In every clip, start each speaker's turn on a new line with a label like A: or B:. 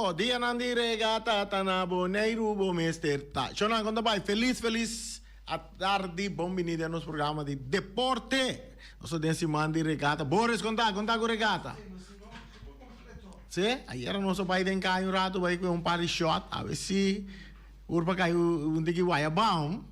A: Tremendo! Dianan di regata ta na Boneiru bo mester ta. Shonnan kon ta bai? Felis felis atardi bon bini den nos programa di deporte. Nos ta den siman di regata. Boris kon ta? Kon ta ku regata? Si? Ayera nos a bai den kai un rato bai ku un par di shot. Awe si ur pa kai un tiki wayabao.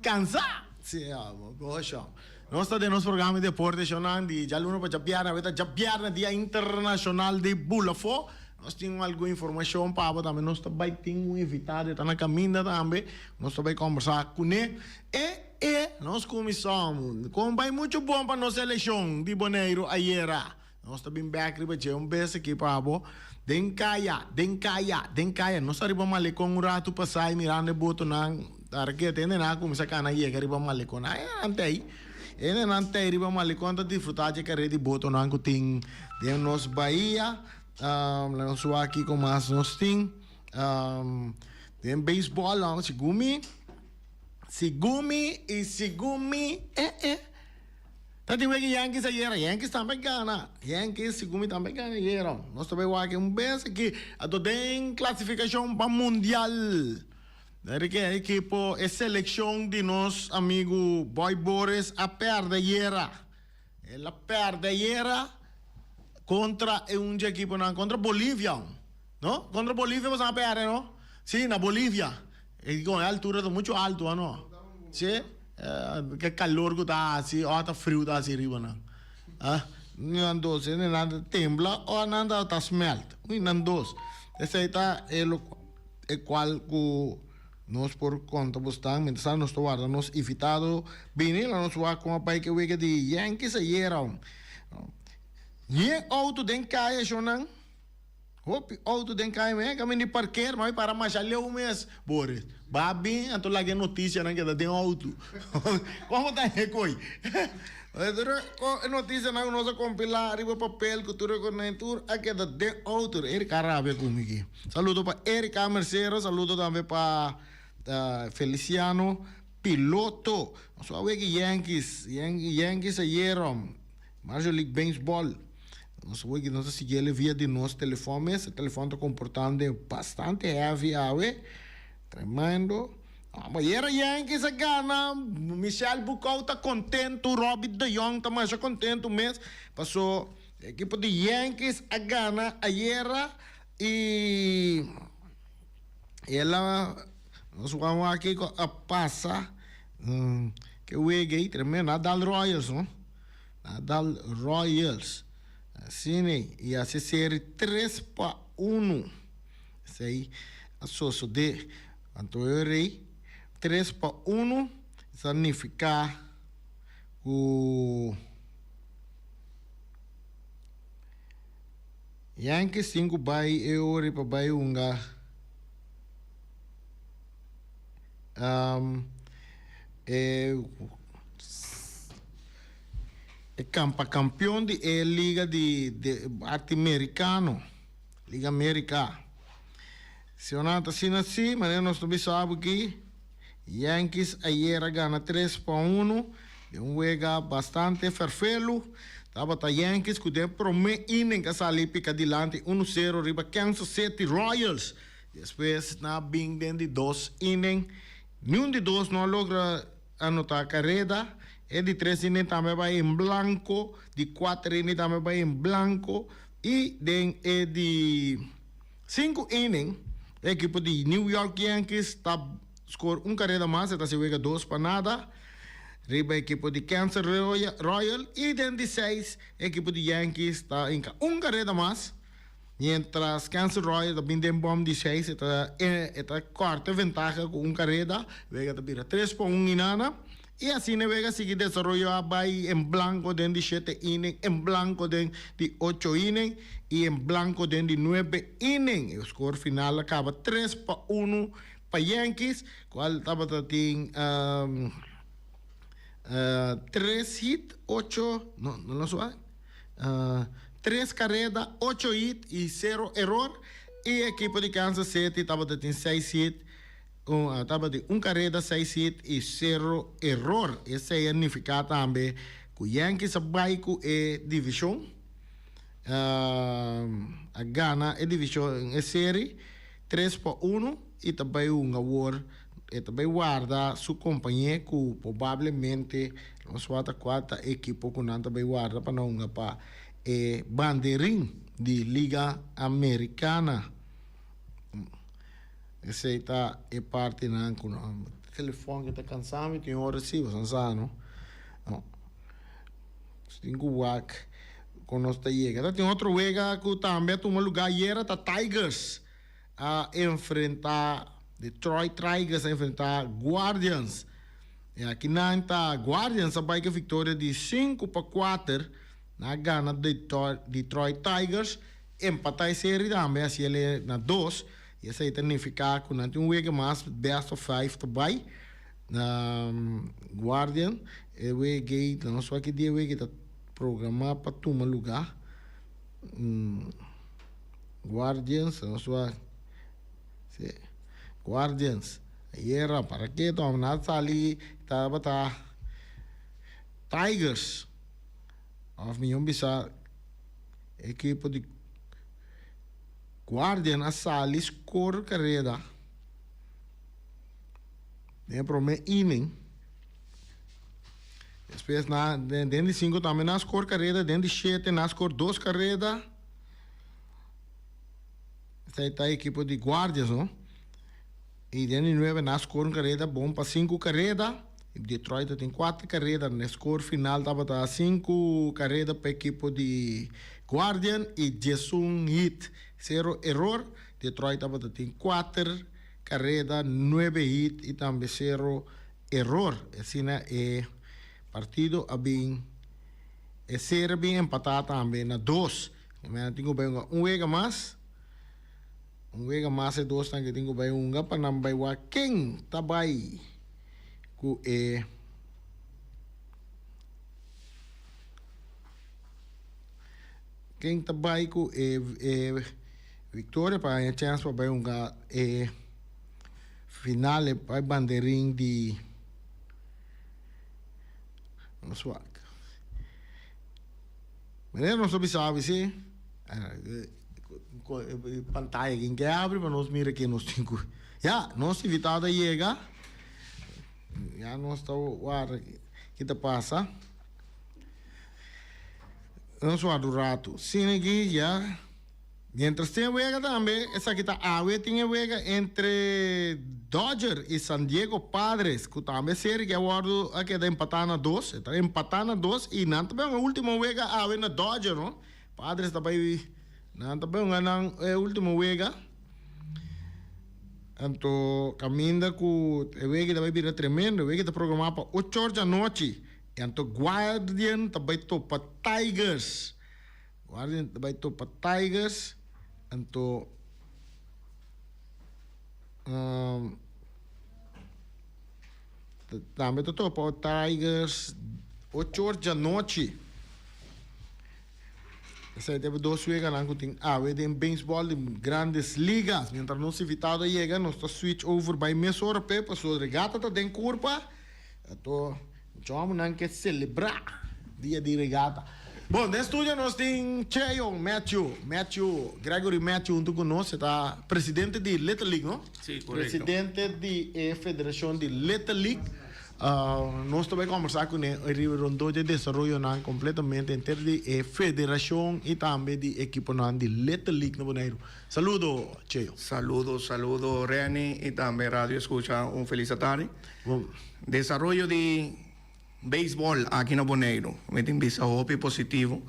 A: Kansa! Sí, amo, goshon. Nos ta den nos programa di deporte shonnan di djaluna pa djabièrnè. Awe ta djabièrnè, Dia Internashonal di Bulafó. Nos tin algun informashon pa bo tambe. Nos ta bai tin un invitado, e ta na kaminda tambe. Nos ta bai kòmbersá kuné. E, e, nos kuminsá. Kon bai muchu bon pa nos selekshon di Boneiru ayera. Nos ta bin bek riba dje un bes aki pa bo. Den kaya, den kaya, den kaya. Nos ta riba malekon un ratu pasá i mirando e botonan ta raketa. Hendenan a kuminsá kana yega riba malekon. Ai, hendenan ta ei. Hendenan ta ei riba malekon ta disfrutá dje kare di botonan ku tin den nos bahia. Laga nos wak kiko mas nos tin. Den beisbòl, segun mi, segun mi i segun mi, eh eh. Ta tin wega Yankees ayera. Yankees tambe gana. Yankees segun mi tambe gana ayera. Nos ta bay wak un bes aki. Ato den clasificacion pa mundial. Enrique e ekipo e seleccion di nos amigo Boy Boris a perde ayera. El a perde ayera contra e un dje ekiponan contra Bolivia. No? Contra Bolivia boso a perde no? Si, na Bolivia. E con e altura ta mucho alto ano. Si? Ke calor cu ta haci o ta friu ta haci riba nan. Ah, nan dos hende nan ta tembla o nan ta ta smelt. Ui, nan dos. Esey ta e lo e cual cu nos por conta bosnan mientras nos ta warda nos invitado bini lo nos wak con a bay ke wega di Yankees ayera. Yen auto den caya shownan. Hopi auto den kaya mi kaminda di parker ma mi para masha leu mes Boris ba bin anto laga e noticianan keda den auto como ta e koy e noticianan ku nos a compila riba papel ku tur e konen tur a keda den auto Erika a rabia ku mi aki saludo pa Erika Mercero saludo tambe pa Feliciano Piloto nos a wega Yankees Yankees ayera Major League Baseball. Nos awor nos ta sigui el via di nos telefon mes. E telefon ta komportando bastante heavy awe. Tremendo. Ayera Yankees a gana. Michel Bucau ta kontentu. Robbie de Jong ta masha kontentu mes. Paso e ekipo di Yankees a gana ayera i el a nos wou wak kiko a pasa. Ke wega ei tremendo. A dal Royals no. Nadal Royals. Asina i a seri 3-1. Esei a sosodé. Anto e rei 3-1 sa nifiká ku Yankees tin ku bai e ora pa bai hunga e. E kampa kampion di e liga di arte merikano, Liga Amerika. Si nan ta asina si, manera nos ta bisa bo aki, Yankees ayer a gana 3-1 den un wega bastante ferfelu. Tabata Yankees ku den prome inning a sali pika dilanti 1-0 riba Kansas City Royals. Despues nan a bin den di dos inning, niun di dos no a logra Anotá kareda. E di tres inning tambe a bai en blanko, di kuater inning tambe a bai en blanko i den e di sinku inning e ekipo di New York Yankees ta skor un kareda mas, e ta hasi wega 2-0 riba e ekipo di Kansas Royal i den di seis e ekipo di Yankees ta hinka un kareda mas. Mientras Kansas Royal ta bin den bom di seis e ta e ta kòrta e ventaha ku un kareda, wega ta bira 3-1 inana i asina e wega sigui desaroyá bai en blanko den di shete inning, en blanko den di ocho inning i en blanko den di nuebe inning. E skor final a kaba 3-1 pa Yankees kual tabata tin tres hit, ocho, no, no lo suave. Tres kareda, ocho hit i sero eror. E ekipo di Kansas City tabata tin seis hit, tabatin un kareda, seis hit i sero eror. Esei a nifiká tambe ku Yankees a bai ku e divishon. A gana e divishon e seri 3-1 i ta bai hunga awor. E ta bai warda su kompañé ku probablemente nos wak kua ta e ekipo ku nan ta bai warda pa nan hunga pa e banderin di Liga Americana. Esei ta e partinan ku nan. Telefòn ke ta kansa mi tin ora si boso sa no. No. Tin ku wak kon nos ta yega. Ta tin otro wega ku tambe a tuma lugá ayera ta Tigers a enfrentá Detroit Tigers a enfrentá Guardians. I aki nan ta Guardians a bai ku e viktoria di 5-4. Nan a gana Detroit Tigers, empatá e seri tambe hasi el na dos. I esei ta nifiká ku nan tin un wega mas best of five ta bai. Guardian e wega ei nan no sa ki dia e wega ta programá pa tuma lugá. Guardians nan no sa si Guardians ayera para ke tòg nan a sali tabata Tigers òf mihó bisa ekipo di Guardian a sali skor kareda den e promé inning. Despues na den di sinku tambe nan a skor kareda, den di shete nan a skor dos kareda. Esei ta ekipo di Guardians no. I den di nuebe nan a skor un kareda bon pa sinku kareda. Detroit ta tin kuater kareda. E skor final tabata sinku kareda pa ekipo di Guardian i 11 hit, sero eror. Detroit tabata tin kuater kareda, nuebe hit i tambe sero eror. Asina e partido a bin e seri a bin empatá tambe na dos. Nan tin ku bai hunga un wega mas. Un wega mas e dosnan ke tin ku bai hunga pa nan bai wak ken ta bai ku e ken ta bai ku e e viktoria pa haña chèns pa bai hunga e final e bai banderin di nos wak. Manera nos ta bisa awe si pantaya kin ke abri pa nos mira ken nos tin ku ya nos invitado a yega ya nos ta warda ki ta pasa nos warda un ratu asina aki ya. Mientras tin e wega tambe, esaki ta awe tin e wega entre Dodger y San Diego Padres cu tambe e serie ke a wordo a keda empata na dos. E ta empata na dos y nan ta bay hunga ultimo wega awe na Dodger no. Padres ta bay nan ta bay hunga nan e ultimo wega. Anto caminda cu e wega ta bay bira tremendo. E wega ta programa pa ocho or djanochi y anto Guardian ta bay topa Tigers. Guardian ta bai topa Tigers, anto tambe ta topa Tigers ocho or djanochi. Esei ta e dos weganan ku tin awe den beisbòl di Grandes Ligas. Mientras nos invitado a yega nos ta switch over bai mesora p'e pasobra regata ta den kurpa. Anto mucha homennan ke selebrá dia di regata. Bon, den studio nos tin Cheyon Matthew, Matthew, Gregory Matthew huntu ku nos. E ta presidente di Little League, no?
B: Sí, korekto.
A: Presidente di e federashon di Little League. Nos ta bai kombersá kuné riba rondó dje desaroyonan kompletamente henter di e federashon i tambe di ekiponan di Little League na Boneiru. Saludo, Cheyo.
B: Saludo, saludo Renny i tambe Radio Escucha un felis atardi. Desaroyo di beisbòl aki na Boneiru mi tin bisa hopi positivo.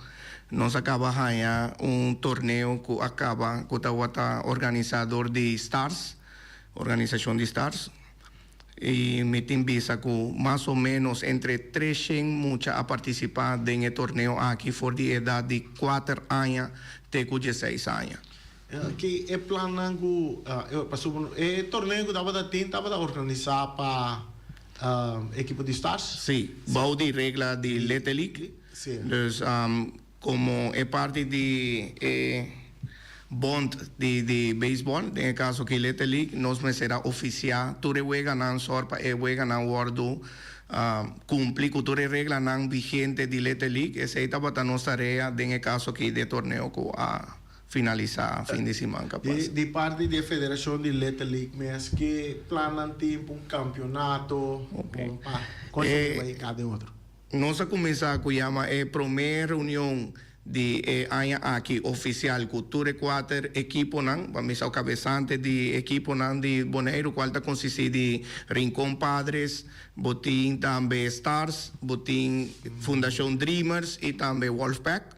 B: Nos a kaba haña un torneo ku a kaba ku tabata organisá dor di Stars, organisashon di Stars. I mi tin bisa ku mas o ménos entre treshen mucha a partisipá den e torneo aki for di edat di kuater aña te ku dieseis aña.
A: Ki e plannan ku pasobra e torneo ku tabata tin tabata organisá pa ekipo di Stars?
B: Sí, bou di regla di Little League. Dus komo e parti di e bond di di beisbòl, den e kaso aki Little League, nos mester a ofisiá tur e weganan sòr pa e weganan wòrdu. Cumpli cu tur e reglanan vigente di Little League, esey tabata nos tarea den e caso aki di e torneo cu a finalisa fin di siman ca pasa.
A: Di parti di e federacion di Little League mes, ke plannan tin pa un campeonato?
B: Ok.
A: Pa con esaki bay cada den otro?
B: Nos a cuminsa cu yama e prome reunion di e aña aki oficial cu tur e cuater ekiponan, pa misa cabesante di ekiponan di Boneiru cual ta consisti di Rincon Padres, bo tin tambe Stars, bo tin Fundacion Dreamers y tambe Wolfpack.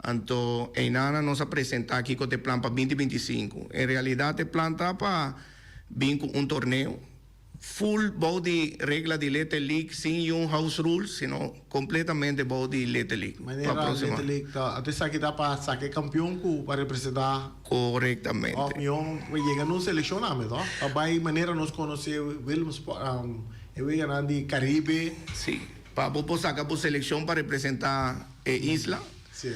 B: Anto eynana nos a presenta kico ta e plan pa binti 25. En realidad e plan ta pa bin cu un torneo Full bou di regla di Little League sin yun house rules sino completamente bou di Little League. Pa
A: Manera
B: proximo.
A: Little League ta anto esaki ta pa saca e campeon cu pa representa
B: Correctamente.
A: of mion pa yega na un seleccion tambe to pa bay manera nos conoce Williamsport e weganan di Caribe.
B: Si, pa bo por saca bo seleccion pa representa e isla.
A: Sí.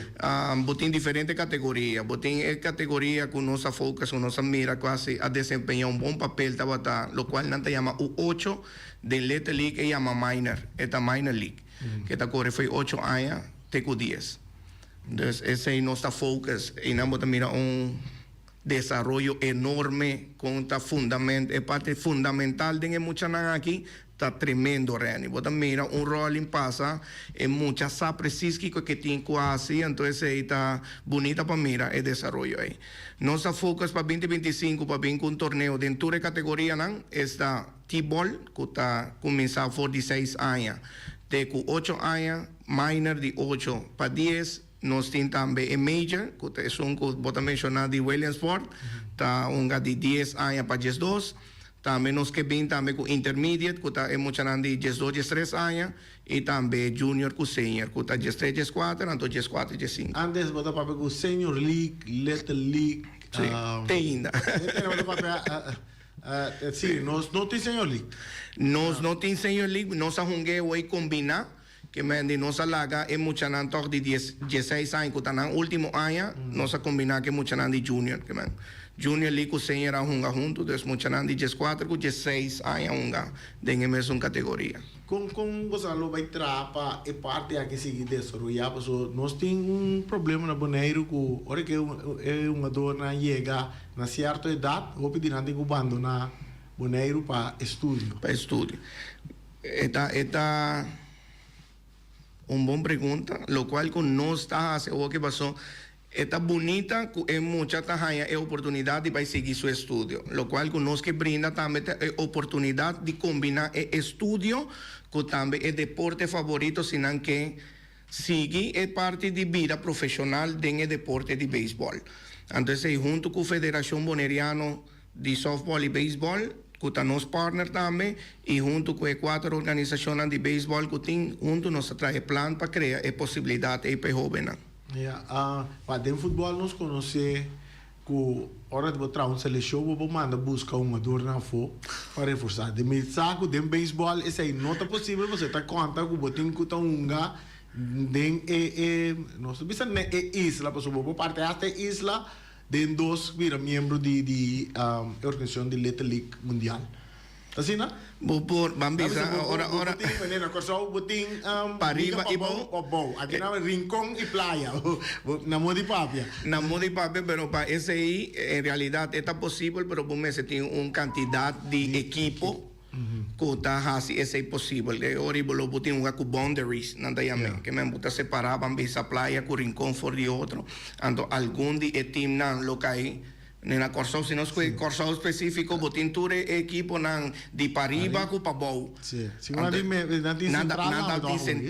B: Bo tin diferente categoria. Bo tin e categoria cu nos a focus, cu nos a mira cu a a desempeña un bon papel tabata locual nan ta yama U ocho, den Little League e yama Minor, e ta Minor League, ke ta core fo'i ocho aña te cu dies. Dus esey nos ta focus y nan bo ta mira un desaroyo enorme con ta fundament, e parti fundamental den e muchanan aki Ta tremendo Renny, bo ta mira un rolling pasa e mucha sa precies kico ke tin cu haci, anto esey ta bunita pa mira e desaroyo ey. Nos ta focus pa 2025 pa bin cu un torneo den tur e categorianan, esta T-ball cu ta cuminsa for di seis aña te cu ocho aña, minor di ocho pa dies, nos tin tambe e major cu ta esun cu bo ta menciona di Williamsport, ta hunga di dies aña pa 12. Tambe nos ke bin tambe ku intermediate ku ta e muchanan di 12, 13 aña i tambe junior ku senior ku ta 13, 14 anto 14, 15.
A: Antes bo ta papia ku senior league, little league.
B: Sí, te ainda.
A: Te bo ta papia, sí, nos no tin senior league.
B: Nos no tin senior league, nos a hunga e hoy kombiná, ke men di nos a laga e muchanan tòg di dies, 16 aña ku ta nan último aña, nos a kombiná ku e muchanan di junior, ke men junior league ku senior a hunga huntu, dus muchanan di 14 ku 16 aña a hunga den e mesun kategoria.
A: Kon kon boso a lo bai traha pa e parti aki sigui desaroyá? Pasobra nos tin un problema na Boneiru ku ora ku e hungadornan yega na sierto edat, hopi di nan tin ku bandoná Boneiru pa estudio.
B: Pa estudio. E ta e ta un bon pregunta, locual cu nos ta haci awoki paso e ta bunita cu e mucha ta haya e oportunidad di bay sigui su estudio, locual cu nos ke brinda tambe ta e oportunidad di combina e estudio cu tambe e deporte favorito si nan ke sigui e parti di bida profesional den e deporte di beisbol. Anto esey hunto cu Federacion Boneriano di Softball y Baseball, cu ta nos partner tambe, y hunto cu e cuater organisacionnan di baseball cu tin, hunto nos ta traha e plan pa crea e posibilidad ey pa e hobennan.
A: Ya, pa den futbol nos conoce cu ora di bo traha un seleccion bo por manda busca hungadornan afo pa reforsa. Den mi sa cu den baseball esey no ta posibel pasobra ta conta cu bo tin cu ta hunga den e, e, nos ta bisa ne e isla pasobra bo por parti hasta e isla Den dos bira miembro di di e organisacion di Little League Mundial. Ta asina?
B: Bo por, ban bisa, ora, ora.
A: Bo tin, manera na Kòrsou, bo tin
B: Pariba i bou.
A: Pa bou. Aki nan Rincon i Playa. Na moda di papia.
B: Na moda di papia, pero pa esei, en realidad e ta posibel, pero bo mester tin un kantidat di ekipo ku ta hasi esei posibel. E ora bo lo bo tin un ku boundaries, nan ta yam'é. Ke men bo ta separá ban bisa Playa ku Rincon for di otro. Anto algun di e teamnan lo kai na Kòrsou. Si nos kohe Kòrsou spesífiko, bo tin tur e ekiponan di pariba ku pabou.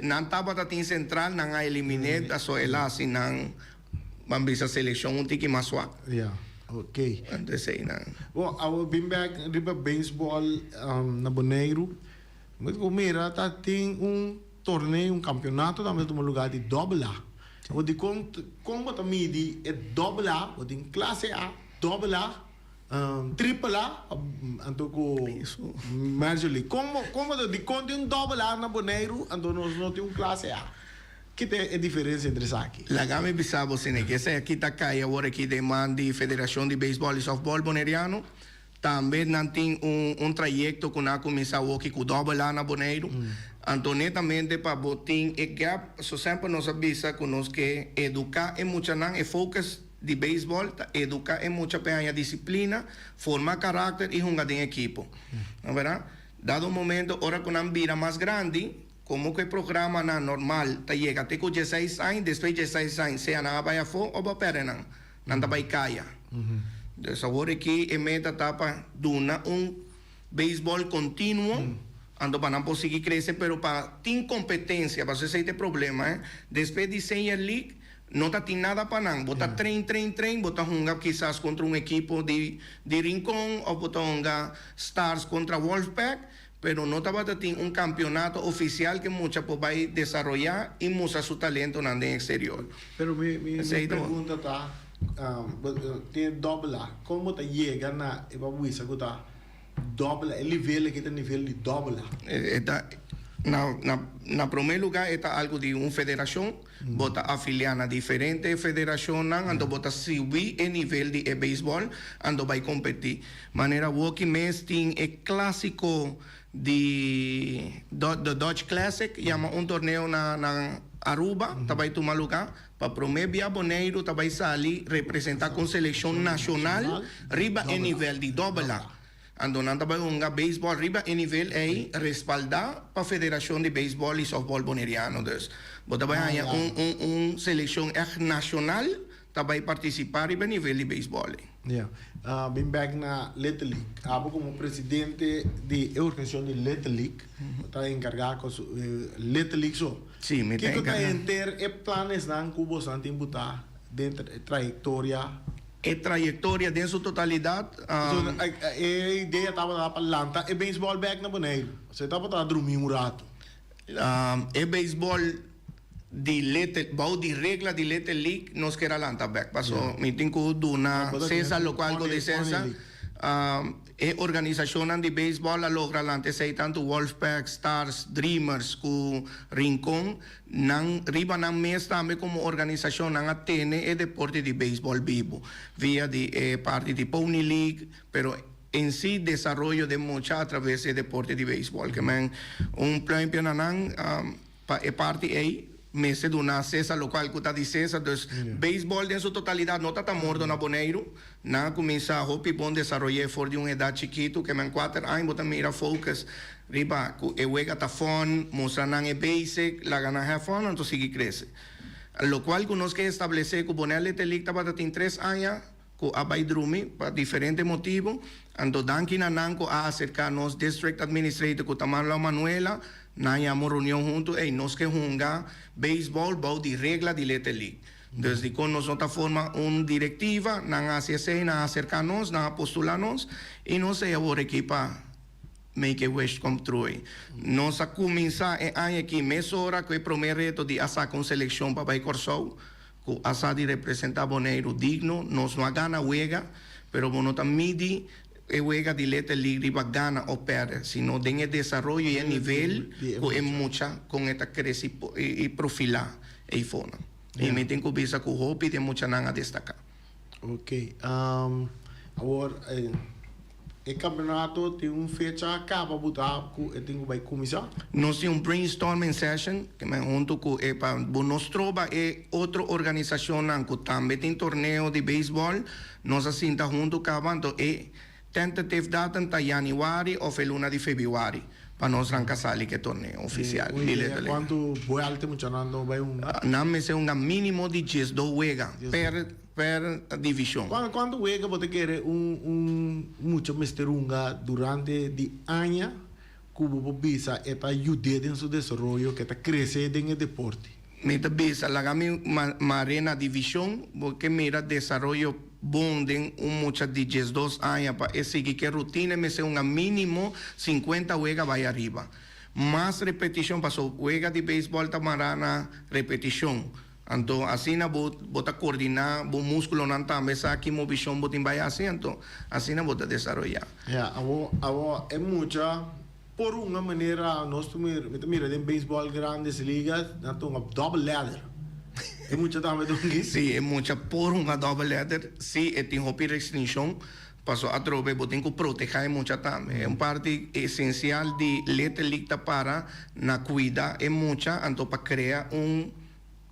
B: Nan tabata tin sentral, nan a elimin'é, paso el a hasi nan. Ban bisa seleccion un tiki mas swak.
A: Ya, ok.
B: Anto esey nan.
A: Bon, awo bin bek riba baseball na Boneiru. Mi ku mira ta tin un torneo, un campeonato tambe ta tuma lugar di doble A. Awor dikon, kon bo ta midi e doble A? Bo tin clase A, doble A, triple A, anto ku Major League. Kon bo, kon bo ta, dikon tin un doble A na Boneiru anto nos no tin un clase A? Ki ta e diferensia entre esaki?
B: Laga mi bisa bo, Sine, ku esei aki ta kai awor aki den man di Federashon di Beisbòl i Sòftbòl Boneriano. Tambe nan tin un trayekto ku nan a kuminsá awoki ku dòbel A na Boneiru. Anto netamente pa bo tin e gap, so semper nos a bisa ku nos ke eduká e muchanan, e focus di beisbòl ta eduká e mucha pa e haña disiplina, forma karakter i hunga den ekipo. No bèrdat? Dado momento ora ku nan bira mas grandi, komo ku e programanan normal ta yega te ku dieseis aña, despues dieseis aña sea nan a bai afó òf bo a pèrdè nan. Nan ta bai kaya. Dus awor aki e meta ta pa duna un beisbòl kontinuo, anto pa nan por sigui krese, pero pa tin kompetensia, pasobra esei ta e problema, eh. Despues di Senior League no ta tin nada pa nan. Bo ta train, train, train, bo ta hunga kisas kontra un ekipo di di Rincon òf bo ta hunga Stars kontra Wolfpack, pero no tabata tin un kampionato ofisial ku e mucha por bai desaroyá i mustra su talentonan den eksterior.
A: Pero mi mi mi pregunta ta, tin e dòbel A, kon bo ta yega na e pa bisa ku ta dòbel A, e nivel aki ta nivel di dòbel A?
B: E ta, na na na promé lugá e ta algu di un federashon, bo ta afiliá na diferente federashonnan, anto bo ta subi e nivel di e beisbòl, anto bai kompetí. Manera awoki mes tin e klásiko di The Dutch Classic, yama un torneo na na Aruba, ta bai tuma lugá. Pa promé bia Boneiru ta bai sali representá ku un selekshon nashonal riba e nivel di dòbel A. Anto nan ta bai hunga beisbòl riba e nivel ei respaldá pa Federashon di Beisbòl i Sòftbòl Boneriano. Dus bo ta bai haña un un un selekshon ègt nashonal ta bai partisipá riba e nivel di beisbòl ei.
A: Ya. Bin bek na Little League. Abo komo presidente di e organisashon di Little League, bo ta enkargá ku Little League so.
B: Sí, mi ta
A: Kiko ta
B: enkargá.
A: henter e planesnan ku bosonan tin butá den e trayektoria?
B: E trayektoria den su totalidat.
A: Pasobra e idea tabata pa lanta e beisbòl bek na Boneiru. Pasobra e tabata drumí un ratu.
B: E beisbòl di Little, bou di regla di Little League nos kier a lanta bek. Paso mi tin ku duna Cesar lokual ku di Cesar. E organisashonnan di beisbòl a logra lanta esei tantu Wolfpack, Stars, Dreamers ku Rincon. Nan riba nan mes tambe komo organisashon nan a tene e deporte di beisbòl bibu via di e parti di Pony League, pero en si desaroyo den mucha atraves di e deporte di beisbòl. Ke men un pluimpje na nan. Pa e parti ei mester duna Cesar locual cu ta di Cesar. Dus baseball den su totalidad no ta ta mordo na Boneiru. Nan a cuminsa hopi bon desaroy'é for di un edad chikitu, ke men cuater aña bo ta mira focus riba cu e wega ta fun, mustra nan e basic, laga nan have fun anto sigui crece. Locual cu nos ke establece cu Bonaire Little League tabata tin tres aña cu a bay drumi pa diferente motibo, anto danki na nan cu a acerca nos District Administrator cu ta Marlon Manuela, nan yama un reunion hunto, ey nos ke hunga baseball bou di regla di Little League. Dus dicon nos no ta forma un directiva, nan a haci esey, nan a acerca nos, nan a postula nos y nos ey awor aki pa make a wish come true. Nos a cuminsa e aña aki mesora cu e prome reto di a saca un seleccion pa bay Corsou, Ku a sa di representá Boneiru digno. Nos no a gana wega, pero bo no ta midi e wega di Little League riba gana o pèrdè, sino den e desaroyo i e nivel ku e mucha kon e ta krese i profilá eifonan. I mi tin ku bisa ku hopi di e muchanan a destaká.
A: Ok. Awor e campeonato tin un fecha caba bo ta cu e tin cu bay cuminsa?
B: Nos tin un brainstorming session ke men hunto cu e pa bo no stroba e otro organisacionnan cu tambe tin torneo di baseball. Nos a sinta hunto caba anto e tentative datum ta januari of e luna di februari pa nos ranca sali cu e torneo oficial
A: Un
B: di
A: idea
B: Little League.
A: cuanto buelta muchanan lo bay hunga?
B: Nan mester hunga minimo di diesdos wega per. Per divishon.
A: Kuantu wega bo ta kere un un mucha mester hunga durante di aña ku bo por bisa e ta yud'é den su desaroyo, ku e ta krese den e deporte?
B: Mi ta bisa laga mi mare na divishon, bo ke mira desaroyo bon den un mucha di 12 aña pa e sigui ke rutina e mester hunga minimo 50 wega bai ariba. Mas repetishon paso wega di beisbòl ta mará na repetishon. Anto asina bo bo ta coordina bo musculonan tambe sa ki movicion bo tin bay haci anto asina bo ta desaroya.
A: Ya, awo awo e mucha por un manera nos ta mira mi ta mira den baseball grandes ligas nan ta hunga double leather e mucha tambe ta hunga?
B: Si e mucha por hunga double leather si e tin hopi restriccion. Paso atrobe bo tin ku protehá e mucha tambe. E un parti esensial di Little League ta para na kuida e mucha anto pa krea un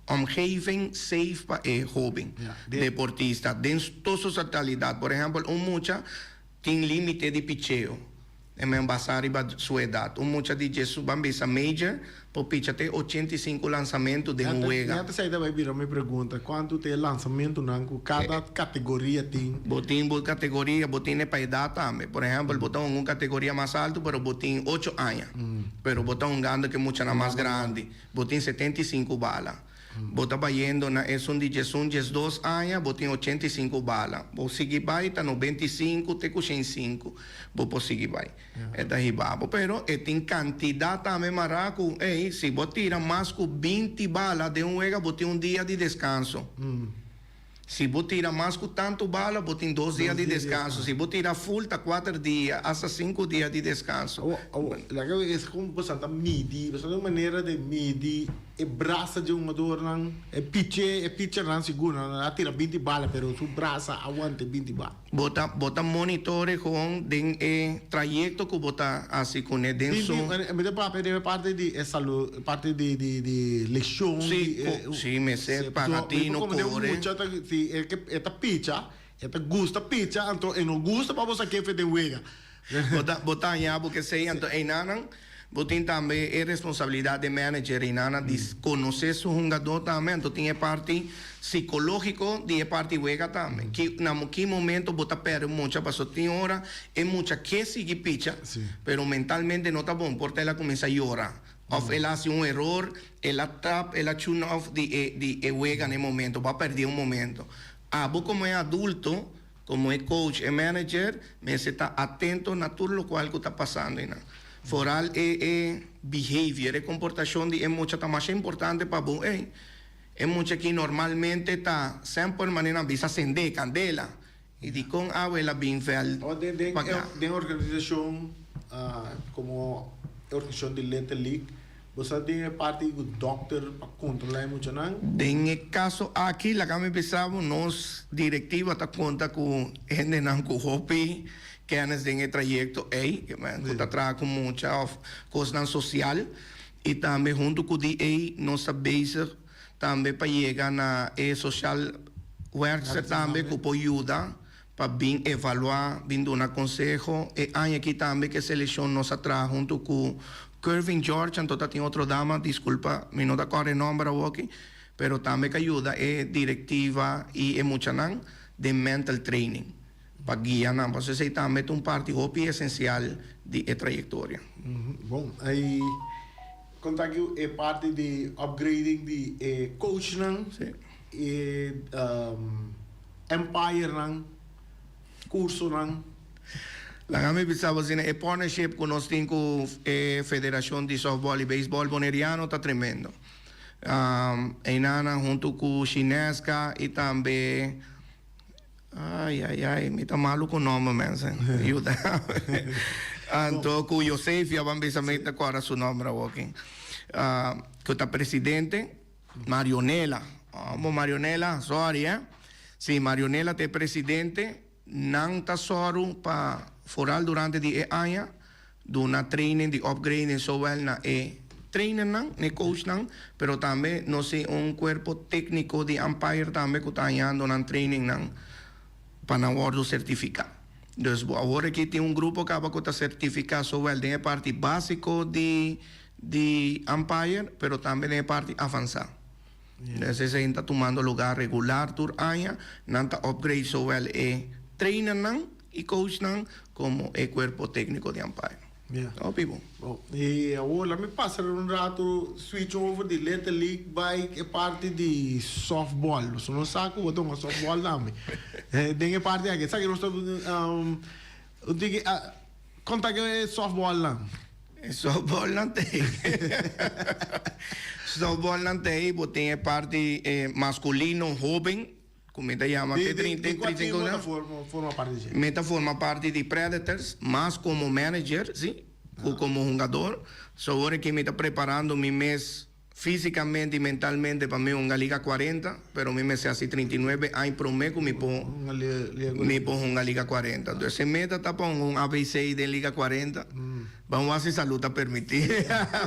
B: omgeving safe pa e hóben deportista den tur su totalidat. Por ehèmpel un mucha tin límite di picheo. E men basá riba su edat. Un mucha di dje su ban bisa major por picha te 85 lansamentu den un wega.
A: Mi a ta esei ta bai bira mi pregunta, kuantu ta e lansamentunan ku kada kategoria tin?
B: Bo tin bo kategoria, bo tin e pa edat tambe. Por ehèmpel, bo ta hunga un kategoria mas altu pero bo tin ocho aña, pero bo ta hungando ku e muchanan mas grandi, bo tin 75 bala. Bo ta bayendo na esun di 11, 12 aña, bo tin 85 bala. Bo sigui bai ta 95 te ku 105 bo por sigui bai. E ta hiba bo. Pero e tin kantidat tambe mará ku, ey, si bo tira mas ku 20 bala den un wega, bo tin un dia di deskanso. Si bo tira mas ku tantu bala, bo tin 2 dia di deskanso. Si bo tira full, ta 4 dia, hasta 5 dia di deskanso.
A: Awo, awo, laga es kon bo ta midi, bo un manera di midi e brasa di un nan, e pitcher, e pitcher nan sigur, nan a tira 20 bala, pero su brasa aguanta 20 bala.
B: Bo ta monitor gewoon den e trayekto ku bo ta hasi kuné den su.
A: Mi ta papia di parti di e salú, parti di leshon.
B: Si, si, mester paga tino kore.
A: Mucha ta, si, e ta picha, e ta gusta picha, anto e no gusta pa bo sak'é den wega.
B: Bo ta haña bo ke sei, anto einanan bo tin tambe e responsabilidat di manager einana di konosé su hungadó tambe, anto tin e parti sikológiko di e parti wega tambe. Ki na ki momento bo ta pèrdè un mucha, pasobra tin ora e mucha ke sigui picha, pero mentalmente no ta bon, por ta el a kuminsá yora òf el a hasi un eror, el a tap, el a tune off di e wega na e momento, bo a pèrdè un momento. Abo komo e adulto, komo e coach, e manager, mester ta atento na tur lokual ku ta pasando einan. Vooral e behavior, e komportashon di e mucha ta mas importante pa bo. Ey, e mucha aki normalmente ta semper manera bisa sende kandela. I di kon awe el a bin vèlt
A: Oh, den
B: pa
A: den organisashon, komo organisashon di Little League, bo sa den e parti ku dòkter pa kontrolá e muchanan?
B: Den e kaso aki, laga mi bisa bo, nos direktiva ta konta ku hendenan ku hopi kennis den e trayekto ei, ku ta traha ku mucha òf kosnan sosial, i tambe huntu ku DA nos ta bezig tambe pa yega na e social werkster tambe ku por yuda pa bin evaluá, bin duna konseho. E aña aki tambe ku e selekshon nos a traha huntu ku Curvin George, anto ta tin otro dama, diskulpa, mi no ta kòrda e nòmber awoki, pero tambe ku a yuda e direktiva i e muchanan den mental training pa guia nan, pasobra esei tambe ta un parti hopi esensial di e trayektoria.
A: Bon, ei konta ku e parti di upgrading di e coachnan, e umpirenan, kursonan.
B: Laga mi bisa bo asina, e partnership ku nos tin ku e Federashon di Softball i Beisbòl Boneriano ta tremendo. Einana huntu ku Shineska i tambe, ai ai ai, mi ta malu ku nòmber, mensen, yuda. Anto ku Josefia, ban bisa mi ta kòrda su nòmber awoki, ku ta presidente, Marionela. Oh, Marionela, sorry, eh. Si, Marionela ta e presidente, nan ta sòru pa vooral durante di e aña duna training di upgrading zowel na e trainernan, na e coachnan, pero tambe nos tin un kuerpo tékniko di umpire tambe ku ta hañando nan trainingnan pa nan wòrdu sertifiká. Dus bo awor aki tin un grupo kaba ku ta sertifiká zowel den e parti básiko di umpire, pero tambe den e parti avansá. Dus esei ta tumando lugá regular tur aña, nan ta upgrade zowel e trainernan i coachnan komo e kuerpo tékniko di umpire. Hopi bon.
A: Bon, i awor laat mi pasa un ratu switch over di Little League bai e parti di softball. So nos sa ku bo ta hunga softball tambe. Den e parti aki, esaki nos ta konta ke softball nan.
B: E softball nan t'ei. Softball nan t'ei, bo tin e parti maskulino hóben, ku mi ta yama te 35
A: Di kua team bo ta forma parti di dje?
B: Mi ta forma parti di Predators, mas komo manager, si, ku komo hungador. So awor aki mi ta preparando mi mes. Físikamente i mentalmente pa mi hunga Liga 40, pero mi mester hasi 39 aña promé ku mi por mi por hunga Liga 40. Dus e meta ta pa hunga un ABC den Liga 40. Ban wak si salud ta permití.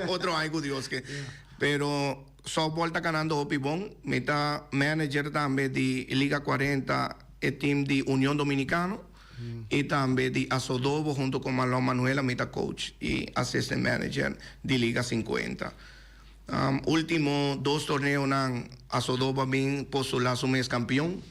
B: Otro aña ku Dios ke. Pero softball ta ganando hopi bon. Mi ta manager tambe di Liga 40, e team di Union Dominicano i tambe di Asodobo hunto ku Marlon Manuela mi ta coach i assistant manager di Liga 50. Ultimo dos torneonan Asodobo a bin postula su mes kampion.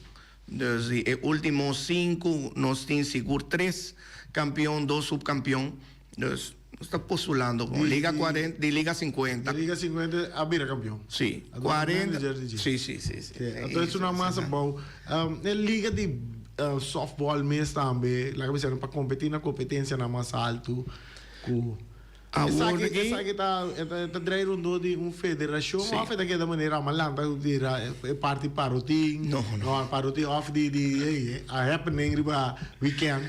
B: Dus di e ultimo sinku nos tin sigur tres kampion, dos subkampion. Dus nos ta postulando bon. Liga 40, di Liga 50.
A: Di Liga 50 a bira kampion.
B: Si.
A: A duna manager di dje.
B: Si, si, si, si.
A: Anto es una mas abou. E liga di softball mes tambe, laga bisa pa kompeti na kompetensianan mas altu ku.
B: Awor
A: Esaki, esaki ta, ta draai rondó di un federashon
B: Sí.
A: òf e ta keda manera malanta di ra e parti parotin?
B: No, no.
A: No, parotin òf di di hey, a happening riba weekend.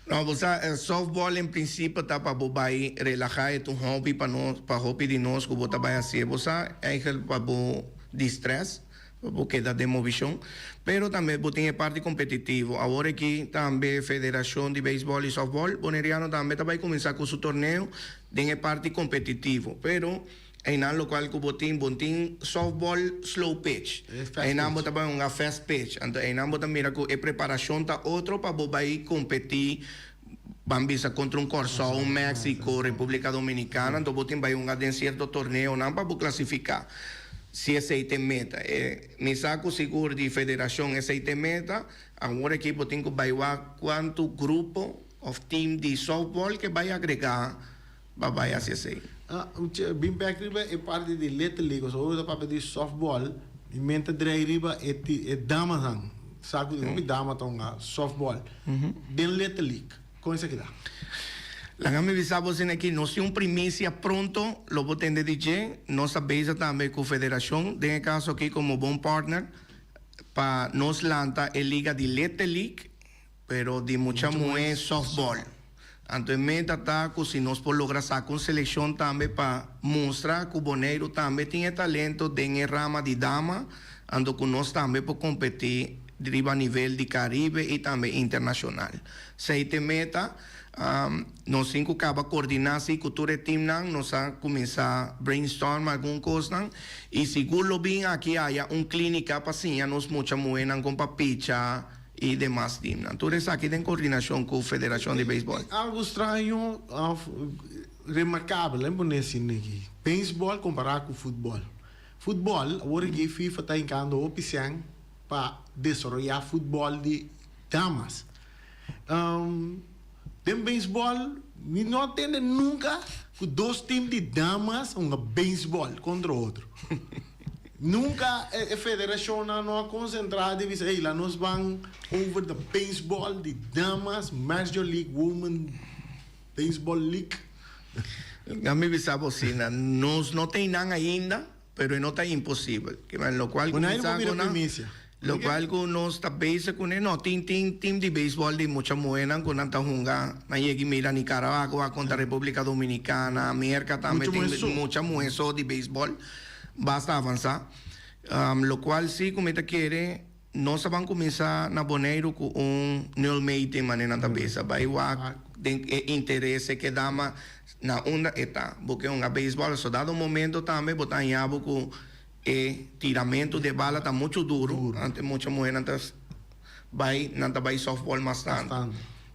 B: No, bo sa, softball en prinsipio ta pa bo bai relahá, e ta un hobby pa nos, pa hopi di nos ku bo ta bai hasié. Bo sa, eigel pa bo distress. Bo keda den movishon. Pero tambe bo tin e parti kompetitivo. Awor aki tambe Federashon di Beisbòl i Sòftbòl Boneriano tambe ta bai kuminsá ku su torneo den e parti kompetitivo. Pero einan lokual ku bo tin, bo tin sòftbòl slow pitch. Einan bo ta bai hunga fast pitch. Anto einan bo ta mira ku e preparashon ta otro pa bo bai kompetí ban bisa kontra un Kòrsou, un Mexico, Repúblika Dominikana. Anto bo tin bai hunga den sierto torneonan pa bo klasifiká. Si esei ta e meta. E mi sa ku sigur di federashon esei ta e meta. Awor aki bo tin ku bai wak kuantu grupo òf tim di sòftbòl ke bai agregá pa bai hasi esei.
A: Bin bèk riba e parti di Little League, pasobra ora bo ta papia di sòftbòl, mi mente drei riba e e damanan. Sa ku hopi dama ta hunga sòftbòl den Little League. Kon esaki ta?
B: Laga mi bisa bo asina aki, nos tin un primisia pronto, lo bo tende di dje. Nos ta bezig tambe ku federashon, den e kaso aki komo bon partner, pa nos lanta e liga di Little League, pero di mucha muhé sòftbòl. Anto e meta ta ku si nos por logra saka un selekshon tambe pa mustra ku Boneiru tambe tin e talento den e rama di dama, anto ku nos tambe por kompetí riba nivel di Karibe i tambe internashonal. Esei ta e meta. Nos tin ku kaba koordiná si ku tur e timnan. Nos a kuminsá brainstorm algun kosnan i sigur lo bin aki aya un klínika pa siña nos mucha muhénan kon pa picha i demas timnan. Tur esaki den koordinashon ku Federashon di Beisbòl.
A: Algu straño òf remarkabel, laat mi pone asina aki, beisbòl kompará ku futbòl. Futbòl, awor aki FIFA ta hinkando hopi sèn pa desaroyá futbòl di damas. Den beisbòl mi no a tende nunka ku dos tim di damas hunga beisbòl kontra otro. Nunka e federashonnan no a konsentrá di bisa, ey, la nos ban over the beisbòl di damas, Major League Women Baseball League.
B: Laga mi bisa bo asina, nos no ta einan ainda. Pero e no ta imposibel. Kimen locual cu
A: Bonaire
B: mi sa
A: por mira
B: cu nan,
A: primicia.
B: locual cu nos ta bezig cune, no, tin tin team di baseball di mucha muhernan cu nan ta hunga, nan yega y mira Nicaragua contra Republica Dominicana, Merca tambe
A: Mucha
B: tin
A: muher so.
B: mucha muher so di baseball, basta avansa. Locual si cu mi ta kere Nos a ban kuminsá na Boneiru ku un nulmeting, manera nan ta bisa. Bai wak den e interes e ke dama na unda e ta. Bo ke hunga beisbòl, so dado momento tambe bo ta haña bo ku e tiramentu di e bala ta muchu duru, anto e mucha muhernan ta bai, nan ta bai sòftbòl mas tantu.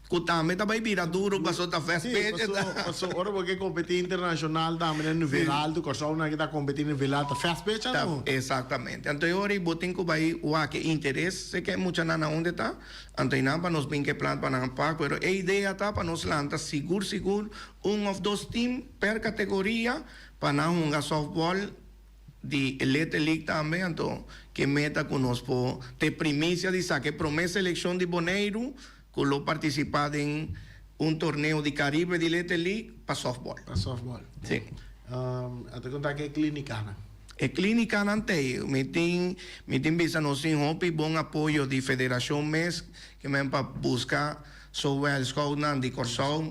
B: Ku tambe ta bai bira duru paso ta fast
A: Sí,
B: pitch.
A: paso, paso ora bo ke kompetí internashonal tambe na nivel altu, Kòrsou nan ke ta kompetí nivel altu, ta fast pitch
B: Ta,
A: anto?
B: exactamente. Anto e ora ei bo tin ku bai wak e interes se ke muchanan na unda ta, anto einan pa nos bin ke plan pa nan pak, pero e idea ta pa nos lanta sigur sigur un òf dos team per kategoria pa nan hunga softball di Little League tambe, anto ke meta ku nos por te primisia di saka e promé selekshon di Boneiru Ku lo partisipá den un torneo di Karibe di Little League pa sòftbòl.
A: Pa sòftbòl.
B: Sí.
A: A ta kontá ku e klínikanan.
B: E klínikanan t'ei. Mi tin mi tin bisa nos tin hopi bon apoyo di federashon mes ke men pa buska zowel skoutnan di Kòrsou.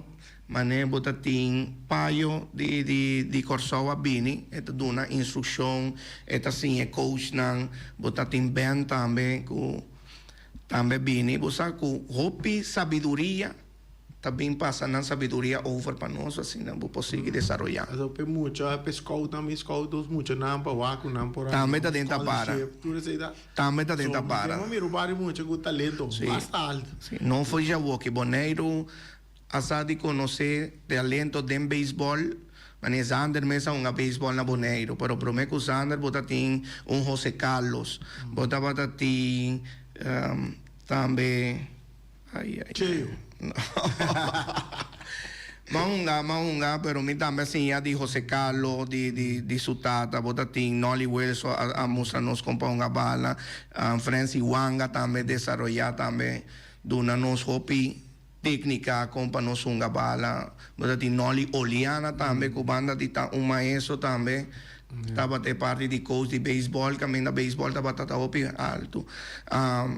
B: Manera bo ta tin Payo di di di Kòrsou a bini, e ta duna instrukshon, e ta siña e coachnan. Bo ta tin Ben tambe ku tambe a bini. Bo sa ku hopi sabiduria ta bin pasa nan sabiduria over pa nos asina bo por sigui desaroyá.
A: Pasobra p'e mucha, p'e scoutnan mi scout dos muchanan pa wak ku nan por
B: Tambe ta den ta para.
A: Tur esei ta.
B: Tambe ta den ta para.
A: So mi mira un par di mucha ku talento basta alto.
B: Si, no for djawoki. Boneiru a sa di konosé talento den beisbòl. Manera Zander mes a hunga beisbòl na Boneiru, pero promé ku Zander bo ta tin un Jose Carlos, bo tabata tin tambe. Ai, ai.
A: Cheo.
B: No. M'a hunga, m'a hunga, pero mi tambe a siña di Jose Carlos, di, di, di su tata. Bo ta tin Nolly Wilson a, a mustra nos kon pa hunga bala. Francie Wanga tambe desaroyá tambe, duna nos hopi téknika kon pa nos hunga bala. Bo ta tin Nolly Oliana tambe, ku banda di ta un maestro tambe. Tabata e parti di coach di beisbòl kaminda beisbòl tabata ta hopi altu.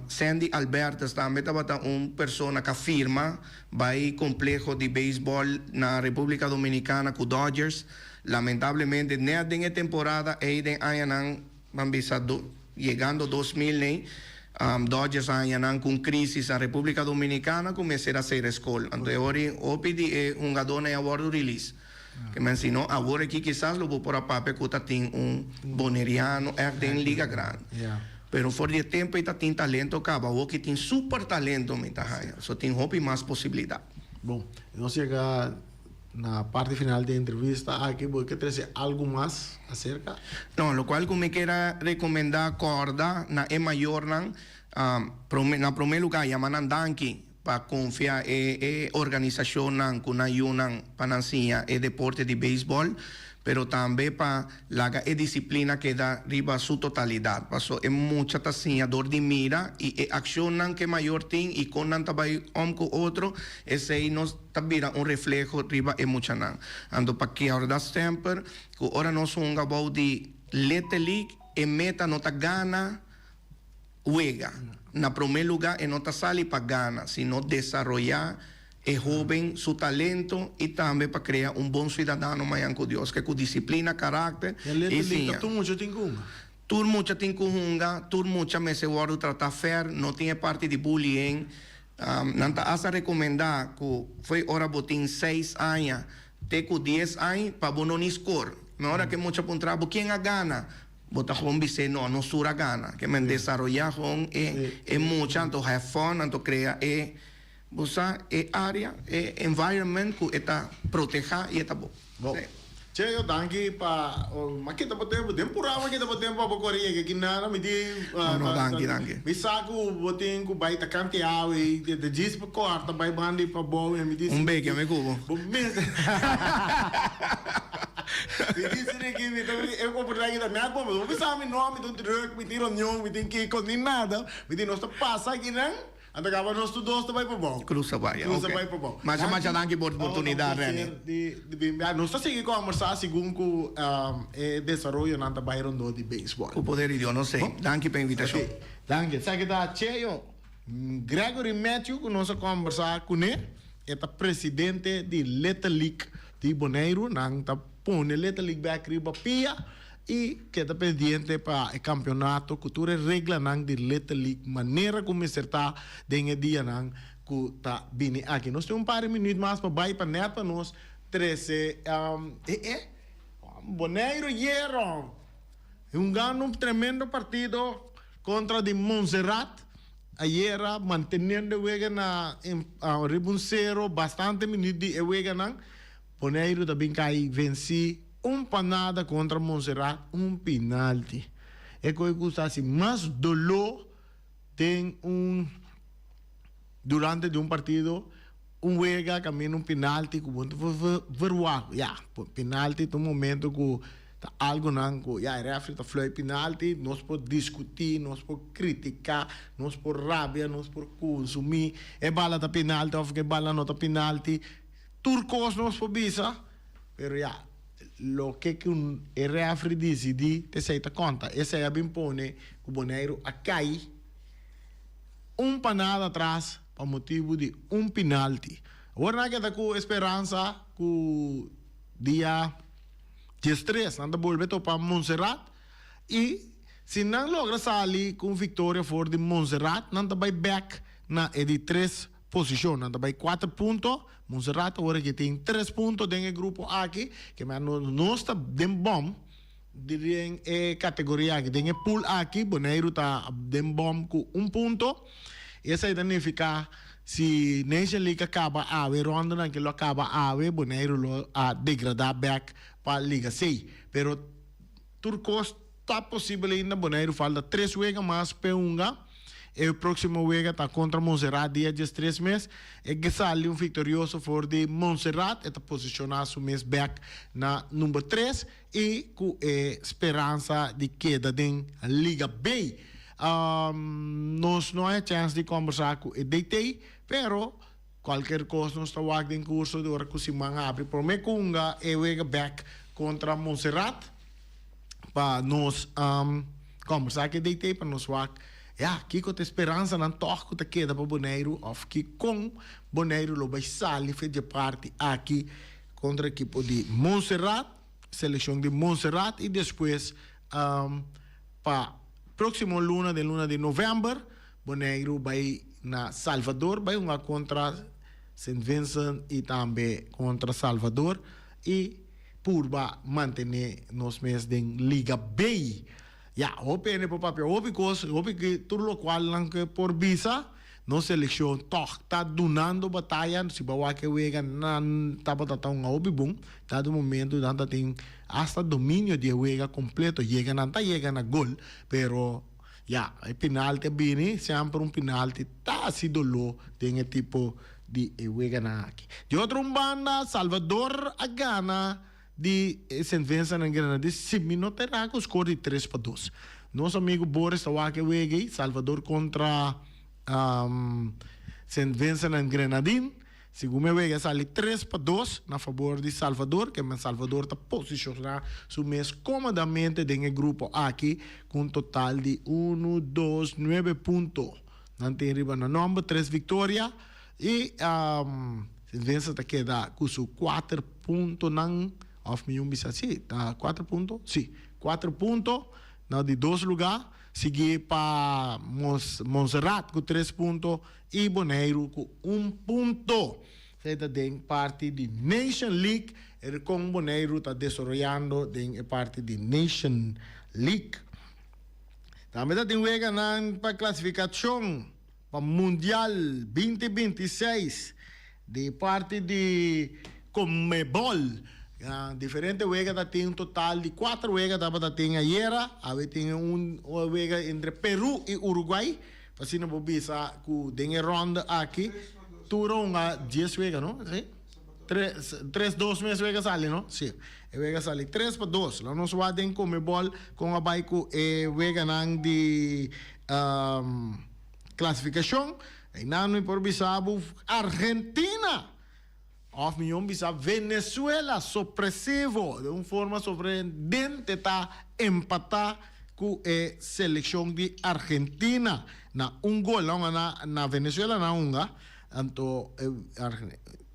B: Sandy Albertus tambe tabata un persona ku a firma bai kompleho di beisbòl na Repúblika Dominikana ku Dodgers. Lamentablemente nèt den e temporada ei den añanan ban bisa yegando 2000 nei Dodgers a haña nan ku un krísis na Repúblika Dominikana ku mester a sera e skol. Anto e ora hopi di e hungadónan ei a wòrdu release. Ke men si no awor aki kisas lo bo por a papia ku ta tin un boneriano ègt den liga grandi. Pero for di e tempu ei ta tin talento kaba, awor ki tin super talento mi ta haña. So tin hopi mas posibilidat.
A: Bon, nos yega na parti final di e entrevista aki. Bo ke trese algu mas aserka?
B: No, lokual ku mi kier a rekomendá kòrda na e mayornan, na promé lugá yama nan danki pa konfia e e organisashonnan ku nan yunan pa nan siña e deporte di beisbòl, pero tambe pa laga e disiplina keda riba su totalidat, paso e mucha ta siña dor di mira i e akshonnan ku e mayor tin i kon nan ta bai om ku otro, esei nos ta bira un refleho riba e muchanan. Anto pa kòrda semper ku ora nos hunga bou di Little League e meta no ta gana, wega. Na promé lugá e no ta sali pa gana, sino desaroyá e hóben su talento i tambe pa krea un bon suidadano mañan ku Dios ke ku disiplina, karakter
A: E Little
B: i
A: League ta
B: siña.
A: tur mucha tin ku hunga.
B: Tur mucha tin ku hunga, tur mucha mester wòrdu tratá fèr, no tin e parti di bullying. Nan ta asta rekomendá ku fo'i ora bo tin seis aña te ku dies añ pa bo no ni skor. Mi ora ku e mucha puntra bo ken a gana? Bo ta gewoon bis'é no, nos tur a gana. Ke men desaroyá gewoon e e mucha, anto have fun, anto krea e, bo sa, e área, e environment ku e ta protehá i e ta bo.
A: Bo.
B: Sí.
A: Cheyo, danki pa, m'a kita bo tempu, den purá m'a kita bo tempu pa bo kore yega aki nada, mi di,
B: No, no, danki, danki.
A: Mi sa ku bo tin ku bai ta kanti awe i ta djis pa kòrta bai banda i pabou i mi di.
B: Un beki ami ku bo.
A: Bo mes. Mi dici di ki mi ta e oportunidad aki ta net bon, bo bisa mi no, mi ta un druk, mi tin reunion, mi tin kiko, ni nada. Mi di nos ta pasa akinan, anto kaba nos tur dos ta bai pabou.
B: Cruza bai, ok.
A: Cruza bai pabou.
B: Masha masha danki por oportunidad, Renny.
A: Di di bin bia. Nos ta sigui combersa segun cu e desaroyonan ta bai rondó di beisbol.
B: Cu poder di Dios, nos ei. Danki pa e invitacion.
A: Ok, danki. Esaki ta Cheyo Gregory Matthew cu nos a combersa cune. E ta presidente di Little League di Boneiru. Nan ta pone Little League bek riba pia i keda pendiente pa e kampionato ku tur e reglanan di Little League manera ku mester ta den e dianan ku ta bini aki. Nos tin un par di minuut mas pa bai pa nèt pa nos trese e e Boneiru yero hungando un tremendo partido kontra di Montserrat. Ayera manteniendo e wega na riba un sero bastante minuut di e weganan, Boneiru ta bin kai venci un pa nada contra Montserrat, un pinalti. E koe ku ta hasi mas doló den un durante di un partido, un wega kaminda un pinalti ku bo no ta verwagt. Ya, pinalti ta un momento ku ta algonan ku ya e refri ta fluit pinalti, nos por diskutí, nos por kritiká, nos por rabia, nos por kunsumí e bala ta pinalti òf e bala no ta pinalti, tur kos nos por bisa, pero ya, loke ku e refri disidí ta esei ta konta. Esei a bin pone ku Boneiru a kai un panada atras pa motibu di un pinalti. Awor nan a keda ku e speransa ku dia 13 nan ta bolbe topa Montserrat i si nan logra sali ku un viktoria for di Montserrat nan ta bai bèk na e di tres posishon. Nan ta bai kuater punto. Montserrat awor aki tin tres punto den e grupo aki. Ke men nos ta den bòm den e kategoria aki. Den e pool aki Boneiru ta den bòm ku un punto. I esei ta nifiká si Nation League a kaba awe, rondanan ke lo a kaba awe, Boneiru lo a degradá bèk pa Liga C. Pero tur kos ta posibel ainda. Boneiru falta tres wega mas p'e hunga. E próksimo wega ta kontra Montserrat dia 13 mes. E ke sali un viktorioso for di Montserrat, e ta posishoná su mes bèk na number tres i ku e speransa di keda den Liga B. Nos no a chèns di kòmbersá ku e DT, pero kualker kos nos ta wak den kurso di ora ku siman habri. Promé ku hunga e wega bèk kontra Montserrat pa nos kòmbersá ku e DT pa nos wak ya kiko ta e speransanan tòg ku ta keda pa Boneiru òf ki kon Boneiru lo bai sali for dje parti aki kontra ekipo di Montserrat, selekshon di Montserrat i despues Pa próksimo luna, den luna di novèmber, Boneiru bai na Salvador bai hunga kontra Sint Vincent i tambe kontra Salvador i purba mantené nos mes den Liga B. Ya, hopi hende por papia hopi kos, hopi tur lokual nan ke por bisa. Nos seleccion tog ta dunando bataya, si bo a wak e wega nan tabata ta un hopi bon, dado momento nan ta tin hasta dominio di e wega completo, yega nan ta yega na gol, pero ya e penalti a bini, semper un penalti ta haci dolo den e tipo di e weganan aki. Di otro un banda Salvador a gana di Sint Vincent en Grenadines si mi no ta erra cu score di 3-2. Nos amigo Boris ta wak e wega ey, Salvador contra Sint Vincent en Grenadines. Segun e wega sali 3-2 na fabor di Salvador, ke men Salvador ta posiciona su mes comodamente den e grupo aki cu un total di uno, dos, nuebe punto. Nan tin riba nan nomber tres victoria y Sint Vincent ta keda cu su cuater puntonan, of mi un bisa si, ta cuater punto? Si, cuater punto na di dos lugar, sigui pa Montserrat cu tres punto y Boneiru cu un punto. Esey ta den parti di Nation League, e con Boneiru ta desaroyando den e parti di Nation League. Tambe ta tin weganan pa clasificacion pa Mundial 2026 di parti di Conmebol. Diferente wega ta tin un total di cuater wega tabata tin ayera. Awe tin un wega entre Peru y Uruguay. Pa asina bo bisa cu den e ronda aki tur a hunga dies wega, no? Si? Tres, tres dos mes wega sali, no? Si. E wega sali 3-2. Lo nos wak den Conmebol con a bay cu e weganan di clasificacion. Einan mi por bisa bo Argentina of mihor bisa Venezuela sorpresivo, den un forma sorprendente ta empata cu e seleccion di Argentina na un gol. Nan hunga na Venezuela nan hunga, anto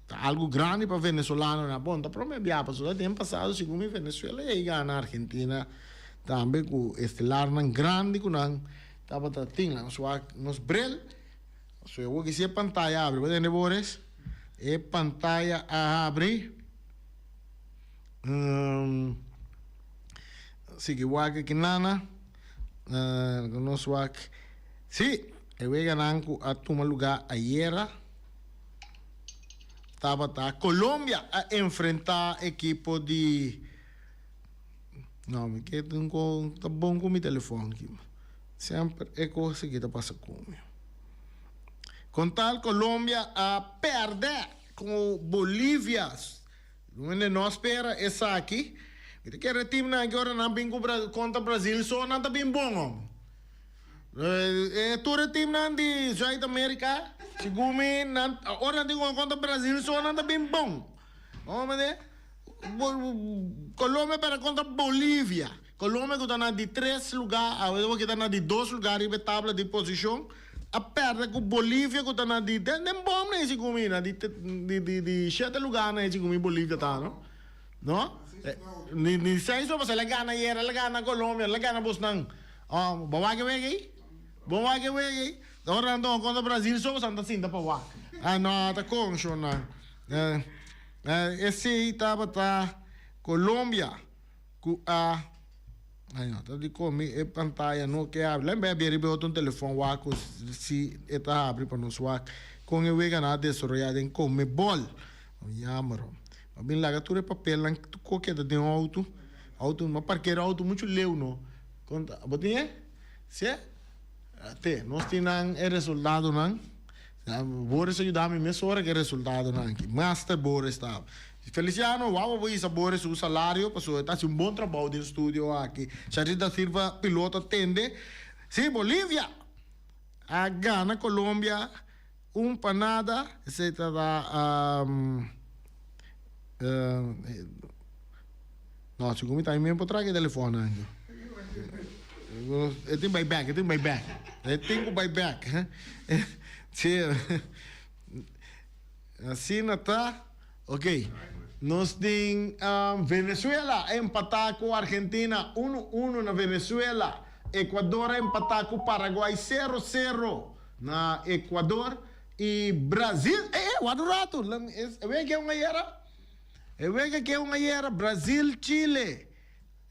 A: ta algo grandi pa venezolanonan. Bon, ta prome bia pasobra den pasado segun mi Venezuela a gana Argentina tambe cu estelarnan grandi cu nan tabata tin. Nan swak nos bril. So e wak si e pantaya abri. Bo tende Boris? E pantaya a habri. Um, sigui wak aki nana. Nos wak. Si, e weganan ku a tuma lugá ayera tabata Colombia a enfrentá ekipo di. No, mi ke tin ku ta bon ku mi telefòn aki. Semper e kos aki ta pasa ku mi. Kon tal Colombia a pèrdè ku Bolivia. Wende no a spera esaki. Mi ta kere timnan aki ora nan bin ku kontra Brazil so nan ta bin bon hom. E tur e timnan di Zuid Amerika segun mi nan ora nan tin ku kontra Brazil so nan ta bin bon. Bo Colombia pèrdè kontra Bolivia. Colombia ku ta na di tres lugá, awe ta na di dos lugá riba e tabla di posishon. a pèrdè ku Bolivia ku ta na di den den bòm na esi kumi na di di di di shete lugá na esi kumi Bolivia ta no no ni ni seis no pasobra el a gana ayer el a gana Colombia el a gana bosnan bo a wak e wega ei bo a wak e wega ei ora nan tuma kontra Brazil so boso ta sinta pa wak a no ta kon shonnan esei tabata Colombia. Ku a Ay no ta di komi e pantaya no ke habri. Lem bebia riba e otro telefon wak ku si e ta habri pa nos wak kon e weganan a desaroyá den Conmebol. Yamero. A bin laga tur e papelnan ku keda den outo. Outo no parkera outo muchu leu no. Kon ta bo tin e? Si? Te nos tin nan e resultadonan. Boris a yuda mi mesora ku e resultadonan aki. Master Boris ta. Feliciano, wou bo hisa Boris su salario pasobra e ta hasi un bon trabou den studio aki. Charly da Silva piloto a tende. Si, Bolivia a gana Colombia un pa nada. Esei ta ta No, segun mi ta mi por traha e telefon aki. E tin bai bek, e tin bai bek. E tin ku bai bek. Si. Asina ta. Ok. Nos tin Venezuela a empatá ku Argentina unu unu na Venezuela. Ecuador a empatá ku Paraguay sero sero na Ecuador. I Brazil, eh eh, wak un ratu. E wega un ayera? E wega ke un ayera Brazil Chile.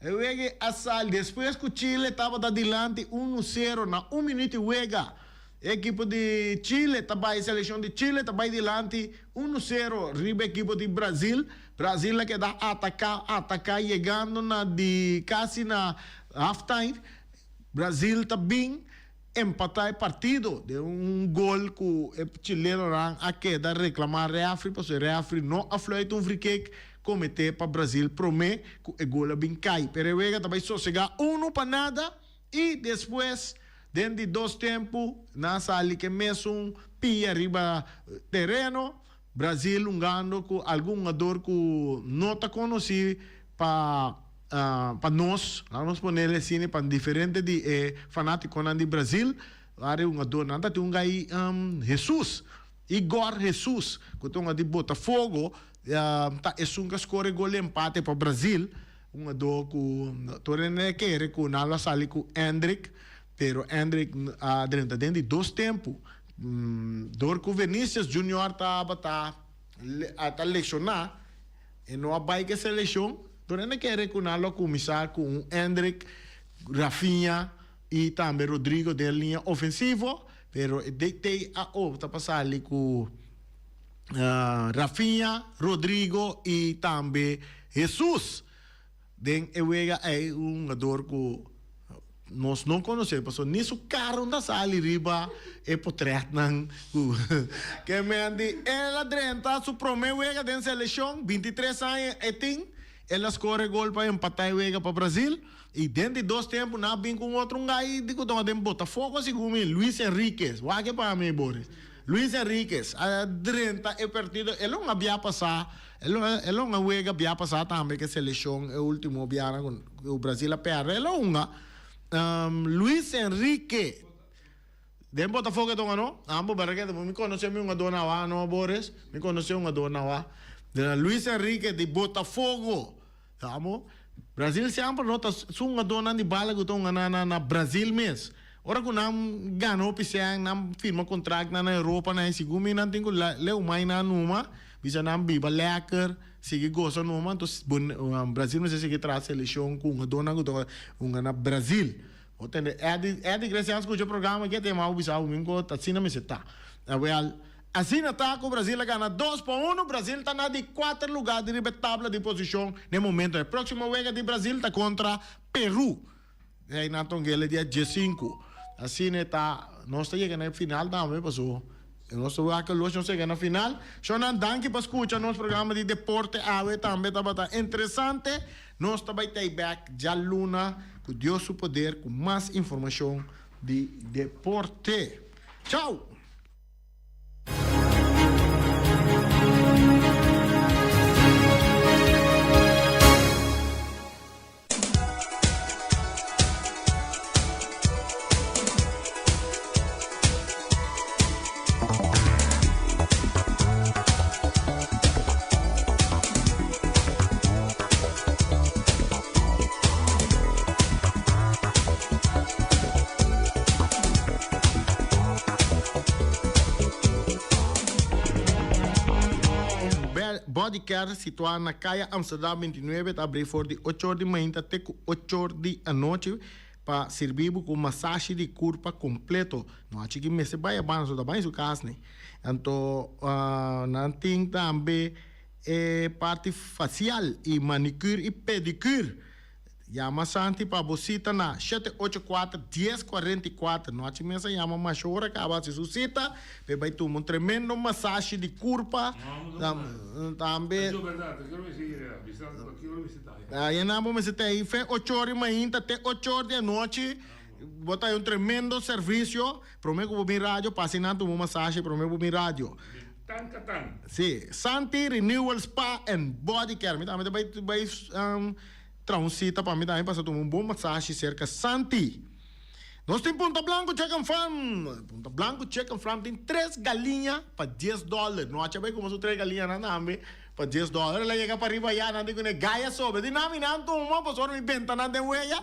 A: E wega a sali despues ku Chile tabata dilanti unu sero na un minuut di wega. E ekipo di Chile ta bai selekshon di Chile ta bai dilanti unu sero riba ekipo di Brazil. Brazil a keda ataka ataka yegando na di kasi na half time. Brazil ta bin empatá e partido den un gol ku e chilenonan a keda reklamá rèfri pasobra e rèfri no a fluit un frikik kometé pa Brazil promé ku e gol a bin kai. Pero e wega ta bai sosegá unu pa nada i despues den di dos tempu nan a sali ku e mesun pia riba tereno, Brazil hungando ku algun hungador ku no ta konosí pa pa nos, laga nos ponele asina pa diferente di e fanaticonan di Brazil, wari hungadornan ta tin un gai Jesus, Igor Jesus, cu ta hunga di Botafogo, ta esun cu a score e gol di empate pa Brazil, hungador cu tur hende a kere cu nan lo a sali cu Endrick, pero Endrick a drenta den di dos tempo, dor cu Vinicius Junior tabata ta lesiona. E no a bai ku e selekshon, pero e kere ku nan lo kuminsá ku un Endrick, Raphinha i tambe Rodrigo den liña ofensivo, pero e DT a opta pa sali ku Raphinha, Rodrigo i tambe Jesus. Den e wega ei un hungador ku nos no konosé pasobra ni su kara no ta sali riba e potretnan ku ke men di el a drenta su promé wega den selekshon, 23 aña e tin, el a skor e gol pa empatá e wega pa Brazil i den di dos tempu nan a bin ku un otro un gai di ku tabata den Botafogo segun mi, Luis Enriquez, wak e pa mi Boris, Luis Enriquez a drenta e partido el a bia pasá. E lo hunga wega bia pasá tambe ku e selekshon e ultimo bianan ku Brazil a pèrdè. E lo hunga Luis Enrique den Botafogo e ta hunga no? Ambo bèrda ke mi konosé mi hungadó na awa no Boris? Mi konosé hungadó na awa. Luis Enrique di Botafogo. Amo Brazil semper no ta su hungadónan di bala ku ta hunga na na Brazil mes. Ora ku nan gana hopi sèn, nan firma kontraktnan na Europa nan segun mi nan tin ku leu mai nan numa, bisa nan biba lèker, sigui gosa numa, anto Brazil mester sigui traha selekshon ku hungadónan ku ta hunga na Brazil. Bo tende Eddy Eddy Graciano skucha programa aki a tema bo bisa bo mi ku asina mester ta. Awel asina ta ku Brazil a gana dos pa uno, Brazil ta na di kuater lugar di riba e tabla di posishon na e momento. E próksimo wega di Brazil ta kontra Peru. Ei nan ta un gele dia diesinku. Asina e ta, nos ta yega na e final tambe paso nos ta wak los nos yega na final. Shonnan danki pa skucha nos programa di deporte awe tambe tabata interesante. Nos ta bai tei bek djaluna ku Dios su poder ku mas informashon di deporte. Chao! Body Care situá na Kaya Amsterdam 29 ta abrí for di ocho or di mainta te ku ocho or di anochi pa sirbi bo ku masashi di kurpa kompleto. No a chiki mester bai a banda, so ta bai su kas ni. Anto nan tin tambe e parti fasial i manicure i pedicure. Yama Santi pa bo sita na 784 10 44. No haci mesa yama masha ora caba haci su sita p'e bai tuma un tremendo masashi di curpa. Tambe Ayina bo mester ta ayi fe ocho ora di mainta te ocho ora di anochi. Bo ta haci un tremendo servicio. Prome cu bo bin radio pasa einan tuma un masashi prome bo bin radio.
C: Tan katan.
A: Si, Santi Renewal Spa and Body Care. Mi tambe ta bai bai traha un sita pa mi tambe pasa tuma un bon masashi serka Santi. Nos tin Punta Blanco Chicken Farm. Punta Blanco Chicken Farm tin tres galiña pa dies dòler. No a bai kuma su tres galiñanan tambe pa dies dòler. El a yega pariba ya nan tin ku ne gaya sobre. Di nan mi nan tuma pasobra mi benta nan den weya.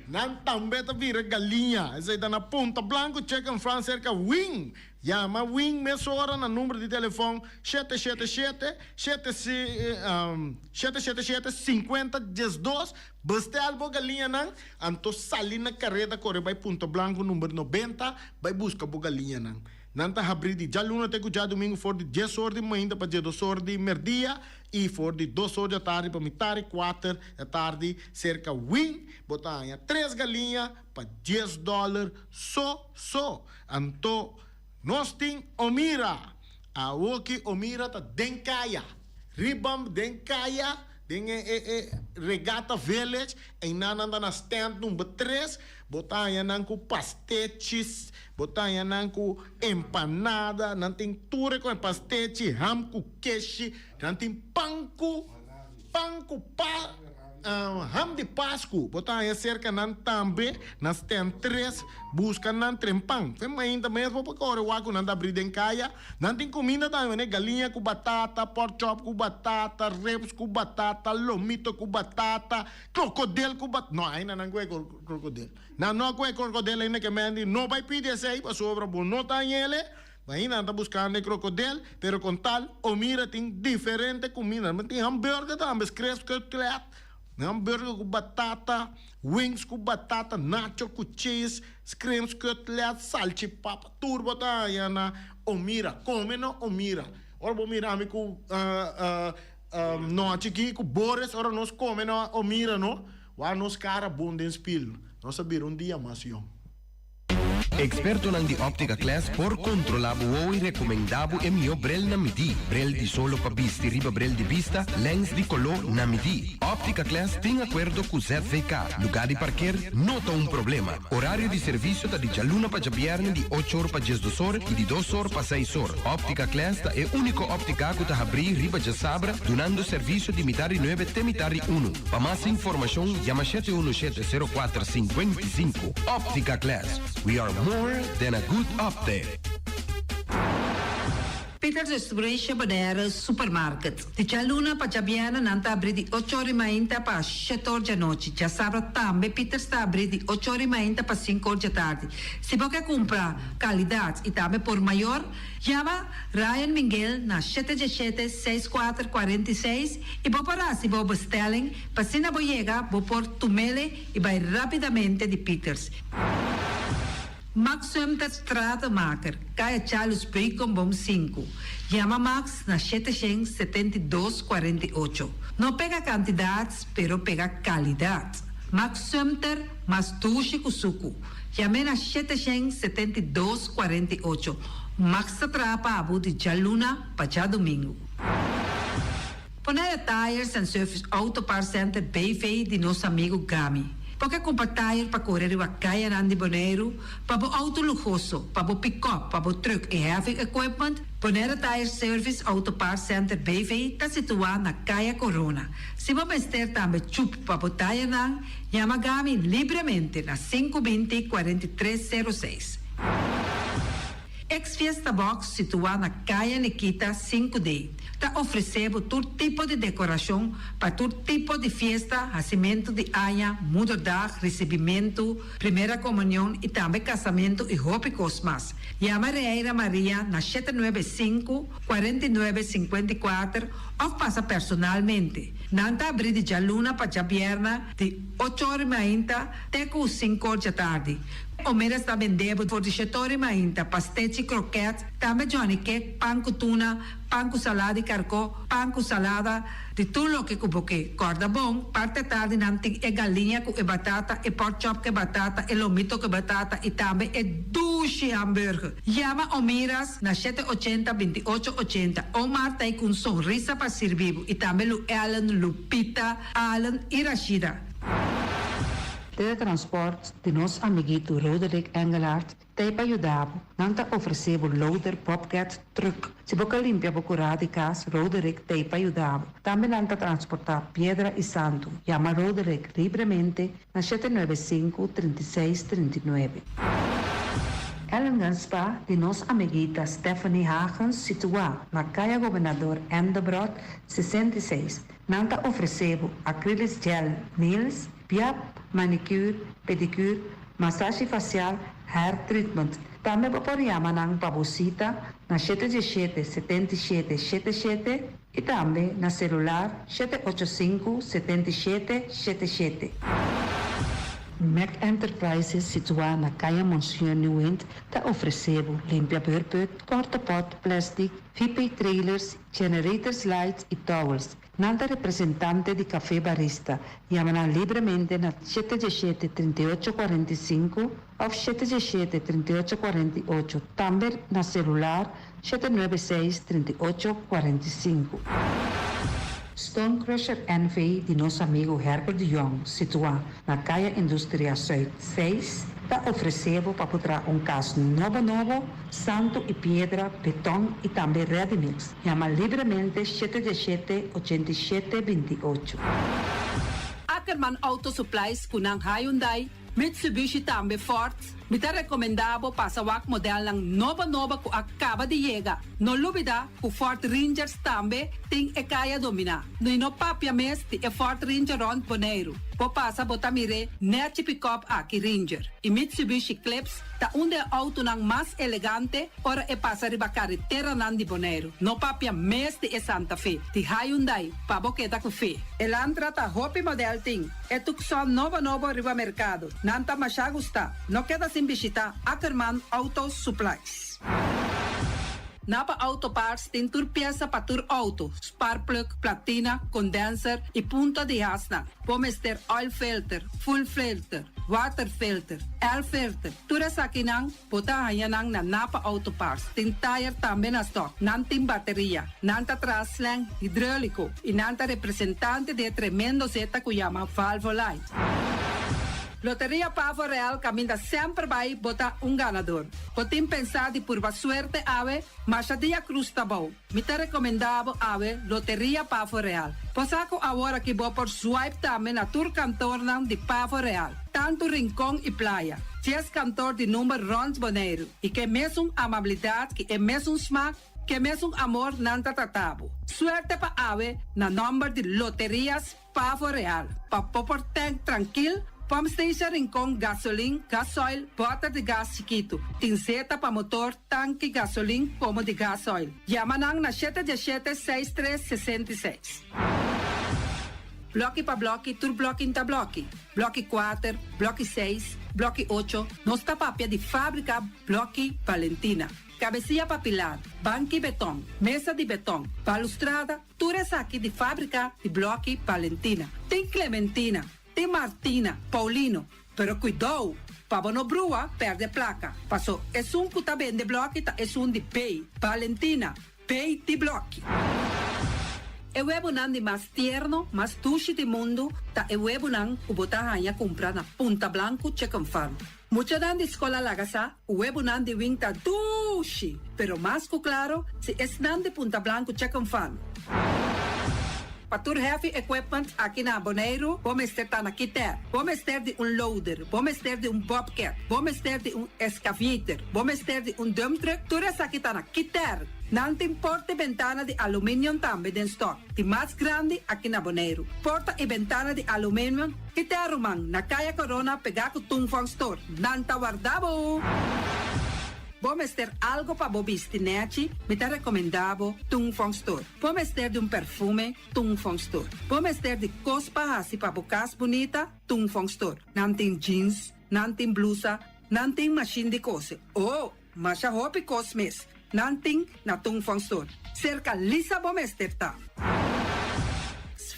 A: Nan tambe ta bira galiña. Esei ta na Punta Blanco Chicken Farm serka Wing. Yama Wing mesora na number di telefon 777 777 50 12. Bestel bo galiñanan, anto sali na kareda kore bai Punta Blanco number 90 bai buska bo galiñanan. Nan ta habrí di djaluna te ku djadumingu for di 10 or di mainta pa 12 or di merdia i for di 2 or di atardi pa mitar i kuater di atardi. Serka Wing bo ta haña tres galiña pa 10 dòler so so. Anto nos tin Omira. Awoki Omira ta den kaya. Ribamp den kaya, den e e e Regatta Village. Einan nan ta na stand number 3. Bo ta haña nan ku pastechis, bo ta haña nan ku empanada, nan tin tur e kos, pastechi, ham ku keshi, nan tin pan ku pan ku pa ham di Pasku. Bo ta haña serka nan tambe na stand 3. Buska nan tren pan. Fe mainta mes bo por kore wak ku nan ta abri den kaya. Nan tin kuminda tambe, ne? Galiña ku batata, pork chop ku batata, ribs ku batata, lomito ku batata, krokodel ku bat. No, ainda nan kue krokodel. Nan no a kue krokodel ainda ke men di no bai pidi esei pasobra bo no ta hañ'el. Ainda nan ta buskando e krokodel, pero kon tal Omira tin diferente kuminda. Nan tin hamburger tambe, skreskeuklet. Hamburger ku batata, wings ku batata, nacho ku cheese, skrimskutlet, salchipapa, tur bo ta haña na Omira. Kome na Omira. Ora bo mira ami ku nochi aki ku Boris, ora nos kome na Omira no, wak nos kara bon den spil. Nos a bira un dia mas yòn.
D: Ekspertonan di Optica Class por kontrolá bo wowo i rekomendá bo e mihó brel na midí. Brel di solo pa bisti riba brel di bista, lèns di koló na midí. Optica Class tin akuerdo ku ZVK. Lugá di parker no ta un problema. Orario di servisio ta di djaluna pa djabièrnè di ocho or pa 12 or i di 2 or pa 6 or. Optica Class ta e úniko óptika ku ta habrí riba djasabra dunando servisio di mitar di nuebe te mitar di unu. Pa mas informashon yama 717 04 55. Optica Class, we are more than a good optic.
E: Peters Distribution Bonaire Supermarket. Di djaluna pa djabièrnè nan ta abrí di ocho or di mainta pa shete or djanochi. Djasabra tambe Peters ta abrí di ocho or di mainta pa sinku or djatardi. Si bo ke kumpra kalidat i tambe por mayor, yama Ryan Minguel na shete 17 6 4 46 i bo por hasi bo bestelling pa asina bo yega bo por tumele i bai rápidamente di Peters. Max Sumter Stratenmaker, Kaya Charles Beukenboom 5. Yama Max na 772 48. No pega kantidat, pero pega kalidat. Max Sumter, mas dushi ku suku. Yam'é na 772 48. Max ta traha pa abo di djaluna pa djadumingu. Bonaire Tires and Service Auto Parts Center BV di nos amigu Gami. Bo ke kumpra tire pa kore riba kayanan di Boneiru, pa bo outo luhoso, pa bo pikòp, pa bo trùk i heavy equipment? Bonaire Tire Service Auto Parts Center BV ta situá na Kaya Korona. Si bo mester tambe chup pa bo taiernan, yama Gami libremente na 5 20 43 06. Ex Fiesta Box situá na Kaya Nikita 5D ta ofresé bo tur tipo di dekorashon pa tur tipo di fiesta, hasimentu di aña, moederdag, risibimentu, primera komunion i tambe kasamentu i hopi kos mas. Yama Reira Maria na 795 49 54 òf pasa personalmente. Nan ta abrí di djaluna pa djabièrnè di 8 or mainta te ku 5 or djatardi. Omeras ta bende bo for di 7 or mainta pastechi, kroket, tambe johnny cake, pan ku tuna, pan ku salada di karkó, pan ku salada, di tur loke ku bo ke. Kòrda bon, parti atardi nan tin e galiña ku e batata, e pork chop ku e batata, e lomito ku e batata i tambe e dushi hamburger. Yama Omiras na 780 28 80. Omar ta ei ku un sonrisa pa sirbi bo i tambe Lu Ellen, Lupita, Allen i Rashida.
C: Teletransport di nos amiguito Roderick Engelhardt ta ei pa yuda bo. Nan ta ofresé bo loader, bobcat, truck. Si bo ke limpia bo kurá di kas, Roderick ta ei pa yuda bo. Tambe nan ta transportá piedra i santu. Yama Roderick libremente na 795 36 39. Ellingen Spa di nos amiguita Stephanie Hagens, situá na Kaya Gobernador N. Debrot 66. Nan ta ofresé bo acrylic gel nails, BIAP, manicure, pedicure, masashi fasial, hair treatment. Tambe bo por yama nan pa bo sita na 717 77 77 i tambe na selular 785 77 77. Mac Enterprises, situá na Kaya Monsieur Nieuwind, ta ofresé bo limpia beurput, porta pot, plastic, VP trailers, generators lights i towels. Nan ta representante di Café Barista. Yama nan libremente na 717 38 45 òf 717 38 48. Tambe na selular 796 38 45. Stone Crusher NV di nos amigu Herbert de Jong, situá na Kaya Industria Zuid 6, ta ofresé bo pa traha un kas nobo nobo, santu i piedra, beton i tambe ready mix. Yama libremente 717 87 28.
E: Ackerman Auto Supplies ku nan Hyundai, Mitsubishi tambe Ford. Mi ta rekomendá bo pasa wak modelnan nobo nobo ku a kaba di yega. No lubidá ku Ford Rangers tambe tin e kaya dominá. No i no papia mes di e Ford Ranger rònt Boneiru. Bo pasa bo ta mir'é nèchi pick-up aki Ranger. I Mitsubishi Eclipse ta un di e outonan mas elegante ora e pasa riba kareteranan di Boneiru. No papia mes di e Santa Fe, di Hyundai, pa bo keda ku fe. Elantra ta hopi model tin. E Tucson nobo nobo riba merkado. Nan ta masha gustá. No keda sin bishitá Ackerman Auto Supplies. Napa Auto Parts tin tur piesa pa tur outo, sparkplug, platina, condenser i punta di hasnan. Bo mester oil filter, fuel filter, water filter, air filter. Tur esakinan bo ta haña nan na Napa Auto Parts. Tin tire tambe na stock. Nan tin bateria. Nan ta traha slang hidráuliko i nan ta representante di e tremendo zeta ku yama Valvoline. Loteria Pavo Real kaminda semper bai bo ta un ganador. Bo tin pensá di purba suerte awe, masha dia krus ta bou. Mi ta rekomendá bo awe Loteria Pavo Real. Bo sa ku awor aki bo por swipe tambe na tur kantornan di Pavo Real, tantu Rincon i Playa. 10 kantor di number rònt Boneiru i ke mesun amabilidat ku e mesun smak, ke mesun amor nan ta trata bo. Suerte pa awe na nòmber di Loterias Pavo Real. Pa bo por tank trankil, pump station Rincon, gasolin, gasoil, bòter di gas chikitu. Tin zeta pa motor, tanki, gasolin, komo di gasoil. Yama nan na 717 63 66. Blòki pa blòki, tur blòki ta blòki. Blòki 4, blòki 6, blòki 8, nos ta papia di fábrika Blòki Valentina. Kabesia pa pilar, banki beton, mesa di beton, balustrada, tur esaki di fábrika di Blòki Valentina. Tin Clementina, tin Martina, Paulino, pero kuidou, pa bo no brua, pèrdè plaka. Paso, esun ku ta bende blòki ta esun di B, Valentina, B di blòki. E webunan di mas tierno, mas dushi di mundu, ta e webunan ku bo ta haña kumpra na Punta Blanco Chicken Farm. Muchanan di skol a laga sa, webunan di Wing ta dushi, pero mas ku klaro, si esnan di Punta Blanco Chicken Farm. Pa tur heavy equipment aki na Boneiru, bo mester ta na Kiter. Bo mester di un loader, bo mester di un bobcat, bo mester di un excavator, bo mester di un dump truck, tur esaki ta na Kiter. Nan tin porta i bentana di aluminium tambe den stock, di mas grandi aki na Boneiru. Porta i bentana di aluminium, Kiter ruman, na Kaya Corona pegá ku Tung Fong Store. Nan ta warda bo! Bo mester algo pa bo bisti nechi? Mi ta rekomendá bo Tung Fong Store. Bo mester di un perfume? Tung Fong Store. Bo mester di kos pa hasi pa bo kas bunita? Tung Fong Store. Nan tin jeans, nan tin blusa, nan tin mashin di kose. Oh, masha hopi kos mes nan tin na Tung Fong Store. Serka Lisa bo mester ta.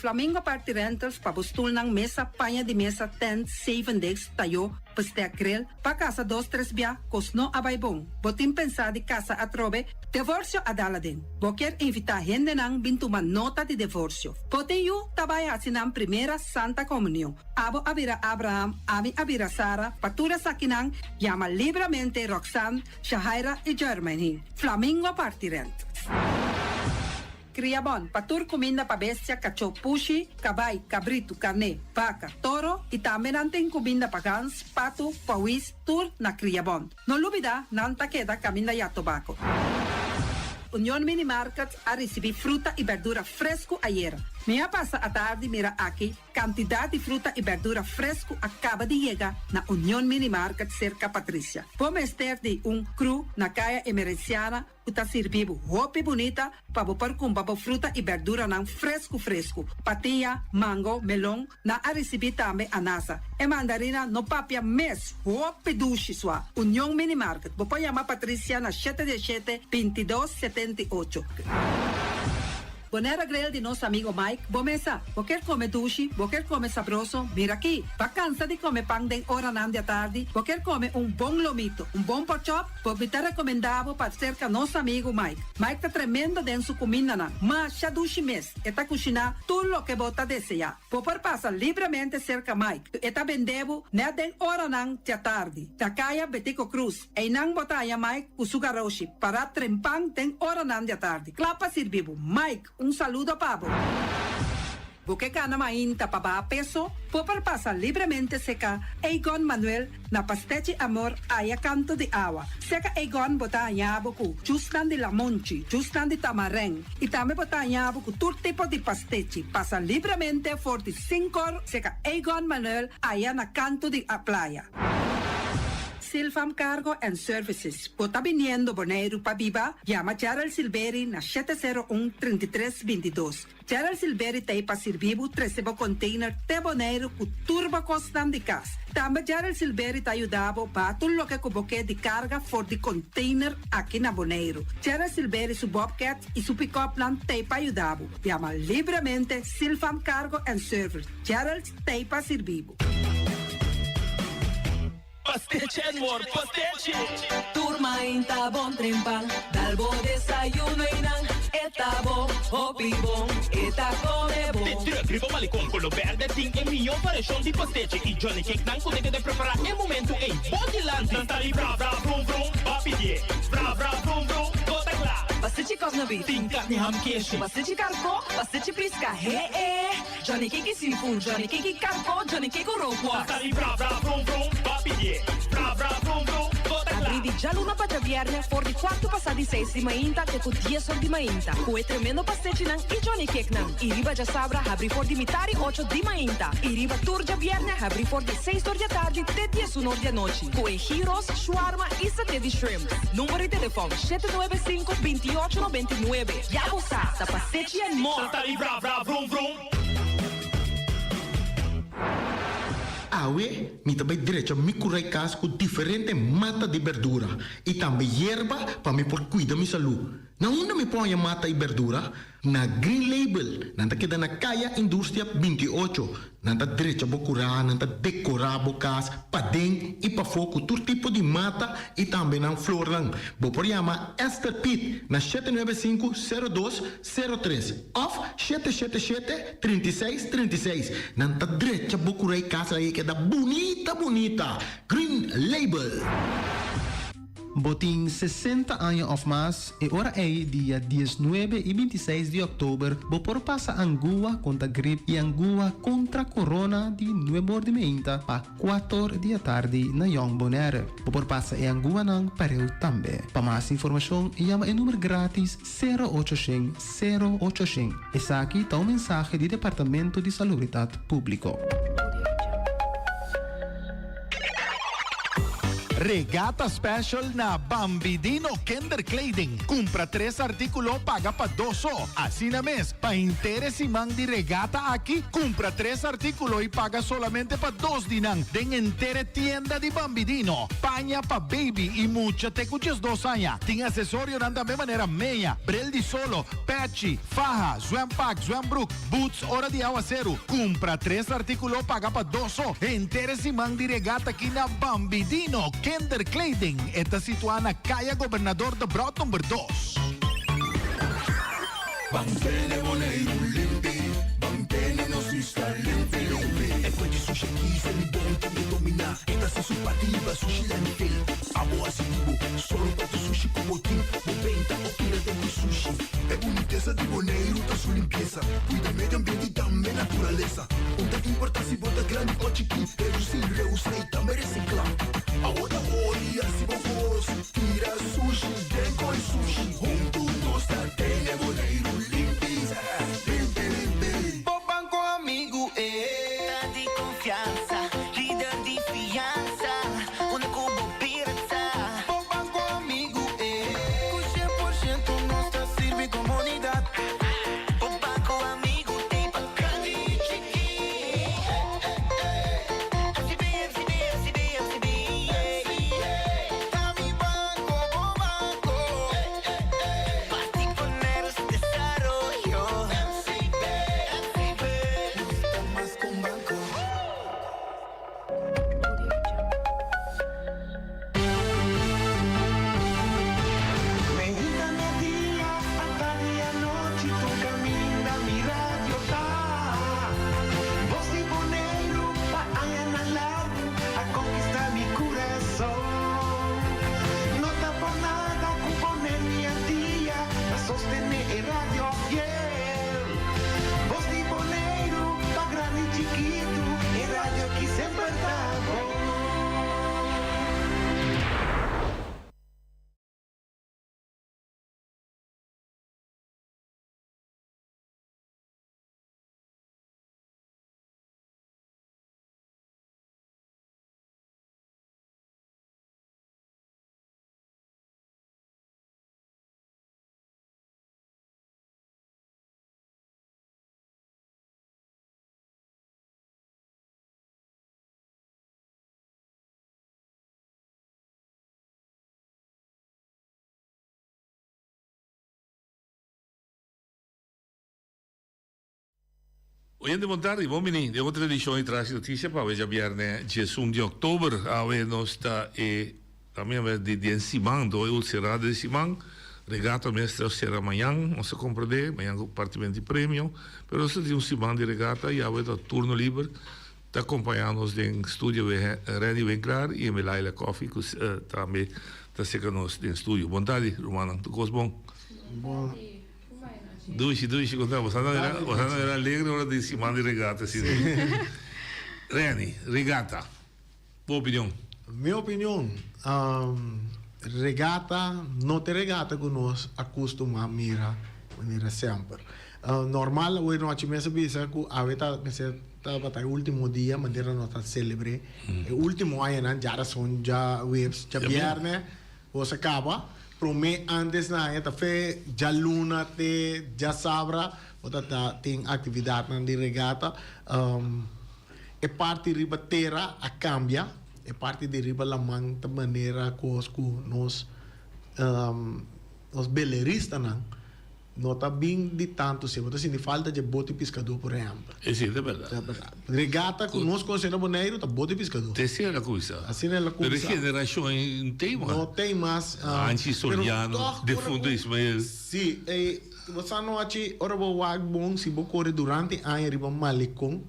E: Flamingo Party Rentals pa bo stulnan, mesa, paña di mesa, tent, zevendegs, tayó, bestek, grill, pa kasa dos tres bia, kos no a bai bon. Bo tin pensá di kasa atrobe? Devorsio a dal aden. Bo kier invitá hendenan bin tuma nota di devorsio. Bo tin yu ta bai hasi nan primera Santa Komunion. Abo a bira Abraham, ami a bira Sara, pa tur esakinan yama libramente Roxanne, Shahaira i Jermaine. Flamingo parti rent. Kriabon, pa tur kuminda pa bestia, kachó, pushi, kabai, kabritu, karné, baka, toro i tambe nan tin kuminda pa gans, patu, pawis, tur na Kriabon. No lubida, nan ta keda kaminda ya tobako. Union Mini Market a risibí fruta i bèrdura fresku ayera. Mi a pasa atardi mira aki kantidat di fruta i bèrdura fresku a kaba di yega na Union Mini Market serka Patricia. Bo mester di un kru na Kaya Emerenciana ku ta sirbi bo hopi bunita pa bo por kumpra bo fruta i bèrduranan fresku fresku. Patia, mango, melon, nan a risibí tambe anasa. E mandarina no papia mes, hopi dushi sua. Union Mini Market, bo por yama Patricia na shete dieshete, bintidos, 78. Bonera Grill di nos amigo Mike, bo mesa. Bo kier come dushi, bo kier come sabroso, mira aki. Bo a cansa di come pan den oranan di atardi, bo kier come un bon lomito, un bon porkchop, bo mi ta recomenda bo pa cerca nos amigo Mike. Mike ta tremendo den su cumindanan, masha dushi mes, e ta cushina tur loke bo ta desea. Bo por pasa libremente cerca Mike, e ta bende bo net den oranan di atardi. Na caya Betico Cruz. Einan bo ta haña Mike ku su garoshi pará trempan den oranan di atardi, kla pa sirbi bo. Mike, un saludo pa bo! Bo ke gana mainta pa baha peso? Bo por pasa libremente seka Egon Manuel na Pastechi Amor aya kanto di awa. Seka Egon bo ta haña bo ku jusnan di lamonchi, jusnan di tamarèn i tambe bo ta haña bo ku tur tipo di pastechi. Pasa libremente for di sinkor seka Egon Manuel aya na kanto di playa. Silfam Cargo and Services, Bo ta biniendo Boneiru pa biba? Yama Gerald Silveri na 701 33 22. Gerald Silveri ta ei pa sirbi bo trese bo container te Boneiru ku tur bo kosnan di kas. Tambe Gerald Silveri ta yuda bo baha tur loke ku bo ke di karga for di container aki na Boneiru. Gerald Silveri su bobcat i su pick-upnan ta ei pa yuda bo. Yama libremente Silfam Cargo and Service. Gerald ta ei pa sirbi bo.
F: Pastechi and more, pastechi!
G: Tur mainta bon trempan, dal bo desayuno y nan e ta bo, hopi bon, e ta come bon.
F: De truck riba malecon colo berde tin e miyo variacion di pastechi y johnny cake nan cu ta keda prepara e momento ey bo dilanti. Nan ta di bra bra vrum vrum, ba pidie, bra bra vrum vrum, bo ta cla.
G: Pastechi cosna beef.
F: Tin carni ham keshi.
G: Pastechi carco, pastechi pisca, he e. Johnny Cake y seafood, Johnny Cake y carco, Johnny Cake cu rookworst.
F: Sali bra bra vrum vrum, ba pidié. Bra bra vrum vrum, bo ta
G: Abrí
F: kla.
G: di djaluna pa djabièrnè for di kuartu pasá di seis di mainta te ku dies or di mainta, ku e tremendo pastechinan i Johnny Cakenan. I riba djasabra habrí for di mitar i ocho di mainta. I riba tur djabièrnè habrí for di seis or di atardi te diesun or di anochi, ku e gyros, shawarma i saté di shrimp. Number di telefòn, 795 28 99. Ya bo sa, ta pastechi and more!
F: Sali bra bra vrum vrum.
A: Awe mi ta bai drecha mi kurai kas ku diferente mata di berdura i tambe yerba pa mi por kuida mi salú. Na unda mi por haña mata i berdura? Na Green Label. Nan ta keda na Kaya Industria 28. Nan ta drecha bo kurá, nan ta dekorá bo kas paden i pafó ku tur tipo di mata i tambe nan flornan. Bo por yama Esther Piet na 795 02 03 òf 777 36 36. Nan ta drecha bo kurá i kas ei keda bunita bunita. Green Label.
H: Bo tin 60 aña òf mas? E ora ei, dia diesnuebe i bintiseis di òktober, bo por pasa angua kontra grip i angua kontra korona di nuebor di meinta pa kuator di atardi na Jong Bonaire. Bo por pasa e anguanan pareu tambe. Pa mas informashon, yama e number gratis sero ocho shen sero ocho shen. Esaki ta un mensahe di Departamento di Salubridat Públiko.
I: Regata special na Bambidino Kinderkleding. Cumpra tres articulo paga pa dos so. Asina mes, pa henter e siman di regata aki, cumpra tres articulo y paga solamente pa dos di nan den henter e tienda di Bambidino. Paña pa baby y mucha te cu 12 aña. Tin accesorionan tambe manera meña, bril di solo, pechi, faha, zwempak, zwembroek, Boots ora di awaseru. Kumpra tres artíkulo paga pa dos so. Henter e siman di regata aki na Bambidino Kinderkleding. E ta situá na Kaya Gobernador Debrot number dos.
J: Ban tene Boneiru limpi, ban tene nos isla limpi limpi. E fuente di sushi aki se mi bon ta mi dominá. E ta hasi su parti riba sushi landfill. Abo hasi di bo, sòru pa tur sushi ku bo tin. Bo benta o tira den ku sushi. E bunitesa di Boneiru ta su limpiesa. Kuida medio ambiente i tambe naturalesa. Un ta importá si bo ta grandi o chikí. Redusí, reusá i tambe resiklá. Abo ta hori hasi bo kos. Tira sushi den koi sushi. Huntu nos ta tene Boneiru limpi. Limpi limpi.
K: Bo banko amigu e. Ta di konfiansa, lider di fiansa, unda ku bo bira ta. Bo banko amigu e. Ku 100% nos ta sirbi komunidat. Bo banko amigu t'ei pa grandi i chikí. MCB, MCB, MCB, MCB, yeah. Ta mi banko, bo banko. Parti poner su desaroyo. MCB, MCB. Nos ta mas ku un banko.
L: Meinta media, atardi anochi, tur kaminda mi radio ta. Bos di Boneiru pa añanan largu a konkistá mi kurason. No ta por nada ku Boneiru i Antia ta sostené e radio fiel. Bos di Boneiru pa grandi i chikitu, e radio ki semper ta bon.
M: Oyente bon tardi, bon bini den otro edicion di Trash Noticia pa awe djabierne 11 di october. Awe nos ta e tambe awe di den siman, do e ulcerada di siman. Regata mes ta cera mañan, nos ta comprende, mañan cu partimento di premio, pero nos ta tin un siman di regata y awe ta turno liber. Ta acompaña nos den studio Renny Winklaar y Emilaila Coffie cu tambe ta seca nos den studio. Bon tardi rumannan, tur cos bon?
A: Bon.
M: Dushi, dushi, con ta? Boso anda boso anda mira alegre ora di siman di regata asina. Renny, regata, bo opinion?
A: Mi opinion, regata no ta e regata cu nos a custuma mira manera semper. Normal awe nochi mes a bisa cu awe ta mester tabata e ultimo dia manera nos ta celebre e ultimo añanan djarason, djaweps, djabierne. Cos a caba. Prome antes na aña ta fe djaluna te djasabra bo ta ta tin actividadnan di regata. E parti riba tera a cambia, e parti di riba laman ta manera cos cu nos nos beleristanan No ta bin di tantu si bo ta sinti falta dje boti piskadó por ehèmpel.
M: Esei ta bèrdat.
A: Ta bèrdat. Regata ku nos konosé na Boneiru ta boti piskadó.
M: Te asina el a kuminsá.
A: Asina el a kuminsá.
M: Pero e generashon ei no tei mas.
A: No tei mas.
M: Anchi Soliano, defunto Ismael.
A: Si, e bo sa nochi ora bo wak bon si bo kore durante aña riba Malecon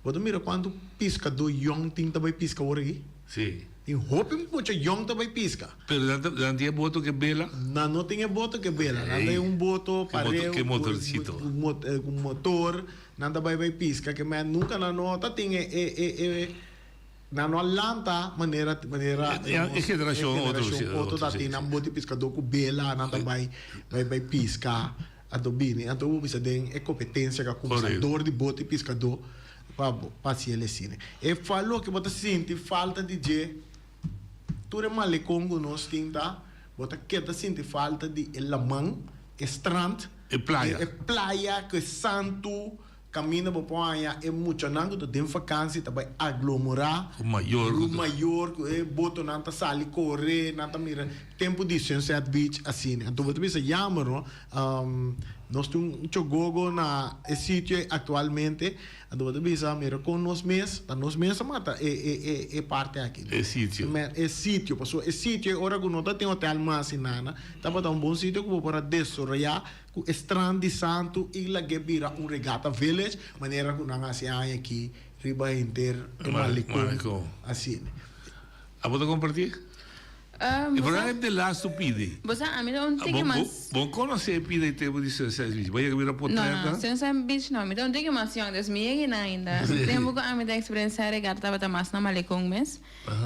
A: bo ta mira kuantu piskadó yòn tin ta bai piska awor aki.
M: Si.
A: Tin hopi mucha yong ta bai piska.
M: Pero nan ta nan tin e boto ke bela?
A: Nan no tin e boto ke bela. Nan ta un boto pareu
M: Ke motorcito.
A: Ku motor nan ta bai bai piska ke men nunka nan no ta tin e e e e nan no a lanta manera manera
M: E generashon otro
A: e generashon otro ta tin nan boto di piskadó ku bela nan ta bai bai bai piska anto bini anto bo bisa den e kompetensia ku a kumsa dor di boto di piskadó. Pa bo pa haci el esine. E fa loke bo ta sinti falta di dje, tur e malekon ku nos tin ta, bo ta keda sinti falta di e laman, e strand,
M: E playa.
A: e playa ku e santu, kaminda bo por haña e muchanan ku ta den fakansi ta bai aglomorá,
M: Ku mayor
A: ku mayor ku e botonan ta sali kore, nan ta mira tempu di Sunset Beach asina. Anto bo ta bisa jammer no. Nos tin un chogogo na e sitio ei aktualmente, anto bo ta bisa mira kon nos mes, ta nos mes a mata e e e e parti aki.
M: E sitio.
A: E sitio, pasobra e sitio ei ora ku no ta tin hotel mas i nada, tabata un bon sitio ku bo por a desaroyá ku e strand di Santu i lag'é bira un regata village, manera ku nan hasi aña aki riba henter e malecon asina.
M: Abo ta kompartí? E por a de laatste pidi.
N: Bo sa ami ta un tiki mas.
M: Bo konosé e pida e tempu di Sunset Beach? Bo yega mira
N: potret
M: nan?
N: No, no, Sunset Beach no. Mi ta un tiki mas yong, dus mi yega einan ainda. Tempu ku ami ta eksperensiá regata tabata mas na Malecon mes.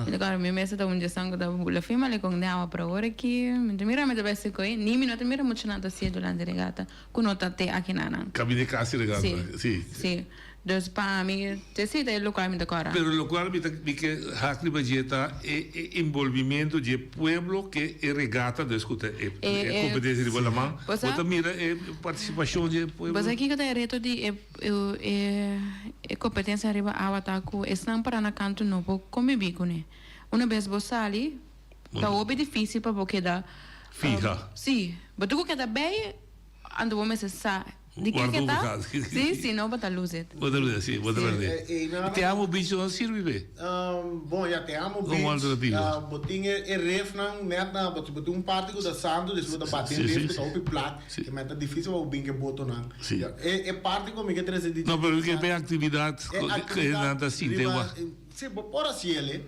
N: Mi ta kòrda mi mes ta un djesan ku ta bula fin Malecon den awa, pero awor aki mi ta mira mi ta bai Sekoe, ni mi no ta mira muchu nan ta hasié durante regata ku no ta te akinanan.
M: Kabine kasi regata,
N: si. Si. Dus pa mi, te si ta e lokual mi ta kòrda.
M: Pero lokual mi ta mi ke hak riba dje ta e e enbolbimentu dje pueblo ke e regata, dus ku ta e e kompetensia riba laman. Bo ta mira e partisipashon dje pueblo?
N: Bo sa kiko ta e reto di e e e kompetensia riba awa ta ku esnan pará na kantu no por kombibí kuné. Una bes bo sali, ta hopi difísil pa bo keda.
M: Fija.
N: Si. Bo tin ku keda bei, anto bo mester sa. Di ke ke ta? Si, si no bo ta lose it.
M: Bo ta lose, si, bo ta perde. Te Amo Beach no sirbi be?
A: Bon, ya Te Amo
M: Como
A: Beach,
M: alternativa.
A: bo tin e refnan net na, bo tin un parti ku ta santu, despues bo ta bati den ref ku ta hopi plat, ke mei ta dificil pa bo bin ke botonan. E e parti ku mi ke trese di
M: No, pero ke aktividat ke nan ta sinti
A: riba, si, bo por hasi el.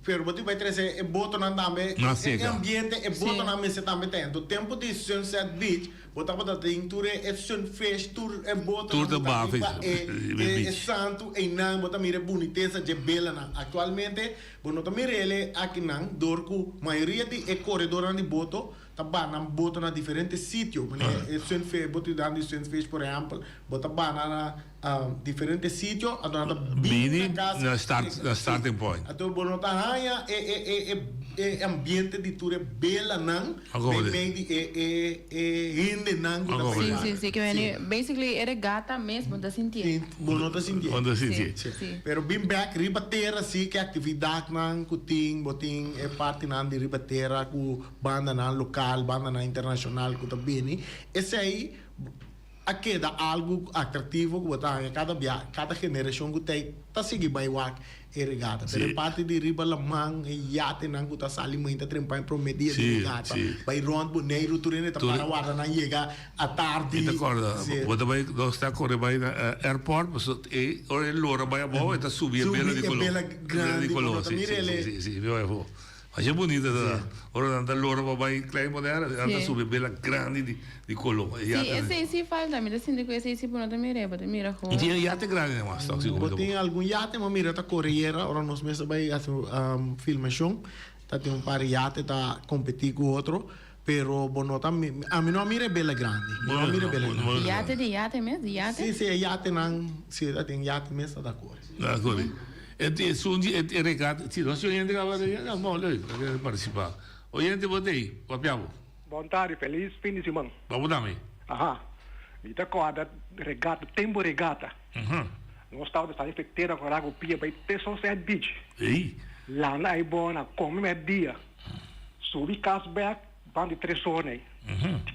A: Pero bo tin bai trese e botonan tambe,
M: Na
A: e
M: seka.
A: ambiente, e botonan mester tambe ta ento. Tempo di Sunset Beach, bo tabata tin tur e e sunfish, tur e botonan
M: Tur ta
A: ku ta
M: baaf
A: riba e
M: riba e
A: e e
M: beach.
A: santu einan, bo ta mira e bunitesa dje belanan. Aktualmente bo no ta mira ele akinan dor ku mayoria di e koredornan di boto ta ba nan boto na diferente sitio. Manera e sunfish, botonan di sunfish por ehèmpel, bo ta ba nan na Diferente sitio, anto nan ta bini na kas.
M: Na start, na starting point.
A: Anto bo no ta haña e e e e e ambiente di tur e belanan den mei di e e e hendenan ku ta
N: Sí, sí, sí, ke wene basically e regata mes bo no ta sintié.
A: Bo no ta sintié.
M: Bo no ta sintié.
A: Sí, sí. Pero bin bek riba tera sí ke aktividatnan ku tin, bo tin e partinan di riba tera ku bandanan lokal, bandanan internashonal ku ta bini. Esei A keda algu atractivo ku bo ta haña kada bia, kada generashon ku ta ta sigui bai wak e regata. Pero e parti di riba laman, e yatenan ku ta sali mainta trempa e prome dia di regata, bai rònt Boneiru tur hende ta para warda nan yega atardi.
M: Mi ta kòrda, bo ta bai, nos ta kore bai na airport, pasobra e ora e lora bai abou e ta subi e bela di koló.
A: Subi e bela grandi ku no ta mira el.
M: Si, si, si, mi bai afó. Masha bunita ta da. Ora nan ta lora pa bai Klein Bonaire, nan ta subi bela grandi di di koló.
N: Sí, esei sí falta. Mi ta sinti ku esei sí bo no ta mira, bo ta mira gewoon.
M: Tin yate grandi nan mas tok, si
A: Bo tin algun yate, mi a mira ta kore yera ora nos mes ta bai hasi filmashon, ta tin un par yate ta kompetí ku otro, pero bo no ta ami no a mira e bela grandi. Mi no a mira e bela grandi.
N: Yate di yate mes? Di yate?
A: Sí, sí, e yatenan, sí, ta tin yate mes ta ta kore.
M: Ta kore. Esun di e regata, si nos oyente kaba di ya, bon leuk, ta kere participa. Oyente bo t'ey, papia bo.
O: Bon tardi, felis fin di siman.
M: Pa bo tambe.
O: Aha, mi ta kòrda regata, tempu regata. Nos tabata sali fetera ku ragu pia bai te Sunset Beach.
M: Ey.
O: Landa ay bona, kome mèrdia, subi kas bèk ban di tres ora ei.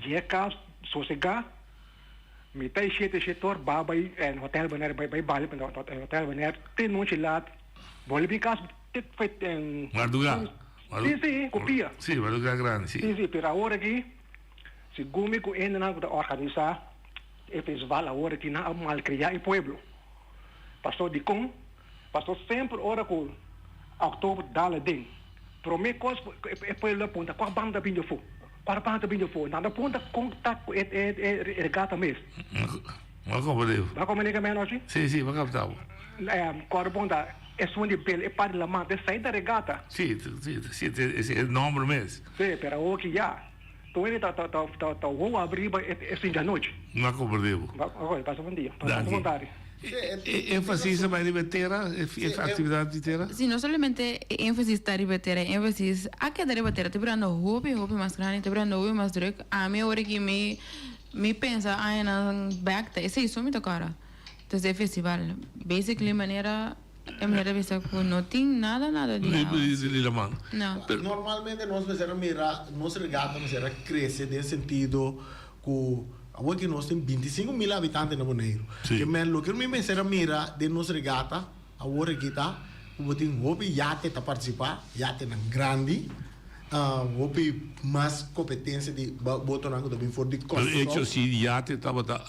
O: Yega kas, sosegá. Mi ta e shete shete or ba bai hotel Bonaire bai bai bali hotel Bonaire te nochi laat bolbe bin cas te
M: Marduga
O: Si si cu pia.
M: Si marduga grandi si.
O: Si si pero awor aki segun mi cu hendenan cu ta organisa e festival awor aki nan a malcria e pueblo paso dicon paso semper ora cu. Òktober dal aden. Promé kos e pueblo a punta kua banda bin djafó? Kua banda bin djafó? Nan ta punta kon ta ku e e regata mes.
M: Bo a komprendé?
O: Bo a komprendé ke mi anochi?
M: Sí, sí, bo a kapta bo.
O: Kua ta punta esun di bel e parti laman ta esei ta regata?
M: Sí, sí, sí, esei e nòmber mes.
O: Sí, pero awor ki ya. Tur hende ta ta ta ta wowo abri riba e fin di anochi.
M: No a komprendé bo.
O: Oké, pasa bon dia. Pasa bon tardi.
M: E énfasis ta bai riba e tera, e aktividat di tera?
N: Sí, no solamente e énfasis ta riba e tera, e énfasis a keda riba tera. Ta birando hopi, hopi mas grandi, ta birando hopi mas druk. Ami awor aki mi mi pensa añanan bèk ta esei so mi ta kòrda. Entonces e festival, basically manera. E muher ta bisa cu no tin nada nada di awa.
M: Di laman.
N: No.
A: Normalmente nos mester a mira nos regata mester a crece den sentido cu awor ki nos tin 25 mil habitante na Boneiru. Ke men loke mi mester a mira den nos regata awor aki ta cu bo tin hopi yate ta participa, yatenan grandi. Hopi mas competencia di botonan cu ta bin for di Corsou.
M: De hecho si yate tabata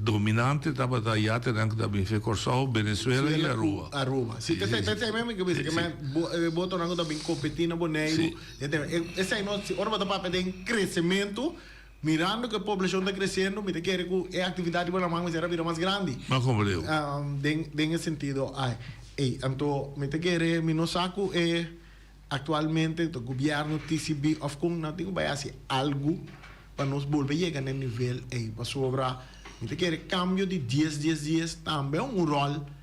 M: dominante tabata yatenan cu ta bin for Corsou, Venezuela y Aruba.
A: Aruba. Si ta esey mi ke bisa ke men e botonan cu ta bin competi na Boneiru. Esey no si ora bo ta papia den crecemento mirando cu e poblacion ta creciendo mi ta kere cu e actividad di Bonaman mester a bira mas grandi.
M: Ma comprende.
A: Den e sentido ey. Anto mi ta kere mi no sa cu e. Actualmente ta gobierno, TCB of con nan tin cu bay haci algo pa nos bolbe yega na e nivel ey pasobra mi ta kere cambio di dies dies dies tambe un rol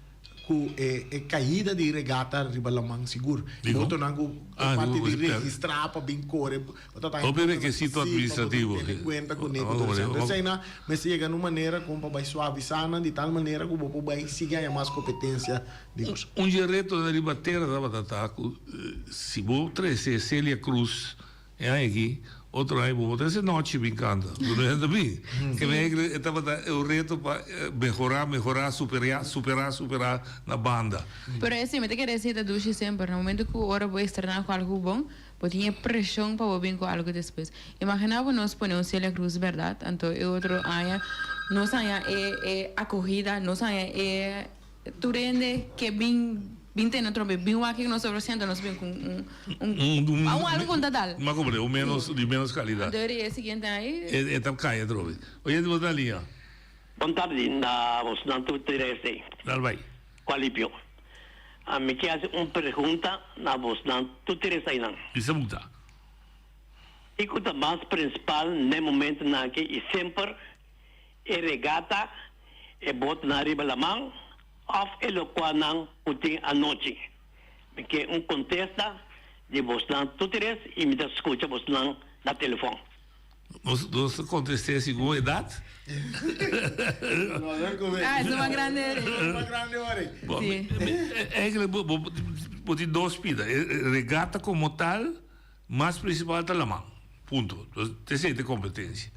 A: cu e e caida di regata riba laman sigur. Botonan cu e parti di registra pa bin core bo ta
M: Hopi rekisito administrativo.
A: Si pa bo tene cuenta cu ne cu tur esey. Entonces eynan mester yega na un manera con pa bay suavisa nan di tal manera cu bo por bay sigui haya mas competencia.
M: Un dje retonan riba tera tabata ta ku si bo trese Celia Cruz e aña aki, otro aña bo por trese Nochi bin kanta. Bo no hende bin. Ke men e tabata un reto pa mehorá, mehorá, superá, superá, superá na banda.
N: Pero esei mi ta kere esei ta dushi semper. Na momento ku ora bo estrená ku algu bon, bo tin e preshon pa bo bin ku algu despues. Imaginá bo nos pone un Celia Cruz bèrdat, anto e otro aña nos haña e e akohida, nos haña e. Tur hende ke bin bin tene otro bes, bin wak kiko nos ta ofreciendo, nos bin ku un un un algo ku ta dal.
M: Ma como un menos di menos calidad.
N: Anto e siguiente aña
M: E ta cay atrobe. Oye di bo ta liña.
P: Bon tardi na bosnan tur tres.
M: Dal bay.
P: Cualipio. Mi ke haci un pregunta na bosnan tur tres aynan.
M: Bisa buta.
P: Kico ta mas principal n'e momentonan aki y semper e regata, e botonan riba laman òf e lokuanan ku tin anochi? Mi ke un kontesta di bosnan tur tres i mi ta skucha bosnan na telefòn.
M: Nos nos ta kontest'é segun edat.
N: Ah, esun mas grande ori.
A: Esun mas grande ori.
M: Bo, mi, mi, eigenlijk bo, bo, bo tin dos pida. E regata komo tal. Mas principal ta laman. Punto. Esey ta e competencia.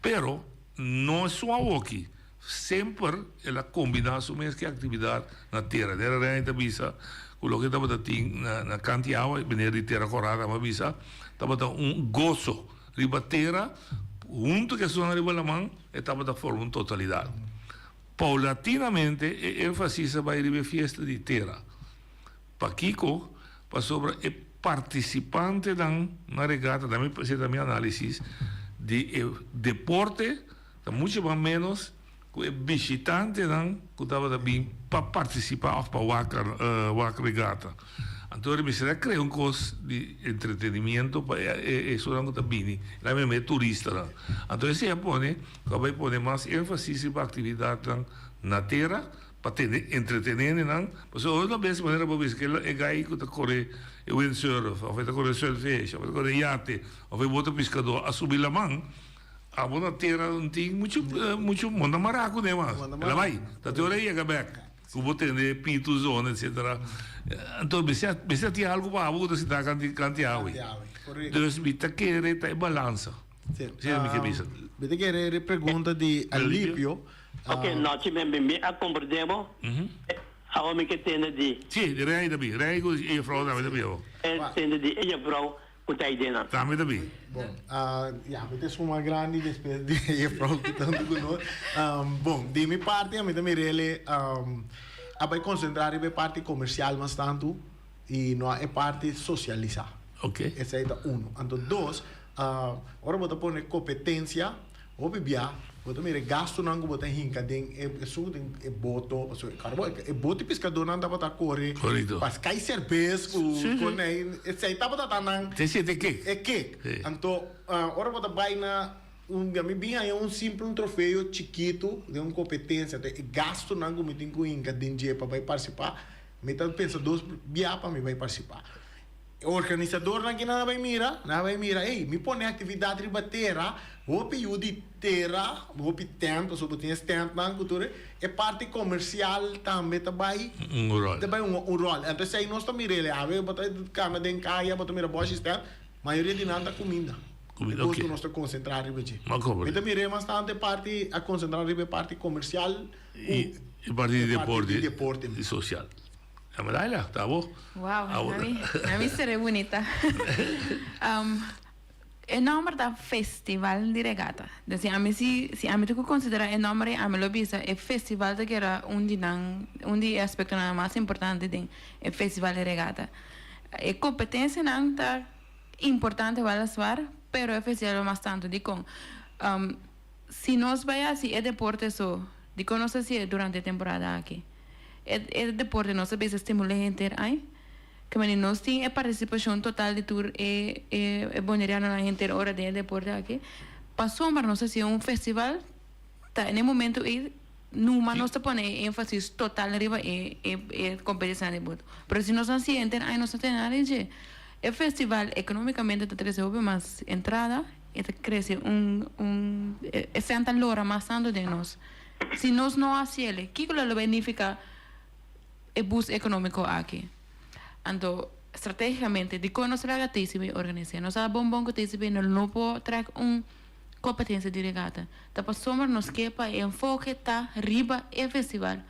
M: Pero no es su awoki. Semper el a combina su mes cu e actividad na tera. Nera Rene ta bisa cu loke tabata tin na Canti Awa, meneer di Tera Corada a bisa, tabata un gozo riba tera hunto cu esunnan riba laman e tabata forma un totalidad. Paulatinamente e enfasis a bay riba e fiesta di tera. Pakiko? Pasobra e partisipantenan na regata, na mi esei ta mi análisis, di e deporte ta mucho mas ménos ku e bishitantenan ku tabata bin pa partisipá òf pa wak wak regata. Anto ora mester a krea un kos di entretenimiento pa e esunnan ku ta bini, la meme e turistanan. Anto esei a pone ku a bai pone mas énfasis riba aktividatnan na tera Pa tene entretenene nan, pasobra ora bes manera bo bisa ke e gai ku ta kore e windsurf of e ta kore surfish of e ta kore yate of e boto piskadó a subi laman, abo na tera no tin muchu muchu bo no mará kuné mas, el a bai, ta te ora e yega bèk ku bo tende pitu zona etsetera. Anto mester mester tin algu pa abo ku ta sinta kanti kanti awe. Dus mi ta kere ta e balansa.
A: Sí,
M: Asina mi ke bisa.
A: Mi ta kere e pregunta di Alipio.
P: Ok, nochi men bin bin a comprende bo. Awo mi ke tende di.
M: Sí, di Rey ta bin. Rey ku e juffrouw tambe ta bin awo.
P: E tende di e juffrouw ku ta eidenan.
M: Tambe ta bin.
A: Bon, ya, mi ta esun mas grandi despues di e juffrouw ku tantu ku nos. Bon, di mi parti ami ta mir'el a bai konsentrá riba e parti komersial mas tantu. I no e parti sosialisá.
M: Ok.
A: Esei ta unu. Anto dos, ora bo ta pone kompetensia, hopi bia bo ta mira e gastunan ku bo ta hinka den e esun den e boto, pasobra kòrda bo e boto di piskadónan tabata kore pa kai serbes ku konei, esei tabata ta nan
M: Te siente e kek.
A: E kek. Anto ora bo ta bai na un mi bin haña un simpel un trofeo chikitu den un kompetensia, anto e gastunan ku mi tin ku hinka den dje pa bai partisipá, Mi ta pensa dos bia pa mi bai partisipá. E organisadornan ki nan a bai mira, nan a bai mira, ey, mi pone aktividat riba tera, hopi yu di tera, hopi tent, pasobra bo tin e stèntnan ku tur e, e parti komersial tambe ta bai,
M: Un ròl.
A: ta bai un un ròl. Anto esei nos ta mira el, awe bo ta kana den kaya, bo ta mira bòshi stènt, mayoria di nan ta kuminda.
M: Kuminda,
A: E kos
M: oké.
A: ku nos ta konsentrá riba dje.
M: M'a komprendé.
A: Mi ta mira e mas tantu e parti, a konsentrá riba e parti komersial ku.
M: E parti di deporte, di deporte y social. Laila, ta bo?
N: Wow, na mi sere bunita. E nomber ta Festival di Regata. Dus si ami si, si ami ta ku konsidera e nomber ei, ami lo bisa e festival ta keda un di nan, un di e aspektonan mas importante den e Festival di Regata. E kompetensianan ta importante weliswaar, pero e festival mas tantu. Dikon? Si nos bai hasi e deporte so, dikon nos hasié durante e temporada aki? E e deporte nos a bisa stimul'é henter ai? Ke manera nos tin e partisipashon total di tur e e e bonerianonan henter ora den e deporte aki? Pasobra nos hasié un festival ta na e momento ei numa nos ta pone e énfasis total riba e e e kompetishon di boto. Pero si nos hasié henter ai nos no tene nada di dje. E festival ekonómikamente ta trese hopi mas entrada. E ta crece un un e senta lora mas tanto den nos. Si nos no haciele, kico lo lo bay nifica e boost economico aki? Anto, strategicamente, dicon nos laga TCB organise? Nos sa bon bon cu TCB no lo por trek un competencia di regata. Ta pasobra nos ke pa e enfoke ta riba e festival.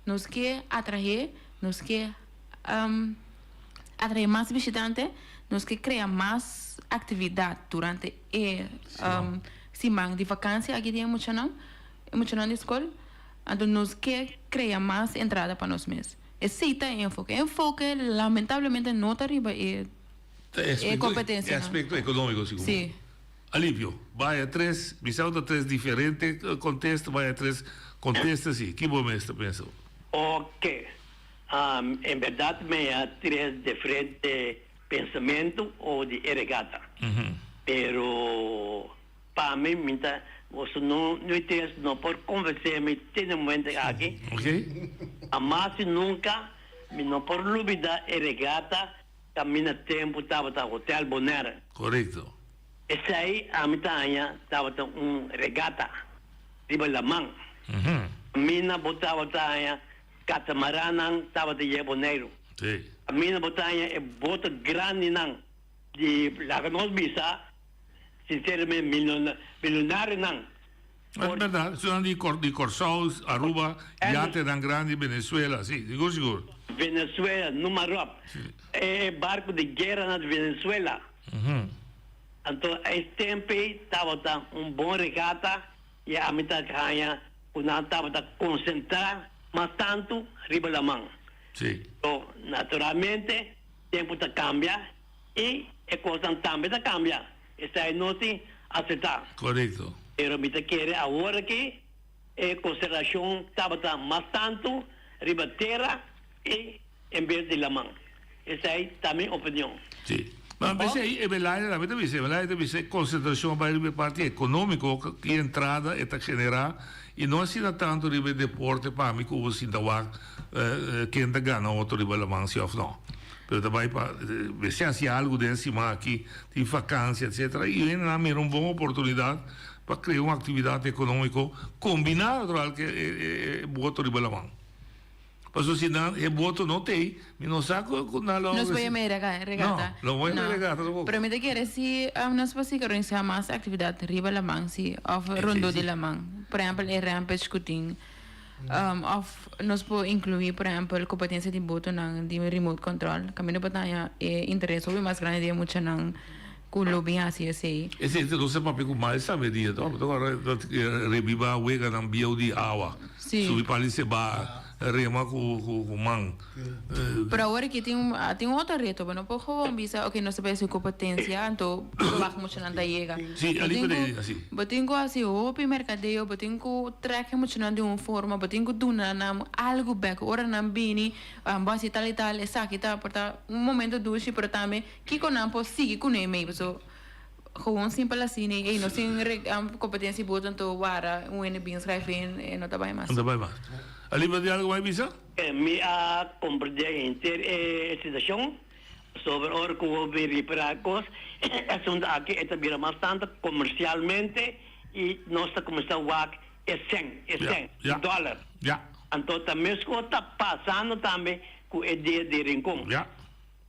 N: Nos ke atrahe, nos ke. Atraé mas bishitante, nos ke krea mas aktividat durante e siman di vakansia aki di e muchanan, e muchanan di skol. Anto nos ke krea mas entrada pa nos mes. Esei ta e enfoke. E enfoke lamentablemente no ta riba e
M: e
N: kompetensianan.
M: E aspekto ekonómiko sigur.
N: Sí.
M: Alivio, Bai a tres, mi sa ku ta tres diferente kontesta, bai a tres kontesta si. Ki bo mes ta pensa?
P: Oke. En berdad mi a tres diferente pensamentu o di e regata. Pero pa mi, mi ta, boso no, no e tres no por convence mi te na momento aki. Hamas y nunca mi no por lubida e regata caminda tempo tabata Hotel Bonaire.
M: Correcto.
P: Esey ami ta haña tabata un regata riba laman. Caminda bo tabata haña Katamaranan tabata yega Boneiru.
M: Sí.
P: Kaminda bo ta haña e boto grandinan di, laga nos bisa sinceramente, milionarionan.
M: Es berdad, esunnan di di Kòrsou, Aruba, yatenan grandi, Venezuela, sí, sigur sigur.
P: Venezuela, numa ròp. E barku di gueranan di Venezuela. Anto e tempu ei tabata un bon regata i ami ta haña ku nan tabata konsentrá mas tantu riba laman.
M: Sí.
P: So, naturalmente, tempu ta kambia i e kosnan tambe ta kambia. Esei nos tin asertá.
M: Korekto.
P: Pero mi ta kere awor aki e konsentrashon tabata mas tantu riba tera i en bes di laman. Esei ta mi opinion.
M: Sí. Ma p'esei e Belaida tambe ta bisa, e Belaida ta bisa e konsentrashon bai riba e parti ekonómiko ki entrada e ta generá i no asina tantu riba e deporte pa mi ku bo sinta wak ken ta gana otro riba laman si òf no. Pero ta bai pa mester hasi algu den e siman aki, tin fakansia etcetera i hendenan mira un bon oportunidat pa krea un aktividat ekonómiko kombiná natural ku e boto riba laman. Pasobra si nan e boto no t'ei, mi no sa ku ku nan lo.
N: Nos por yama e regata.
M: No, no por yama e regata tampoco.
N: Pero mi ta kere si nos por sigui organisa mas actividad riba laman si, of rondó di laman. Por ehempel e rampage ku tin, of nos por inclui por ehempel competencia di botonan di remote control. Caminda por ta haña e interes hopi mas grandi di e muchanan ku lo bin hasi esei.
M: Esei ta nos a papia ku Miles tambe dia, to? Bo ta kòrda rebiba weganan bieu di awa,
N: Si.
M: subi pali seba. rema ku ku man.
N: Pero awor aki tin tin un otro reto, bo no por gewoon bisa ok nos ta bay haci competencia anto wak muchanan ta yega.
M: Sí,
N: Bo
M: ali
N: tin
M: por
N: cu
M: ei así.
N: bo tin cu haci hopi mercadeo, bo tin cu trek e muchanan di un forma, bo tin cu duna nan algo bek ora nan bini bo haci tal y tal esaki ta por ta un momento dushi pero tambe kico nan por sigui cune mey paso Gewoon simpel asina y ey no sin competencia y boto anto wara un hende bin schrijf in e no ta bay mas.
M: No ta bay mas. Aliba tin algo mas bisa?
P: Mi a comprende henter e situacion sobre ora cu bo bin ripara e cos, e asunto aki e ta bira mas tanto comercialmente y nos ta cuminsa wak e cen, e cen, e dollar. Anto ta mescos ta pasando tambe cu e dia di Rincon.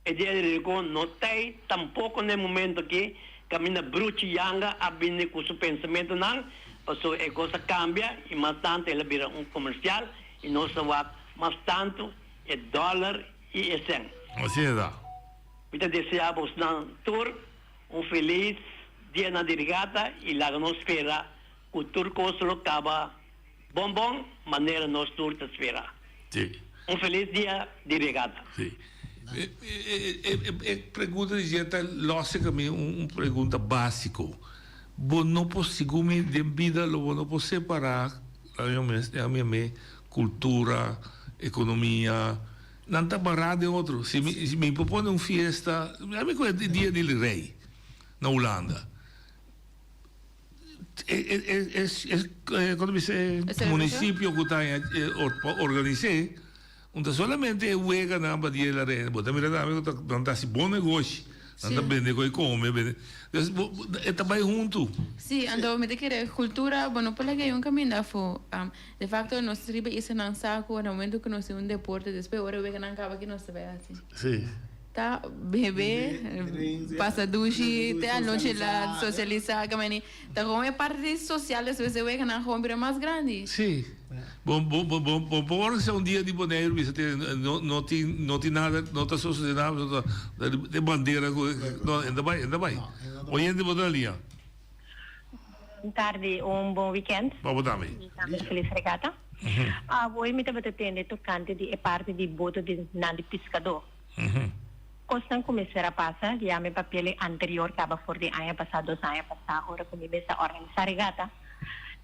P: E dia di Rincon no t'ei tampoco n'e momento aki caminda Bruchi Yanga a bini cu su pensamentonan, pasobra e cos a cambia y mas tanto el a bira un comercial y nos ta wak mas tanto e dollar y e cen.
M: Asina ta.
P: Mi ta desea bosnan tur un feliz dianan di regata y laga nos spera cu tur cos lo caba bon bon manera nos tur ta spera.
M: Sí.
P: Un feliz dia di regata.
M: Sí. E pregunta di dje ta lòsika mi un pregunta básiko. Bo no por sigun mi den bida lo bo no por separá laga mi kultura, ekonomia, nan ta bará den otro. Si mi si mi por pone un fiesta, mi ku e dia di rei na Hulanda. E e kono bisa e munisipio ku ta pa organis'é un ta solamente e weganan pa dia di la reina. Bo ta mira tambe ku nan ta hasi bon negoshi. Nan ta bende koi kome, bende. Dus bo e ta bai huntu.
N: Sí, anto mi ta kere kultura bo no por laga ei un kaminda afó. De fakto nos riba islanan sa ku na momento ku nos tin un deporte despues ora e weganan kaba ki nos ta bai hasi?
M: Sí.
N: Ta bebe, pasa dushi, te anochi laat, socialisa, kameni. Ta gewoon e parti social despues e weganan gewoon bira mas grandi.
M: Sí. Bo bo bo bo bo por organisa un dia di Boneiru bisa te no no tin no tin nada no ta sosode nada pasobra ta e bandera ku no e ta bai e ta bai. Oyente bo ta na liña.
Q: Bon tardi, un bon weekend.
M: Pa bo tambe.
Q: Y tambe feliz regata. Awoy mi tabata tende tocante di e parti di boto di nan di piscador. Kosnan ku mester a pasa, ya mi papia e anterior kaba for di aña pasá, dos aña pasá, ora ku mi mester a organisá regata,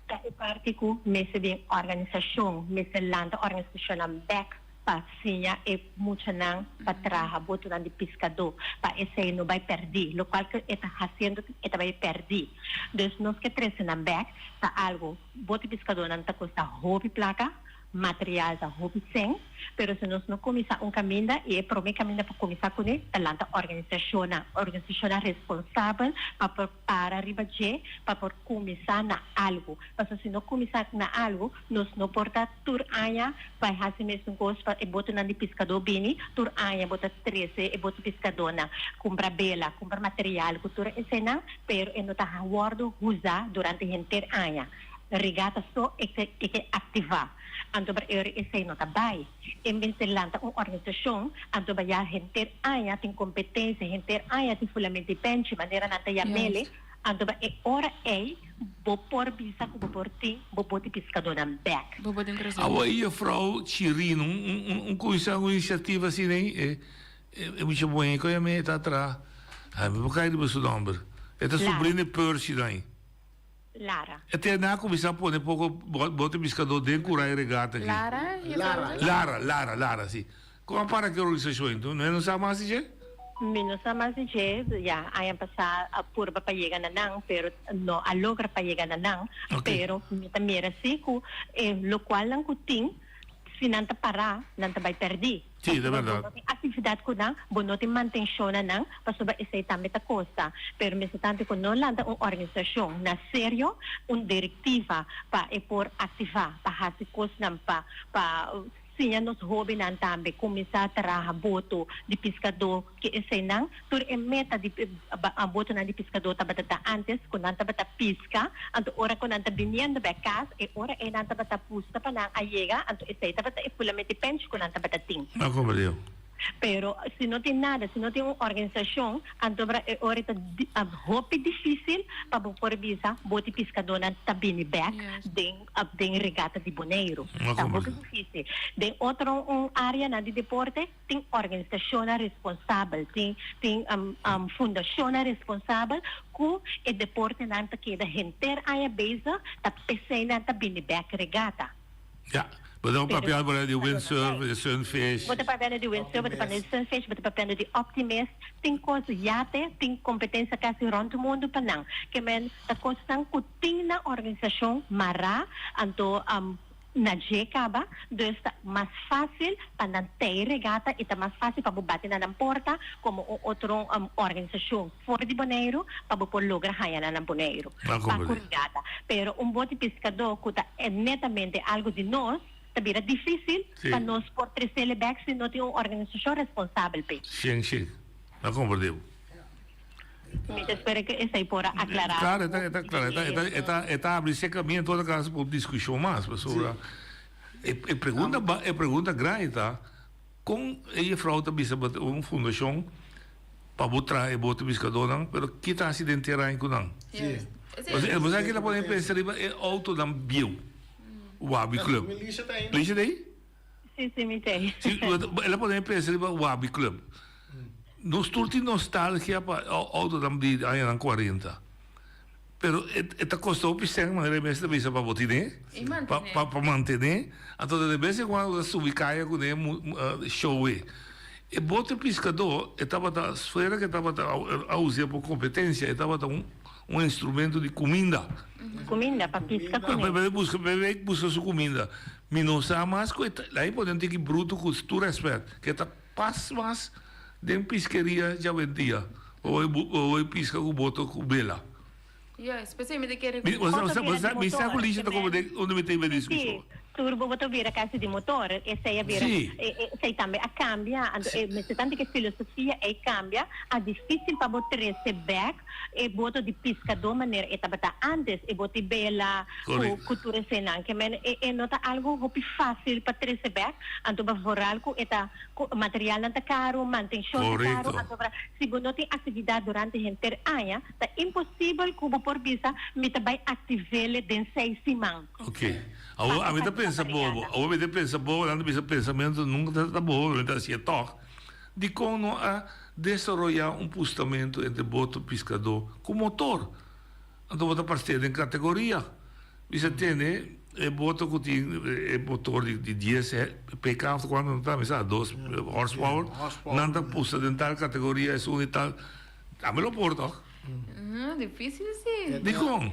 Q: ta e parti ku mester den organisashon, mester lanta organisashonnan bèk pa siña e muchanan pa traha botonan di piskadó, pa esei no bai pèrdí, lokual ku e ta hasiendo e ta bai pèrdí. Dus nos ke trese nan bèk, ta algu, boto di piskadónan ta kosta hopi plaka, Material ta hopi sen, pero si nos no kuminsá un kaminda i e promé kaminda pa kuminsá kuné ta lanta organisashonnan, organisashonnan responsabel pa por para riba dje pa por kuminsá na algu. Pasobra si no kuminsá na algu nos no por ta tur aña bai hasi mesun kos pa e botonan di piskadó bini, tur aña bo ta trese e boto piskadónan, kumpra bela, kumpra material ku tur eseinan, pero e no ta wòrdu usá durante henter aña. Regata so e ke e ke aktivá. Anto bra eur esei no ta bai. En bes di lanta un organisashon, anto ba ya henter aña tin kompetensia, henter aña tin fulamente penchi, manera nan ta yam'ele,
N: Juist.
Q: anto ba e ora ei bo por bisa ku bo por tin bo boti piskadónan bèk.
N: Bo por tin krese.
M: Awo e juffrouw Chirino un un un kuminsá un inisiativa asina ei e e mucha muhé ku yam'é e ta traha, ai mi por kai riba su nòmber, e ta
Q: Lara.
M: sobrina di Percy dan ei.
Q: Lara.
M: E te na kuminsá pone poko bote piskadó den kura e regata aki.
N: Lara?
A: Lara.
M: Lara, Lara, Lara, si. Kon a para ki organisashon ei? No no sa mas di dje?
Q: Mi no sa mas di dje. Ya, aña pasá a purba pa yega na nan, pero no a logra pa yega na nan. Pero mi ta mira si ku e lokualnan ku tin, si nan ta pará, nan ta bai pèrdí.
M: Sí, ta
Q: Pasobra bo
M: berdad.
Q: no tin actividad cu nan, bo no tin mantencion na nan, pasobra esey tambe ta costa. Pero mester tanto cu no lanta un organisacion na serio, un directiva pa e por activa, pa haci cosnan pa pa siña nos hobennan tambe cuminsa traha boto di piscador, cu eseynan tur e meta di botonan di piscador tabata ta antes cu nan tabata pisca, anto ora cu nan ta biniendo bek cas e ora ey nan tabata pusta pa nan a yega, anto esey tabata e fulamente pench cu nan tabata tin.
M: A comprendeo.
Q: Pero si no tin nada, si no tin un organisashon, antobra e ora ta hopi difísil pa bo por bisa bo di piskadónan ta bini bèk den den regata di Boneiru. Ta hopi difísil. Den otro un áreanan di deporte tin organisashonnan responsabel, tin tin fundashonnan responsabel ku e deportenan ta keda henter aña bezig, ta p'esei nan ta bini bèk regata.
M: Ja, bo ta papia por di windsurf, di sunfish.
Q: Bo ta papia di windsurf, bo ta papia di sunfish, bo ta papia di optimist. Tin kos yate, tin kompetensia kasi rònt mundu pa nan. Ke men ta kosnan ku tin nan organisashon mará, anto na dje kaba, dus ta mas fásil pa nan tei regata i ta mas fásil pa bo bati na nan porta komo un otro organisashon for di Boneiru pa bo por logra haña nan na Boneiru pa ku regata. Pero un boti piskadó ku ta netamente algu di nos, ta bira difísil pa nos por tresele bèk si no tin un organisashon responsabel p'e.
M: Shen shen. A komprendé bo.
Q: Mi ta spera ku esei por a aklará.
M: Klaro, e ta, e ta klaro. E ta, e ta, e ta, e ta abri se kaminda en todo kaso pa un diskushon mas, pasobra e, e pregunta ba, e pregunta grandi ta, kon e jefrou ta bisa bo un fundashon pa bo traha e bote piskadónan, pero ki ta hasi den terain ku nan? Bo sa ki ta pone pensa riba e outonan bieu, Wabi Club.
A: Lisha ta ei?
M: Lisha ta ei?
Q: Si, si, mi ta ei.
M: Si, el a pone pensa riba Wabi Club. Nos tur tin nostalgia pa outonan di añanan kuarenta. Pero e ta kosta hopi sèn manera e mes ta bisa pa bo tine, pa pa mantené. Anto de bes en kuando bo ta subi kaya kuné showe. E bote piskadó e tabata fuera ke tabata a us'é pa kompetensia e tabata un un instrumento di kuminda.
Q: Kuminda, pa piska kuné.
M: Pa buska pa e buska su kuminda. Mi no sa mas ku e ta ahí pone un tiki bruto ku tur rèspèt ke ta pas mas den piskeria djawendia. Bo bai piska ku boto ku bela.
N: Juist, p'esei mi ta kere ku.
M: Mi sa ku Lisha ta komo den unda mi ta hiba e diskushon.
Q: Sí, tur bo ta bira kasi di motor, esei a bira, esei tambe a kambia, anto e mester tantu ku e filosofia ei kambia, a difísil pa bo trese bèk e boto di piskadó manera e tabata ántes, e boto di bela ku tur eseinan, ke men e no ta algu hopi fásil pa trese bèk, anto bo vooral ku e ta Ku materialnan ta karu, mantenshon ta karu, anto si bo no tin aktividat durante henter aña, ta imposibel ku bo por bisa mi ta bai aktiv'é den seis siman.
M: Ok. Awor ami ta pensa bobo. Awor mi ta pensa bobo, nan ta bisa pensamentu nunka ta bobo, mi ta hasié tòg. Dikon no a desaroyá un pustamentu entre boto piskadó ku motor? Anto bo ta parse den kategoria. Bisa tene e boto ku tin e motor di dies PK of kuantu nan ta mi sa dos horsepower nan ta pusta den tal kategoria esun di tal tambe lo por tok.
N: Dificil si.
M: Dikon?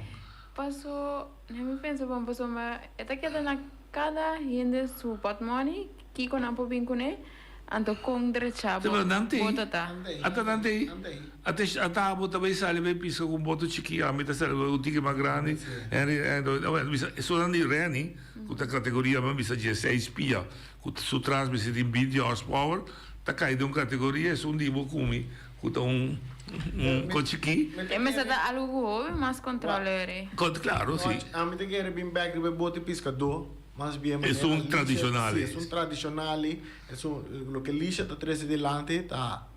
N: Paso mi pensa bon pasobra e ta keda na kada hende su potmoni kiko nan por bin kuné. Anto kon drecha bo boto ta?
M: Ata nan tei? Ata ata abo ta bai sali bai piska ku un boto chikí, ami ta sali bai un tiki mas grandi. Henry a bisa esunnan di Renny ku ta kategoria mi a bisa dieseis pia ku su tras mester tin binti horsepower ta kai den un kategoria esun di bo ku mi ku ta un un ko chikí.
N: E mester ta algu ku hopi mas kontrol eri.
M: Klaro si.
A: Ami ta kere bin bek riba e boto di piskadó. Mas bien
M: manera Esun tradicional.
A: Sí, esun tradicional. Esun, loke Lisha ta trece dilanti ta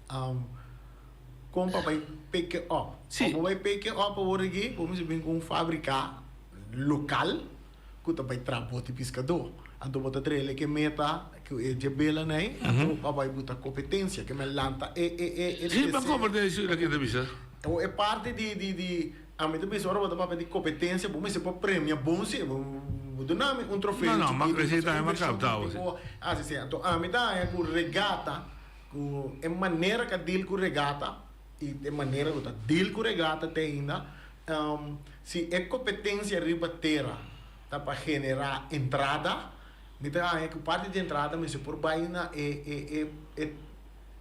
A: con pa bay pick it up.
M: Sí.
A: Pa bo bay pick it up awor aki, bo mester bin cu un fabrica local cu ta bay traha boti piscador. Anto bo ta traele ke meta cu e dje bela ney, anto pa bay buta competencia, ke men lanta e e e e
M: Sí, pa competencia loke ta bisa.
A: E parti di di di. Ami ta bisa ora bo ta papia di kompetensia bo mester por premia bon si bo duna mi un trofeo
M: No, no,
A: chikito
M: esei
A: pasobra
M: tambe m'a
A: invershon
M: kaptá
A: ku
M: bo si.
A: bo hasi si. Anto ami ta haña ku regata ku e manera ku a deal ku regata i e manera ku ta deal ku regata te ainda si e kompetensia riba tera ta pa generá entrada mi ta haña ku parti di entrada mester por bai na e e e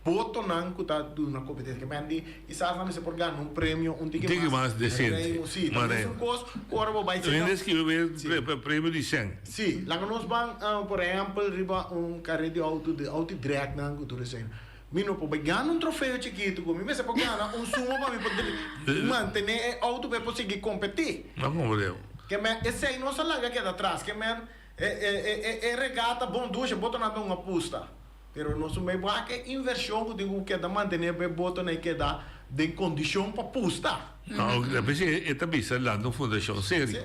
A: Botonan ku ta duna kompetensia ke men di kisas nan mester por gana un premio un tiki
M: Tiki mas desente.
A: Reino si, ta mesun kos ku ora bo bai
M: Hende
A: seka.
M: skibi be premio di sèn.
A: Si, laga nos ban por ehèmpel riba un kare di outo di outo drag nan ku tur esei. Mi no por bai gana un trofeo chikitu ku mi mester por gana un suma pa mi por mantené e outo pa e por sigui kompetí.
M: No komprendé.
A: Ke men esei nos a laga keda atras ke men e e e regata bon dusha botonan ta un apusta. Pero nos un bay wak e inversion cu tin cu keda mantene pa e botonan e keda den condicion pa pusta.
M: No, p'esei e ta bisa lanta un fundacion serio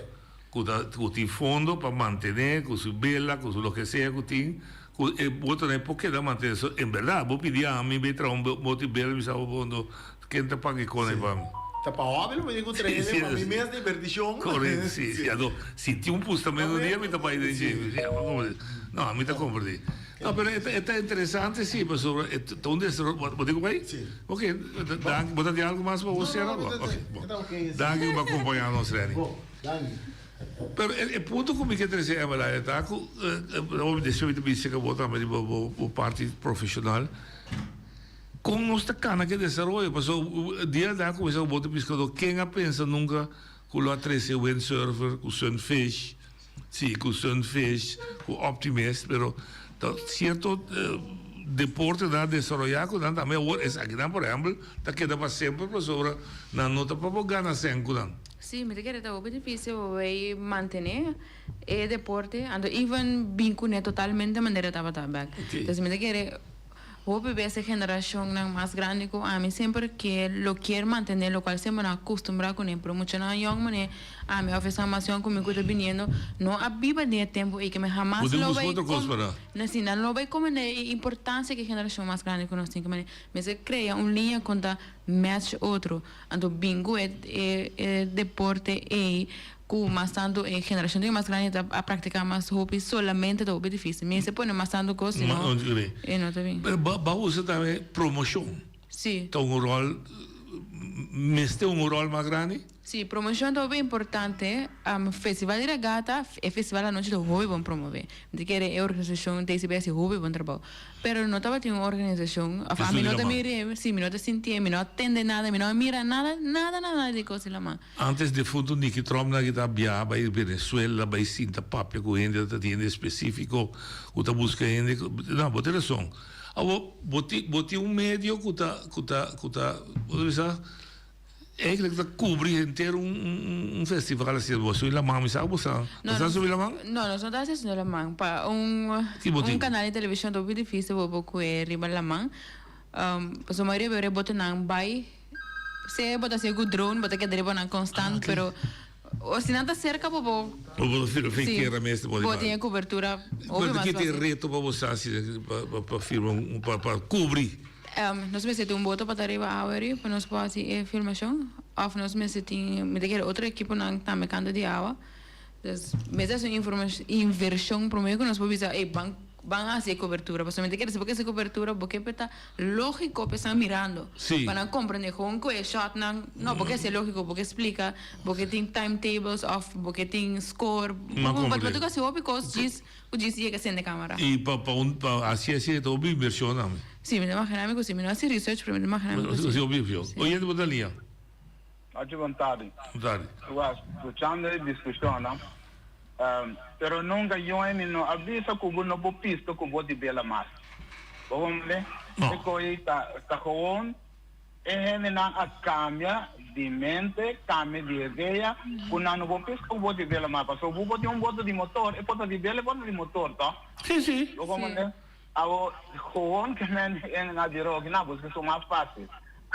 M: cu ta cu tin fondo pa mantene cu su bela cu su loke sea cu tin cu e botonan e por keda mantene. So en berdad bo pidi ami bay traha un boto di bela mi sa bo fondo ken ta paga e kona ei pa mi.
A: Ta pa hobby lo mi tin cu traha pa mi mes diverticion.
M: Correcto, si, si. Anto si tin un pustamento un dia mi ta bay den dje. No, ami ta comprende. No, pero e ta, e ta interesante sí, pasobra e ta un desaroyo. Bo, bo tin ku bai?
A: Sí.
M: Ok, danki. Bo ta tin algu mas pa bo sera?
A: No, no,
M: Ok, bon.
A: e ta ok.
M: Danki ku bo a kompañá nos, Renny.
A: Bon, danki.
M: Pero e, e punto ku mi ke trese, Emmeline, ta ku, eh, despues mi ta bisa ku bo tambe di bo, bo, bo parti profeshonal. Kon nos ta kana ku e desaroyo? Pasobra dia nan a kuminsá ku bote piskadó, ken a pensa nunka ku lo a trese windsurfer, ku sunfish? Sí, ku Sunfish, ku Optimist, pero ta sierto deportenan a desaroyá ku nan tambe awor esakinan por ehèmpel ta keda pa semper pasobra nan no ta pa bo gana sèn ku nan.
N: Sí, mi ta kere ta hopi difícil pa bay mantené e deporte, anto even bin kuné totalmente manera tabata bèk. Entonces mi ta kere Hopi bes e generacionnan mas grandi cu ami semper ke lo kier mantene locual semper nan a custumbra cune, pero muchanan yong mane ami of esnan mas yong cu mi cu ta biniendo no a biba den e tempo ey ke mi hamas
M: Bo
N: lo
M: tin busca
N: bay
M: otro cos para.
N: No si, nan lo bay comprende e importancia cu e generacion mas grandi cu nos tin ke mane mester crea un liña con ta match otro anto bin cu e e deporte ey Ku mas tantu e generashon tin mas grandi ta a praktiká mas hopi solamente ta hopi difísil. Mester pone mas tantu kos si no e no ta bin.
M: Pero bo a usa tambe promoshon.
N: Sí.
M: Ta un ròl, mester un ròl mas grandi?
N: Sí, promoshon ta hopi importante. Festival di Regata, e festival anochi ta hopi bon promové. Mi ta kere e organisashon TCB hasi hopi bon trabou. Pero no tabatin un organisashon, of ami no ta mir'é, sí, mi no ta sintié, mi no a tende nada, mi no a mira nada, nada, nada di kos di laman.
M: Antes defunto Niki Tromp nan kita biaha bai Venezuela bai sinta papia ku hende ta tin hende espesifiko ku ta buska hende no bo tin rason awor bo tin bo tin un medio ku ta ku ta ku ta bo ta bisa eigenlijk ta kubri henter un un festival asina bo a subi laman mi sa ku bo sa bo sa subi laman?
N: No nos no ta hasi subi laman pa un un kanal di televishon ta hopi difisil bo por kue riba laman pasobra mayoria bes rebotenan bai Sea bo ta hacié cu drone, bo ta keda riba nan constant, pero o si nan ta cerca bo, bo
M: Bo por
N: sí,
M: tierra mes bo
N: bo tin e cobertura hopi
M: Pero
N: mas
M: ki ta e
N: fácil.
M: reto pa bo sa si pa pa firma un pa pa cubri?
N: Nos mester tin un boto pa ta riba awa eri pa nos por haci e filmacion of nos mester tin mi ta kere otro equiponan tambe canto di awa. Dus mester haci un informa- inversion prome cu nos por bisa ey ban Ban hasi e cobertura pasobra mi ta kere si bo ke hasi cobertura bo ke pe ta logico pa esnan mirando
M: Sí.
N: pa nan comprende gewoon cu e shotnan no bo ke hasi logico bo ke splica bo ke tin timetables of bo ke tin score
M: Ma
N: bo bo
M: comprende.
N: ta hasi hopi cos djis cu djis yega sende camera.
M: Y pa pa un pa hasi asina ta hopi inversion tambe.
N: Sí mi ta imagina mi cu si mi no hasi research pero mi ta imagina mi cu si.
M: Hasi hopi inversion. Oyente bo ta liña.
R: Ochi bon tardi.
M: Bon tardi.
R: Wa scuchando e discusionnan, pero nunca Yoemi no a bisa cu bo no por pisca cu bo di bela mas. Bo comprende?
M: No.
R: E coy ta ta gewoon e hendenan a cambia di mente, cambia di idea cu nan no por pisca cu bo di bela mas. Pasobra bo por tin un boto di motor, e por ta di bela e por ta di motor, toch?
M: Si, si.
R: Bo comprende? Awo gewoon ke men hende na bira oki na buska su mas fácil.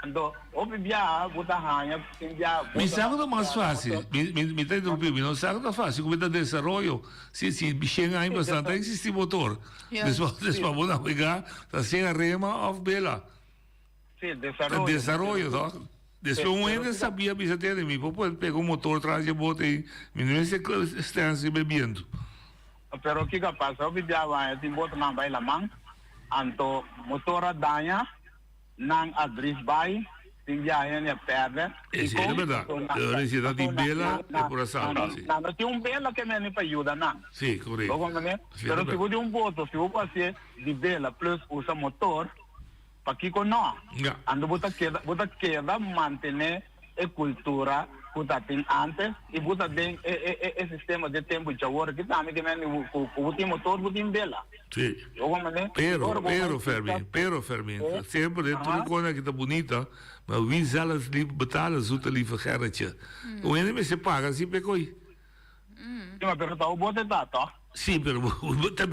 R: Anto hopi biaha bo ta haña tin biaha bo
M: Mi
R: ta
M: sa ku ta mas fácil. Mi mi mi ta interrumpí, mi no sa ku ta fácil ku mi ta desaroyo. Si si shen aña pasá ta existí motor. Despues despues bo nabegá ta sea rema òf bela.
R: Sí, desaroyo.
M: Ta desaroyo, toch? Despues un hende sabia bisa tene mi por por pega un motor tras di e bote ei, mi no mester stens riba e bientu.
R: Pero kiko a pasa? Hopi bia baña tin botonan bai laman, anto motor a daña, nan a drif bai, tin bia hende a perde.
M: Esei ta berdad. Ora si ta tin bela e por a salba, si.
R: Nan no tin un bela ke meni pa yuda nan.
M: Si, korekto.
R: Bo comprende? Pero si bo tin un boto, si bo por hacié di bela plus usa motor, Pakiko no? Anto bo ta keda bo ta keda mantené e kultura ku ta tin ántes i bo ta den e e e sistema di e tempu djawor aki tambe ke men ku ku bo tin motor bo tin bela.
M: Sí.
R: Bo komprendé?
M: Pero,
R: Ora bo
M: pero
R: bai
M: Fermin,
R: pika
M: pero Fermin,
R: Eh?
M: semper den tur
R: Aha.
M: kona ki ta bunita, ma wie zal het lief betalen, zoete lieve Gerritje? Un hende mester paga si p'e koi.
R: Sí, ma pero ta bo bote ta, tòg?
M: Sí, pero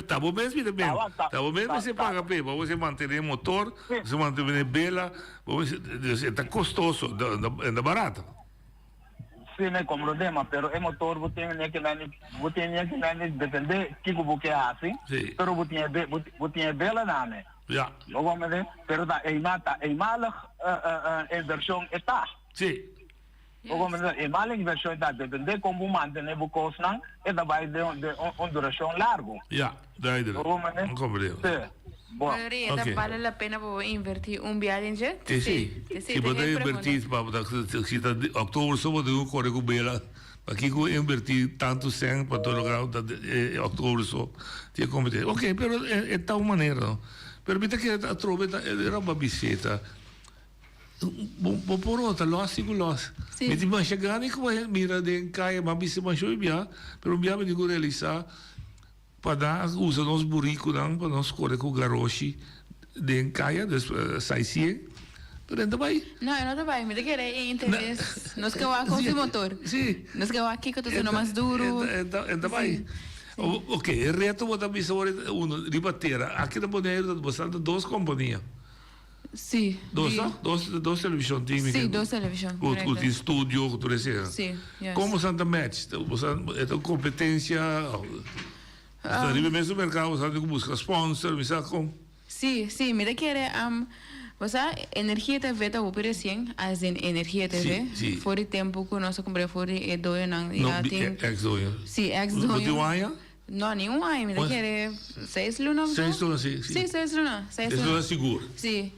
M: ta bo mes mi ta ben. Ta bo mes mester paga p'e. Bo mester mantené motor, bo mester mantené bela, bo mester, dus e ta kostoso, e ta barato.
R: Sí, mi komprondé, ma pero e motor bo tin ne kinan, bo tin ne kinan dependé kiko bo ke hasi, pero bo tin e bo tin e bela na me.
M: Ja.
R: Bo komprendé? Pero ta eenmaal, ta eenmalig invershon e ta.
M: Sí.
R: Bo komprendé? Eenmalig invershon e ta, dependé kon bo mantené bo kosnan, e ta bai den un durashon largu.
M: Ja, duidelijk.
R: Bo komprendé?
M: Mi komprendé.
R: Sí. Bo.
N: Pero Ria, ta bale la pena pa bo invertí un bia den dje?
M: Sí, sí.
N: Sí,
M: Si bo ta
N: e
M: invertí,
N: pregunta.
M: pa bo ta, si ta oktober so bo tin ku kore ku bela, pakiko invertí tantu sèn pa todo loke ta oktober so tin e kompetensia? Oké, pero e ta un manera, no? Pero mi ta kere atrobe ta e roba biseta. Bo bo por ota lòs si ku lòs.
N: Sí.
M: Mi tin masha gana di ku mira den kaya, mi a bisa masha hopi bia, pero un bia mi tin ku realisá. Pa nan a usa nos burikunan pa nos kore ku garoshi den kaya, dus saisien, pero nan ta bai.
N: No, e no ta bai. Mi ta kere e interes. Nos ke wak kofi motor.
M: Si.
N: Nos ke wak kiko ta suna mas duru.
M: E ta bai. Ok, e reto bo ta bisa ora uno riba tera. Aki na Boneiru ta bastante dos kompania.
N: Si.
M: Dos no? Dos, dos televishon tin.
N: Si, dos televishon.
M: Ku ku tin studio, ku tur esei.
N: Si, yes.
M: Kon bosan ta match? Bosan, e ta un kompetensia? Bosan riba e mesun merkado, bosan tin ku buska sponsor, mi sa kon.
N: Si, si, mi ta kere, bo sa, Energia TV ta hopi resien, as in Energia TV.
M: Si, si.
N: For di tempu ku nos a kumpra for di e doyonan,
M: No,
N: ya tin.
M: ex doyo.
N: Si, ex doyo.
M: Bo tin un aña?
N: No, ni un aña, mi ta kere seis luna of zo.
M: Seis luna, si, si.
N: Si, seis luna, seis
M: Seis
N: luna.
M: luna sigur.
N: Si.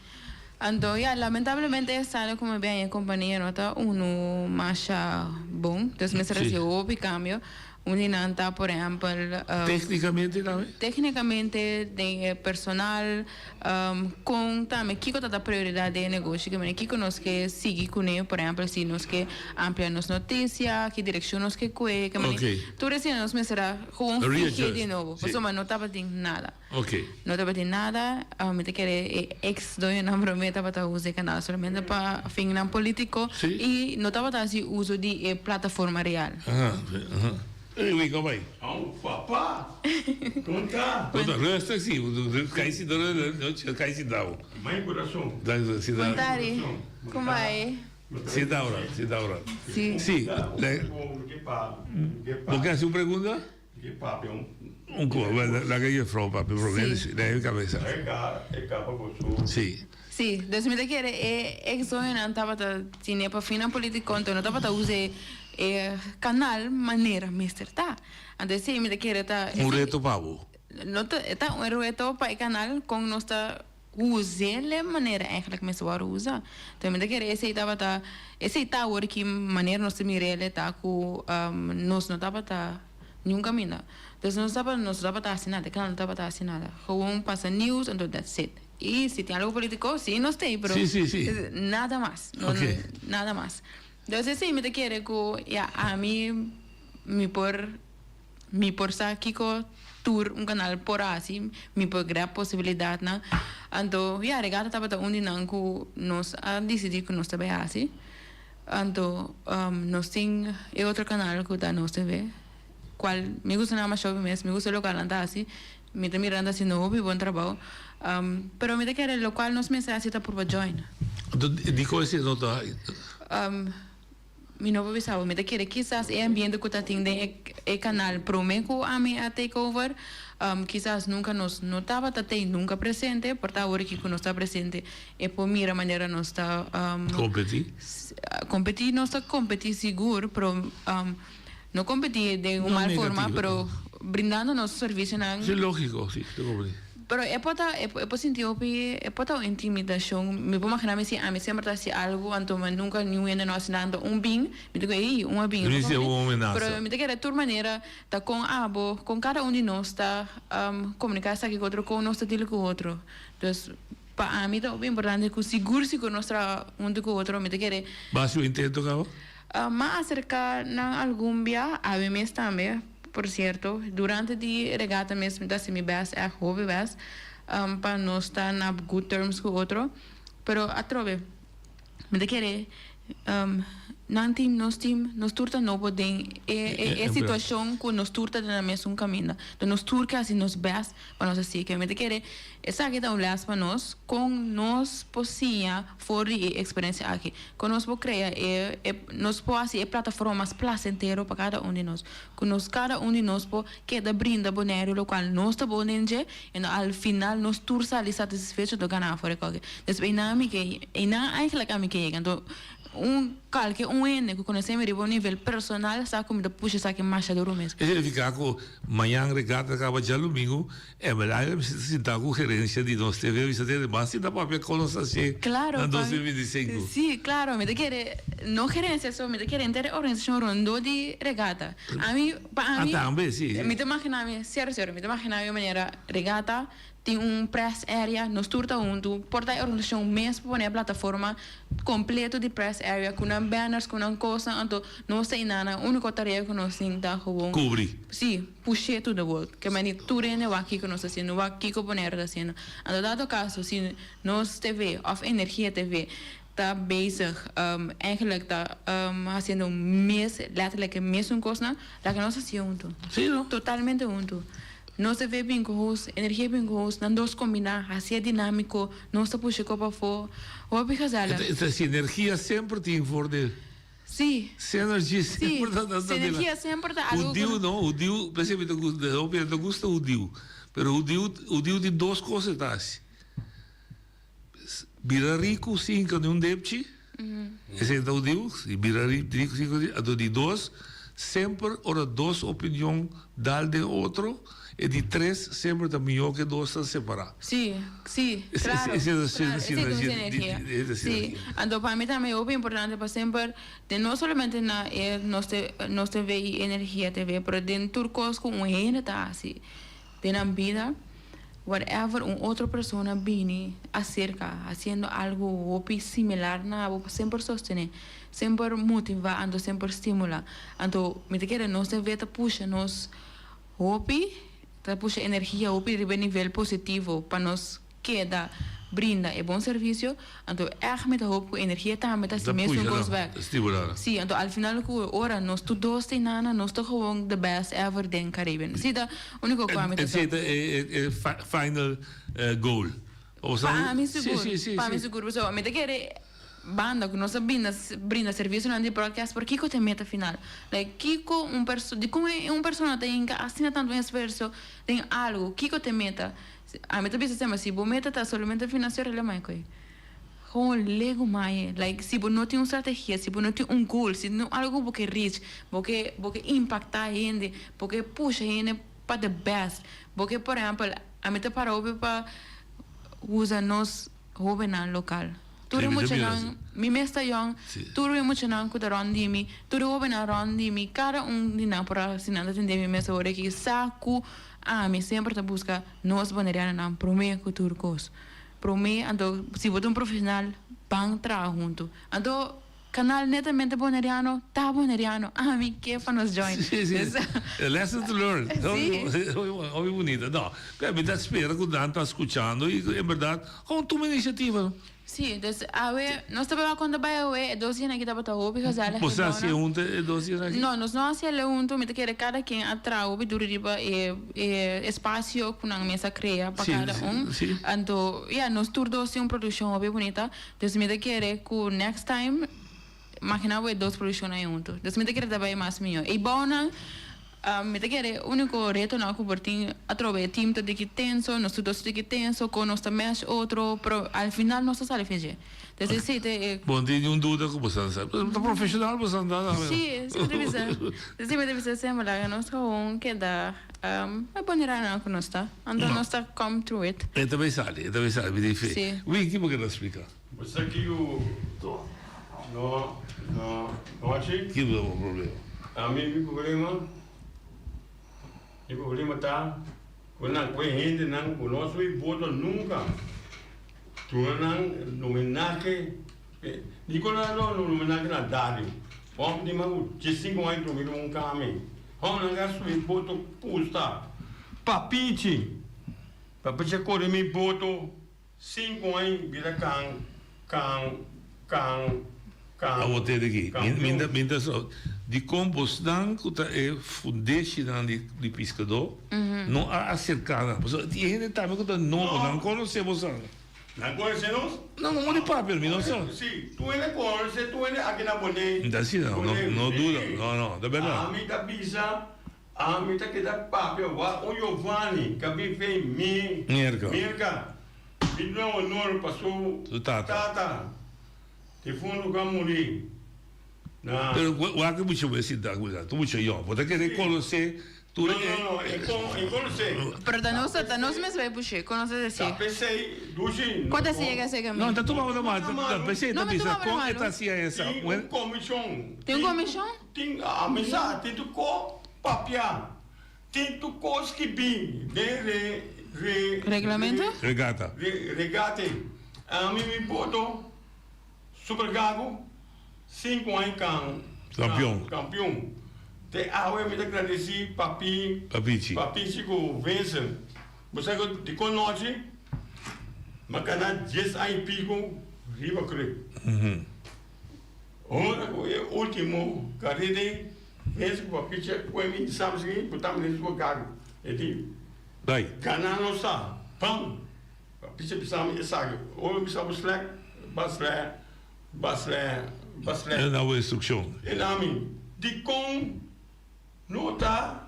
N: Anto, ya, lamentablemente e sala ku mi bin e kompania no ta unu masha bon. Dus mester
M: Si.
N: hasi hopi kambio. Un di nan ta, por ehèmpel,
M: Teknikamente tambe?
N: Teknikamente den e personal, Kon tambe kiko ta ta prioridat den e negoshi ke manera kiko nos ke sigui kuné, por ehèmpel si nos ke amplia nos notisia, ki direkshon nos ke kue, ke manera tur esei nos mester a gewoon fih'é di nobo pasobra no tabatin nada. No tabatin nada, mi ta kere e ex doñonan promé tabata usa e kanal solamente pa finnan polítiko i no tabata hasi uso di e plataforma real.
M: Ey, wi ko bai?
S: Au, papa! Kon ta?
M: Kon ta? Rustig si, kai si dor, kai si dau.
S: Mai kurason.
N: Kon ta ri? Kon bai?
M: Si daura, si daura.
N: Si.
M: Si. Bo ke hasi un pregunta?
S: Ke papia un.
M: Un ko, laga juffrouw papia prome, si, den e kabesa.
S: E kaba ku su.
M: Si.
N: Si, dus mi ta kere e ex doñonan tabata tine pa finnan politico, anto no tabata usa e canal manera mester ta. Anto esey mi ta kere ta.
M: Un reto pa bo.
N: No ta, e ta un reto pa e canal con nos ta us'e manera eigenlijk mester worde usa. Anto mi ta kere esey tabata, esey ta awor ki manera nos ta mir'el ta cu nos no tabata niun caminda. Dus nos tabata, nos no tabata haci nada, e canal no tabata haci nada. Gewoon pasa nieuws anto that's it. Y si tin algo politico, si nos t'ey, pero
M: Sí, sí, sí.
N: nada mas. No,
M: Ok.
N: nada mas. Entonces sí, mi ta kere cu ya ami mi por mi por sa kico tur un canal por haci, mi por crea posibilidadnan. Anto ya Regata tabata un di nan cu nos a dicidi cu nos ta bay haci. Anto nos tin e otro canal cu ta Nos TV, cual mi gusta nan masha hopi mes, mi gusta locual nan ta haci. Mi ta mira nan ta haciendo hopi bon trabou, pero mi ta kere locual nos mester haci ta purba join.
M: Anto dikon esei no ta?
N: Mi no por bisa bo, mi ta kere kisas e ambiente cu ta tin den e canal prome cu ami a take over, kisas nunca nos no tabata tey nunca presente, por ta awor aki cu nos ta presente e por mira manera nos ta.
M: Competi?
N: Competi, nos ta competi sigur, pero. No competi den un mal forma, pero brindando nos servicionan.
M: Sí, lógico, sí, te comprendí.
N: Pero e por ta, e por sinti hopi, e por ta un intimidacion. Mi por imagina mi si ami semper ta haci algo, anto mi nunca niun hende no haci nada, anto un bin, mi ta ku ey, un a bin.
M: Mi si un amenaza.
N: Pero mi ta kere tur manera ta con abo, con cada un di nos ta comunica esaki cu otro, con nos ta deal cu otro. Dus, pa ami ta hopi importante cu sigur sigur nos traha hunto cu otro, mi ta kere.
M: Bo haci un intento caba?
N: M'a aserká nan algun bia, awe mes tambe, por sierto. Durante di regata mes mi ta hasi mi bèst, ègt hopi bèst, pa nos ta na good terms ku otro. Pero atrobe, mi ta kere. Nan team, nos team, nos tur ta nobo den e e situacion cu nos tur ta den e mesun caminda. Enton nos tur ke haci nos best pa nos haci. Ke mi ta kere esaki ta un les pa nos con nos por siña for di e experiencia aki. Con nos por crea e e nos por haci e plataforma mas placentero pa cada un di nos. Cu nos cada un di nos por keda brinda Boneiru locual nos ta bon den dje en al final nos tur sali satisfecho do gana for e koke. Des einan mi ke einan eigenlijk ami ke yega. Anto un kalke un hende ku konosé mi riba un nivel personal sa ku mi ta pusha esaki masha duru mes.
M: E significa cu mañan regata ta caba djalumingu, Emelaya mester ta sinta cu gerencia di nos TV bisa tene mas sinta papia con nos hacié
N: Claro,
M: na
N: pa
M: dos mil 25.
N: Sí, claro, mi ta kere no gerencia so, mi ta kere henter e organisacion rondó di regata. Ami, pa
M: Ah,
N: ami,
M: tambe, sí, sí.
N: mi ta imagina mi, serio, serio, mi ta imagina mi manera regata tin un press area, nos tur ta huntu, por ta e organisacion mes por pone e plataforma completo di press area cu nan banners, cu nan cosnan, anto nos ta inana, unico tarea cu nos tin ta gewoon
M: Cubri.
N: Sí, push'é to the world. Ke meni tur hende wak kiko nos ta hasiendo, wak kiko Bonaire ta hasiendo. Anto dado kaso si nos TV òf Energia TV ta bezig eigenlijk ta hasiendo mes letterlijk e mesun kosnan, laga nos hasié huntu.
M: Sí no.
N: Totalmente huntu. Nos TV bin ku hos, Energia bin ku hos, nan dos kombiná, hasié dinámiko, nos ta pusha kop afó. Hopi gezellig.
M: E sinergia semper tin for di.
N: Sí.
M: Synergy
N: Sí,
M: semper ta ta ta
N: sinergia semper ta algo ku
M: Hudiu no, hudiu, p'esei mi ta gusta, hopi hende ta gusta hudiu, pero hudiu, hudiu tin dos kos e ta hasi, bira riku sin ka niun depchi, esei ta hudiu, si bira riku sin ka niun, anto di dos, semper ora dos opinion dal den otro, E di tres semper ta mihó ke dos ta separá.
N: Sí, sí, claro.
M: Ese ta
N: claro, ese ta un sinergia. Sí, anto pa mi tambe hopi importante pa semper den no solamente na e nos nos TV y Energia TV, pero den tur kos ku un hende ta hasi den nan bida, whatever un otro persona bini aserka hasiendo algo hopi similar na bo, semper sostené, semper motivá, anto semper stimulá. Anto mi ta kere nos TV ta pusha nos. Hopi ta pusha energia hopi riba e nivel positivo pa nos keda brinda e bon servisio, anto ègt mi ta hoop ku energia tambe ta hasi mesun kos bèk. Sí, anto al final ku ora nos tur dos ta inana nos ta gewoon the best ever den Caribbean. Sí ta úniko ku ami ta
M: Esei ta e final goal.
N: Pa ami sigur, pa mi sigur pasobra mi ta kere. Banda ku nos a binda brinda servisionan di broadcast por kiko ta e meta final? Like kiko un perso dikon e un persona ta hinka asina tantu un esfuerso den algu? Kiko ta e meta? Ami ta bisa semper si bo meta ta solamente finansiero le mai koe gewoon legu mai like si bo no tin un strategia si bo no tin un goal si no algu ku bo ke reach bo ke bo ke impacta hende bo ke pusha hende pa the best bo ke por ehempel ami ta para hopi pa usa nos Hóbennan lokal. Tur e muchanan, mi mes ta yòn, tur e muchanan ku ta rònt di mi, tur e hóbennan rònt di mi, kada un di nan por a hasi nan ta tende mi mes awor aki sa ku ami semper ta buska nos bonerianonan promé ku tur kos. Promé, anto si bo ta un profeshonal ban traha huntu. Anto Canal netamente boneriano ta boneriano ami ke pa nos join.
M: Sí, sí. A lesson to learn.
N: Sí.
M: Hopi bunita. No, pero mi ta spera cu nan ta scuchando y en berdad gewoon tuma iniciativa.
N: Sí, dus awe nos ta beba con ta bay awe e dos dianan aki tabata hopi gezellig.
M: Boso a haci hunto e dos dianan aki?
N: No, nos no a haci el hunto. Mi ta kere cada ken a traha hopi duro riba e e espacio cu nan mes a crea pa cada un.
M: Sí, sí.
N: Anto, ya, nos tur dos tin un produccion hopi bunita. Dus mi ta kere ku next time magina bo e dos produccionnan ei hunto. Dus mi ta kere ta bai mas miyo. E bounan mi ta kere unico retonan ku por tin atrobe e team ta diki tenso, nos tur dos ta diki tenso, kon nos ta mesh otro, pero al final nos ta sali feje. Dus esei ta e.
M: Bon tin niun duda ku boso ta ta profesional boso ta ta.
N: Si, si mi ta bisa. Si mi ta bisa semper laga nos gewoon keda e boneranan ku nos ta. Anto nos ta come through it.
M: E ta bay sali, e ta bay sali, mi tin fe.
N: Si.
M: Winky bo keda splika.
S: Bo sa kico no no nochi?
M: Kico ta bo problema?
S: Ami mi problema, mi problema ta cu nan cu e hendenan cu no subi boto nunca duna nan homenahe, Nicolas lo homenahe na Dario, homber di mas cu diescinco aña drumi riba un cama. Hom nan a subi boto pusta papichi papichi a kore mi boto sinku aña bira kan kan kan.
M: Awor tende aki, mi ta so, dikon bosnan ku ta e fundeshinan di piskadó no a aserká nan? Pasobra tin hende tambe ku ta nobo, nan konosé bosan.
S: Nan konosé nos?
M: No, no di papia, mi no sa.
S: Si, tur hende konosé, tur hende aki na Boneiru.
M: Mi ta asina, no duda, no, no, ta bèrdat.
S: Ami ta bisa, ami ta keda papia wak un Giovanni ka bin fei mi.
M: Merka.
S: Merka. Mi duna honor pa su tata. Difuntu ku a muri na.
M: Pero wak e mucha bo e sinta ku bo ta mucha yòn. Bo ta kere konosé tur e.
S: No, no, no, e kon, e konosé.
N: Pero ta nos, ta nos mes bai bush'é, konosé ta si.
S: Ta p'esei, Dushi, no.
N: Kon ta si yega serka mi?
M: No, ta tuma bo na mano, ta p'esei ta bisa kon e ta hasi esa.
S: Tin un komishon.
N: Tin un komishon?
S: Tin, ami sa, tin tur ko papia, tin tur kos ki bin den re, re.
N: Reglamento?
M: Regata.
S: Re, regate. Ami mi boto. Super Gago, sinku aña kan
M: Kampion.
S: kampion. Te awe mi ta gradesi Papi
M: Papichi.
S: Papichi ku Vincent. Bo sa ku dikon nochi mi a gana dies aña i piko riba kruk. Ora ku e ultimo kareda ei Vincent ku Papichi a kohe mi di sabi sigui bo ta mi den Super Gago. E di
M: Bai.
S: Gana no sa. Pam! Bisa bisa mi esaki. Ora mi bisa bo slèk, ba slè, ba slè, ba slè.
M: E na bo instrukshon.
S: E na mi, Dikon no ta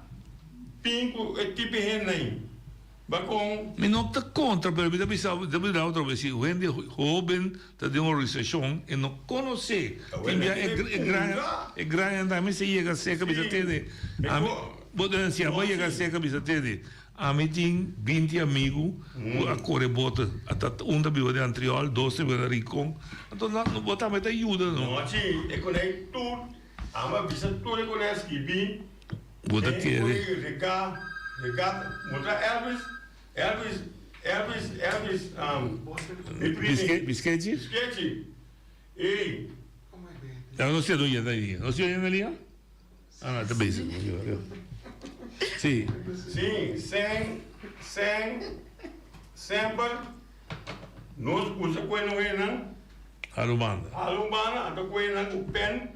S: bin ku e tipo hende ei? Ba kon.
M: Mi no ta kontra, pero mi ta bisa, mi ta mira otro bes, si un hende hoben ta den un organisashon e no konosé, tin bia e gran, e gran hende tambe si yega serka bisa tende, ami, bo ta siña bo yega serka bisa tende. Ami tin 20 amigu ku a kore bote. Ata un ta biba den Antriol, dos ta biba na Rincon. Anto nan bo tambe ta yuda no.
S: No chi, e konei tur, ami a bisa tur e konei a skibi.
M: Bo ta kere.
S: E koi rega, regata, mutra Elvis, Elvis, Elvis, Elvis, mi primi.
M: Biskechi?
S: Biskechi, ey.
M: Ya no siento yenda liña. No siento yenda liña? Ah, ta bezig. Sí.
S: Sí, sen, sen, semper nos usa kue noenan.
M: Halu banda.
S: Halu banda, anto kue nan ku pen,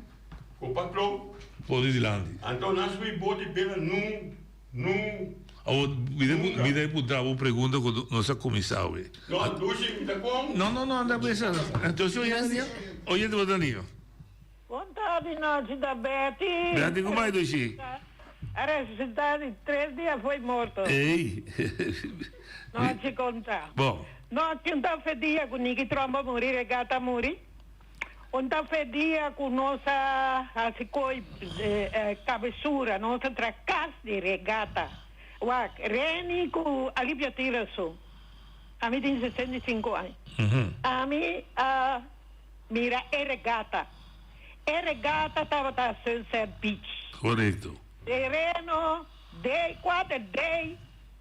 S: ku patron.
M: Pone dilanti.
S: Anto nan subi boti bela nu, nu.
M: Awor, mi ta, mi ta puntra bo un pregunta ku nos a kuminsá awe.
S: No, Dushi, mi ta kon.
M: No, no, no, anda pensa. Anto si oye, oye ta Danilo.
T: Bon tardi nochi ta Betty.
M: Betty ku bai dushi?
T: A resusitá di tres dia foi morto.
M: Ey.
T: Nochi konta.
M: Bon.
T: Nochi un ta fe dia ku Niki Tromp a muri, Regata a muri. Un ta fe dia ku nos a hasi koi kabesura, nos a tra kas di Regata. Wak, Reni ku Alipio tin rason. Ami tin 65 aña. Ami a. Mira e regata. E regata tabata Sunset Beach.
M: Korekto.
T: Tereno D kuater D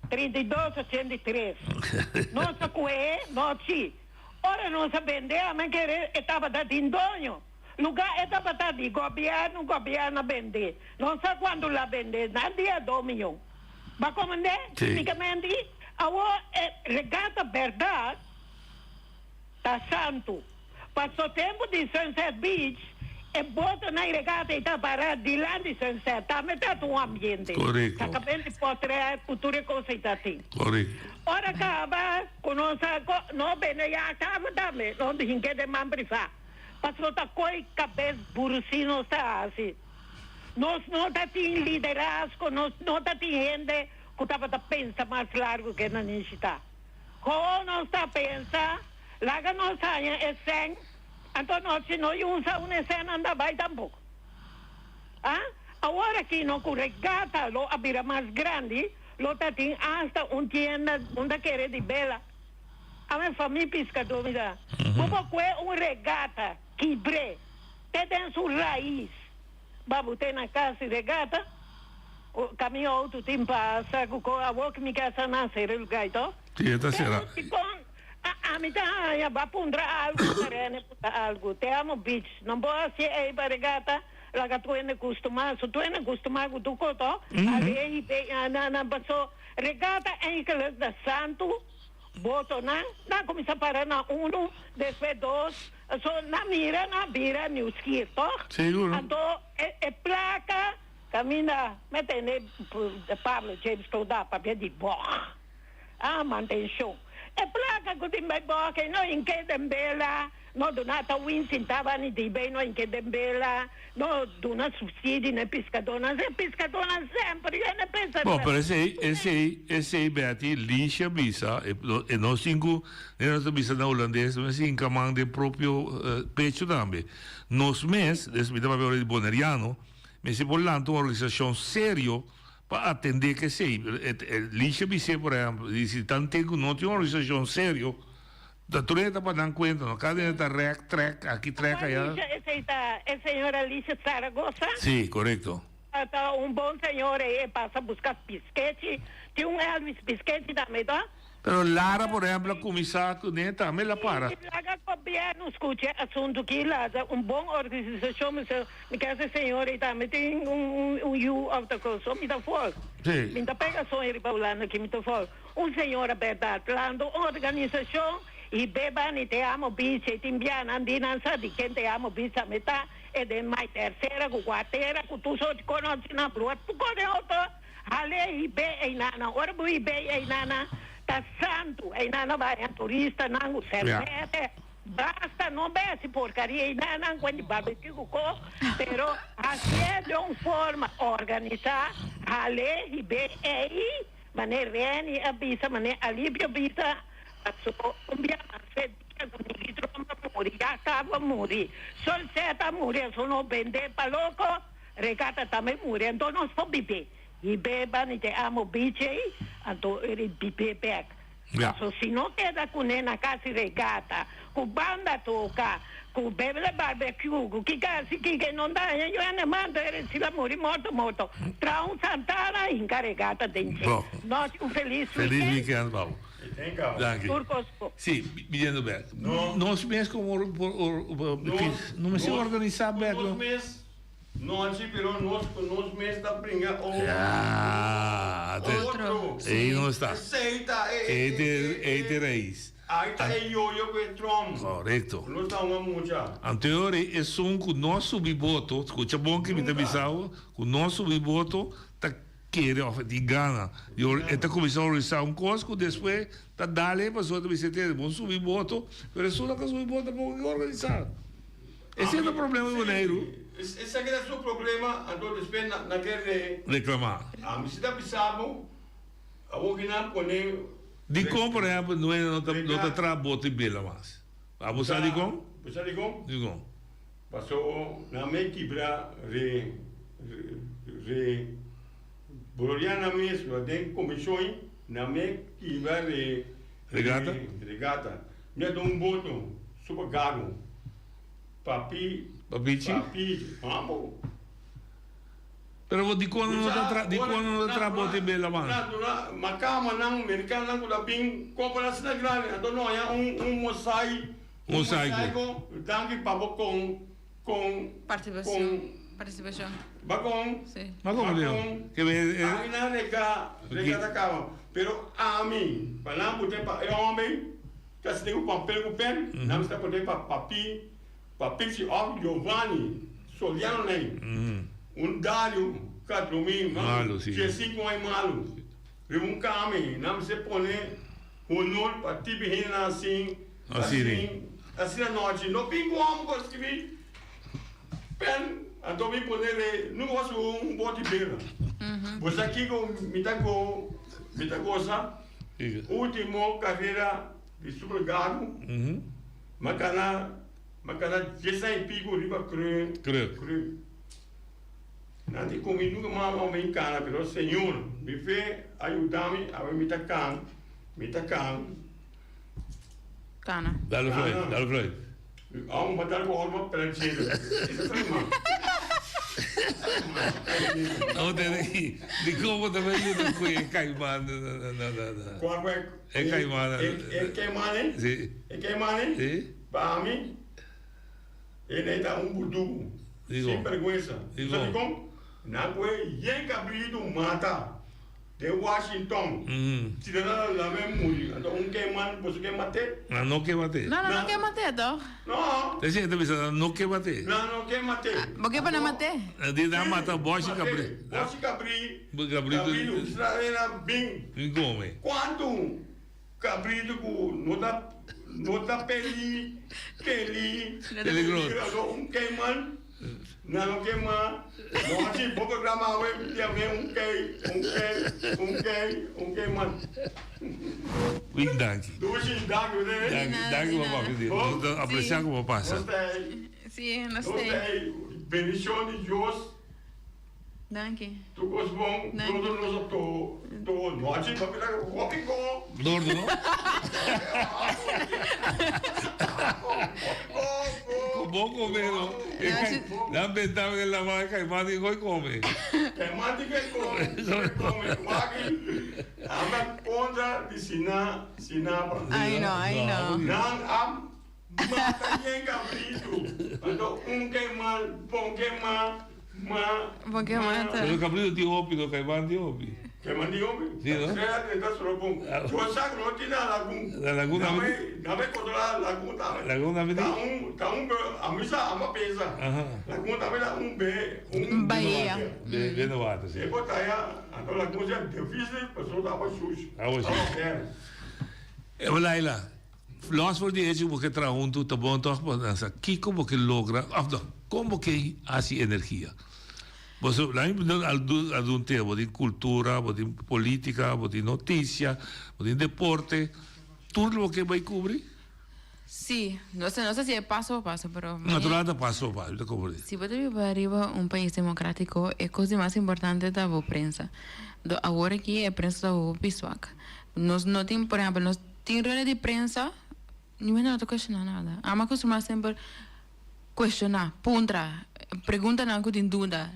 T: 32 83. Nos a ku'e nochi. Ora nos a bende a men kere e tabata tin doño. Luga e tabata di gobièrnu, gobièrnu a bende. No sa kuantu la bende, nan di a dos miyon. Bo a komprendé?
M: Sí.
T: Únikamente awor e regata bèrdat. Ta santu. Paso tempu di Sunset Beach, e botonan i regata ei ta para dilanti Sunset. Tambe ta un ambiente.
M: Korekto.
T: Sakamente potret ku tur e kos ei ta tin.
M: Korekto.
T: Ora kaba ku nos a no bende ya kaba tambe nos tin ke den man privá. Paso ta koi kabes burusi nos ta hasi. Nos no ta tin liderazgo, nos no ta tin hende ku tabata pensa mas largu ke nan nishita. Ho nos ta pensa, laga nos haña e sèn, anto nos si no usa un e sènnan ta bai tampoko. A Awor aki no ku regata lo a bira mas grandi, lo ta tin asta un tienda unda kere di bela. Ame famia piskadó mi ta, bo por kue un regata kibr'é te den su rais. Babu te na kas di regata, kaminda outo tin pasa ku ko awor ki mi kasa na sera e luga i to.
M: Sí, e ta sera.
T: Pero dikon ami ta haña ba puntra algu, ta Rene puntra algu. Te amo beach, no bo hasi ei pa regata, laga tur hende kustumá. So tur hende kustumá ku tur ko to, ale i be na na paso regata eigenlijk ta santu, botonan nan kuminsá para na unu, despues dos. So nan mira nan bira nieuwsgier toch?
M: Seguro.
T: Anto e e placa caminda me tende Pablo James Toda papia di bog. Ah mantencion. E placa cu tin bay bog ey no inke den bela, no duna ta win sintaba ni di bay no inke den bela, no duna subsidie na e piscadornan. E piscadornan semper yena pensa
M: Bon, pero esey, esey, esey Betty, Licia bisa, e, e nos tin cu, e nos ta bisa na Hulandes, nos tin hinca man den propio pecho tambe. Nos mes, des mi ta papia ora di Boneriano, mester por lanta un organisacion serio pa atende cu esey. E, Licia bis'é, por ehempel, di si tan ten cu no tin un organisacion serio, ta tur hende ta pa nan cuenta, no? Cada hende ta rek, trek, aki trek, aya.
T: Alicia, esey ta e señora Alicia Zaragoza?
M: Sí, corecto.
T: Ta un bon señor ey e pasa busca piskechi. Tin un Elvis piskechi tambe ta.
M: Pero Lara por ehempel a cuminsa cune tambe el a para.
T: Si laga gobierno scucha e asunto ki laga un bon organisacion mi sa mi kier e señor ey tambe tin un un yu of ta cos so mi ta for.
M: Si.
T: Mi ta pega soña riba Hulanda ki mi ta for. Un señora berdad lanta un organisacion y beba ni te amo bichi tin bianan di nan sa di ken te amo bichi mi ta. E den mai tercera cu cuartera cu tur soort conoci nan broer tu cone otro hale hibe eynana ora bo hibe eynana ta santu eynana baña turista nan cu serbete basta no besi porcaria eynana cu di barbecue cu co pero hacie de un forma organisa hale hibe ey mane Reni a bisa mane Alipio bisa paso un bia mas. Di trompa muri, ya caba muri. Sol seta muri, eso no bende pa loco. Regata tambe muri, anto nos por bibe. Y beba ni te amo bichi ey, anto e bibe bek.
M: Ja.
T: So si no keda cune na casi regata, cu banda toca, cu bebe barbecue, cu kika si kika no daña yo ene manda e si la muri morto morto. Traha un santana y hinca regata den dje.
M: Bo.
T: Nos un feliz
M: Feliz
T: weekend.
M: weekend, Babo. Danki.
T: Tur kos bo.
M: Sí, biniendo bek. Nos mes como no mester organisa bek.
S: Nos mes no haci pero nos cu nos mes ta bringa otro.
M: Ya,
S: Otro.
M: Ey no esta.
S: Esey ta e.
M: Ey ta e rais.
S: Ahí ta e yoyo cu e trom.
M: Correcto.
S: Nos ta hunga mucha.
M: Anto esun cu no subi boto, scucha bon ki mi ta bisa bo, cu no subi boto ta Kere of e tin gana di or e ta kuminsá organisá un kos ku despues ta dal e pasobra ta bisa tende bon subi boto pero esun no ka subi boto tampoco ke organisá. Esei ta problema di Boneiru.
S: Esaki ta su problema anto despues na na ke re.
M: Reklamá.
S: Ami si ta bisa bo awor ki nan pone.
M: Dikon por ehèmpel Nuena no ta no ta traha boto i bela mas? Abo sa dikon?
S: Bo sa dikon?
M: Dikon?
S: Paso nan me kibra re re Boloriana mes lo den komishon nan me kibra re
M: Regata?
S: Regata. Mi a dun un boto super gago papi
M: Pa pichi?
S: Pa pichi amo.
M: Pero bo dikon no ta tra dikon no ta tra boto i bela mas?
S: Na duna makama nan merikanonan ku ta bin kompra asina grandi anto no haña un un mosai
M: Mosaico.
S: Danki pa bo con con
N: Participacion. Participacion.
S: Ba con.
N: Si.
M: Ba con Leo. Ke be e.
S: Ami nan rega rega ta caba. Pero ami pa nan pute pa e homber ta sinti cu papel cu pen nan mester pute pa papi papichi of Giovanni Soliano nei un Dario ka drumi
M: Malo si.
S: 15 aña malo riba un cama nan mester pone honor pa tipi hendenan asin.
M: Asina.
S: Asina nochi no bin ku hòmber ku a skibi pèn anto bin pone re nunka wak subi un bòt di bera. Bo sa kiko mi ta go mi ta gosa ultimo karera di Super Gago m'a gana m'a gana diesan i pico riba kreu kreu. Nan di ku mi nunka mas a bin kana pero Señor mi fe a yuda mi awe mi ta kan mi ta kan.
N: Cana.
M: Dale Floyd, dale Floyd.
S: Amo pa dal ku holma pranchero. Esa ta man.
M: No te di, di como te ve yuda ku e caiman na na na na.
S: Cual fue?
M: E caiman.
S: E caiman eh?
M: Si.
S: E caiman eh?
M: Si.
S: Pa mi e ne ta un burdugu.
M: Digo.
S: Sin vergüenza.
M: Digo.
S: Sabi con? Nan ku e yen cabrito mata. Den Washington. Si nan a lame muri, anto un keman, boso ke mat'é?
M: Nan no ke mat'é.
N: No, nan no ke mat'é toch?
S: No.
M: Ta esei ta bisa, nan no ke mat'é.
S: Nan no ke mat'é.
N: Bo ke pa nan mat'é?
M: Nan di nan mata bòshi kabri.
S: Bòshi kabri.
M: Kabritu.
S: Kabritu sra bin.
M: Bin kome.
S: Kuantu kabritu ku no ta no ta peli peli.
M: Peligroso.
S: Anto un keman. Nan no ke ma no haci bo programa awe dia me un kei un kei un kei un kei man.
M: Win danki.
S: Dushi danki bo te.
M: Danki danki bo papia di nos ta aprecia como pasa.
S: Nos ta ey.
N: Si nos
S: ta ey. Bendicion di Dios.
N: Danki.
S: Tur cos bon todo nos a to to no haci papia hopi go.
M: Gordo no. Con bo come no. Nan bentaba den lama e caiman di goy come.
S: Caiman di goy come. Come waki. Anda contra di sina sinapa.
N: Ay no ay no.
S: Nan a mata yen cabrito. Anto un caiman bon caiman. Ma.
N: Bo ke mata.
M: Pero cabrito tin hopi no caiman tin hopi.
S: Caiman tin hopi?
M: Si no?
S: Sea den ta solo bon. Yo sa ku no tin na lagun.
M: Na lagun tambe
S: tin. Dame controla lagun tambe.
M: Lagun tambe tin?
S: Ta un ta un be ami sa ama pensa. Lagun tambe ta un be un
N: Bahia.
M: Be be na water si.
S: E por ta ya anto lagun sea dificil pasobra ta awa shushi.
M: Awa shushi. Eba Laila, Los for di hecho ku bo ke traha huntu ta bon tòg pa nan sa kiko bo ke logra òf no kon bo ke hasi energia. Boso la mi puntra algun tema, bo tin kultura, bo tin politika, bo tin notisia, bo tin deporte, tur lo bo ke bai kubri?
N: Sí, no sé, no sé si e paso pa paso, pero
M: Natural ta paso pa paso, mi ta komprendé.
N: Si bo ta biba riba un pais demokratiko, e kos di mas importante ta bo prensa. Do awor aki e prensa ta hopi swak. Nos no tin, por ehempel, nos Tin rueda di prensa, niun hende no ta cuestiona nada. Ami a costumá semper cuestiona, puntra, preguntanan cu tin duda.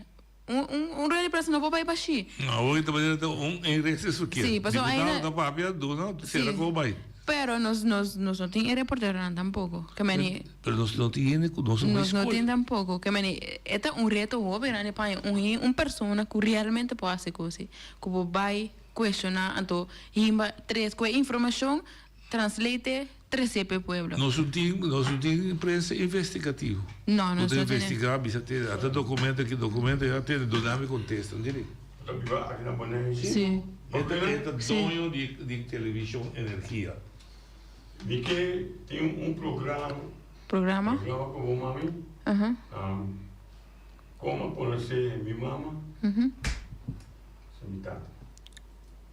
N: Un, un, un rueda di prensa no por bay bashi.
M: No, awor ta manera ta un en rechts es verkeerd.
N: Sí, pasobra
M: Diputado
N: ainda-
M: ta papia, duna, cera
N: Sí.
M: cu bay.
N: Pero nos, nos, nos no tin e reporteronan tampoco. Ke meni,
M: Pero nos no tin hende cu nos no
N: nos no
M: escoge.
N: tin tampoco. Ke meni, e ta un reto hopi grandi pa un, un persona cu realmente por haci cosi. Cu por bay Cuestiona anto himba tres cu e informacion translate trece p'e pueblo.
M: Nos no tin nos no tin prensa investigativo.
N: No, nos
M: Cu ta
N: no tene.
M: investiga bisa tene ata documento aki documento ya tene duna mi contesta ntende.
S: Ta biba aki na Bonaire.
N: Si.
M: E ta e ta doño di di television Energia.
S: Mi ke tin un programa.
N: Programa?
S: Programa cu bo mami.
N: Aha.
S: Como a conoce mi mama. Mi tata.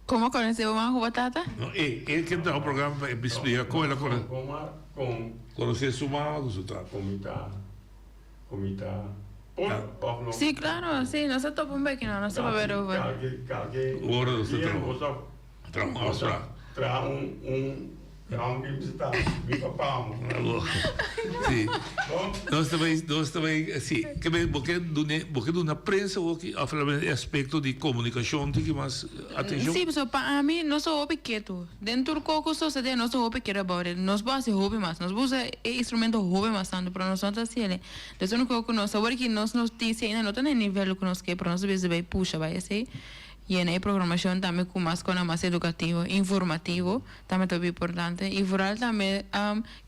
N: Como conoce bo mama cu bo tata?
M: No, e, e ke traha un programa pa e splika con el a conoce.
S: Como con.
M: Conoce su mama cu su tata.
S: Con mi tata, con mi tata. Por of no?
N: Si, claro, si, nos a topa un beki no, nos a papia over.
S: Kalke, kalke.
M: Ora nos ta traha. Traha un afspraak.
S: Traha un, un, traha un bin bisita mi papa mo.
M: Si. Nos ta bay, nos ta bay, si. Ke bay, bo ke dune, bo ke duna prensa hoki of solamente e aspecto di comunicacion tin ki mas atencion?
N: Si, pasobra pa ami nos ta hopi ketu. Den tur ko ku sosode nos ta hopi ketu about it. Nos por hasi hopi mas. Nos por usa e instrumento hopi mas tantu, pero nos no ta hasi el. Entonces unu ku nos awor ki nos noticia ainda no ta na e nivel ku nos ke, pero nos ta bisa bay pusha bay esey. Yena e programashon tambe ku mas kona mas edukativo, informativo, tambe ta hopi importante. I vooral tambe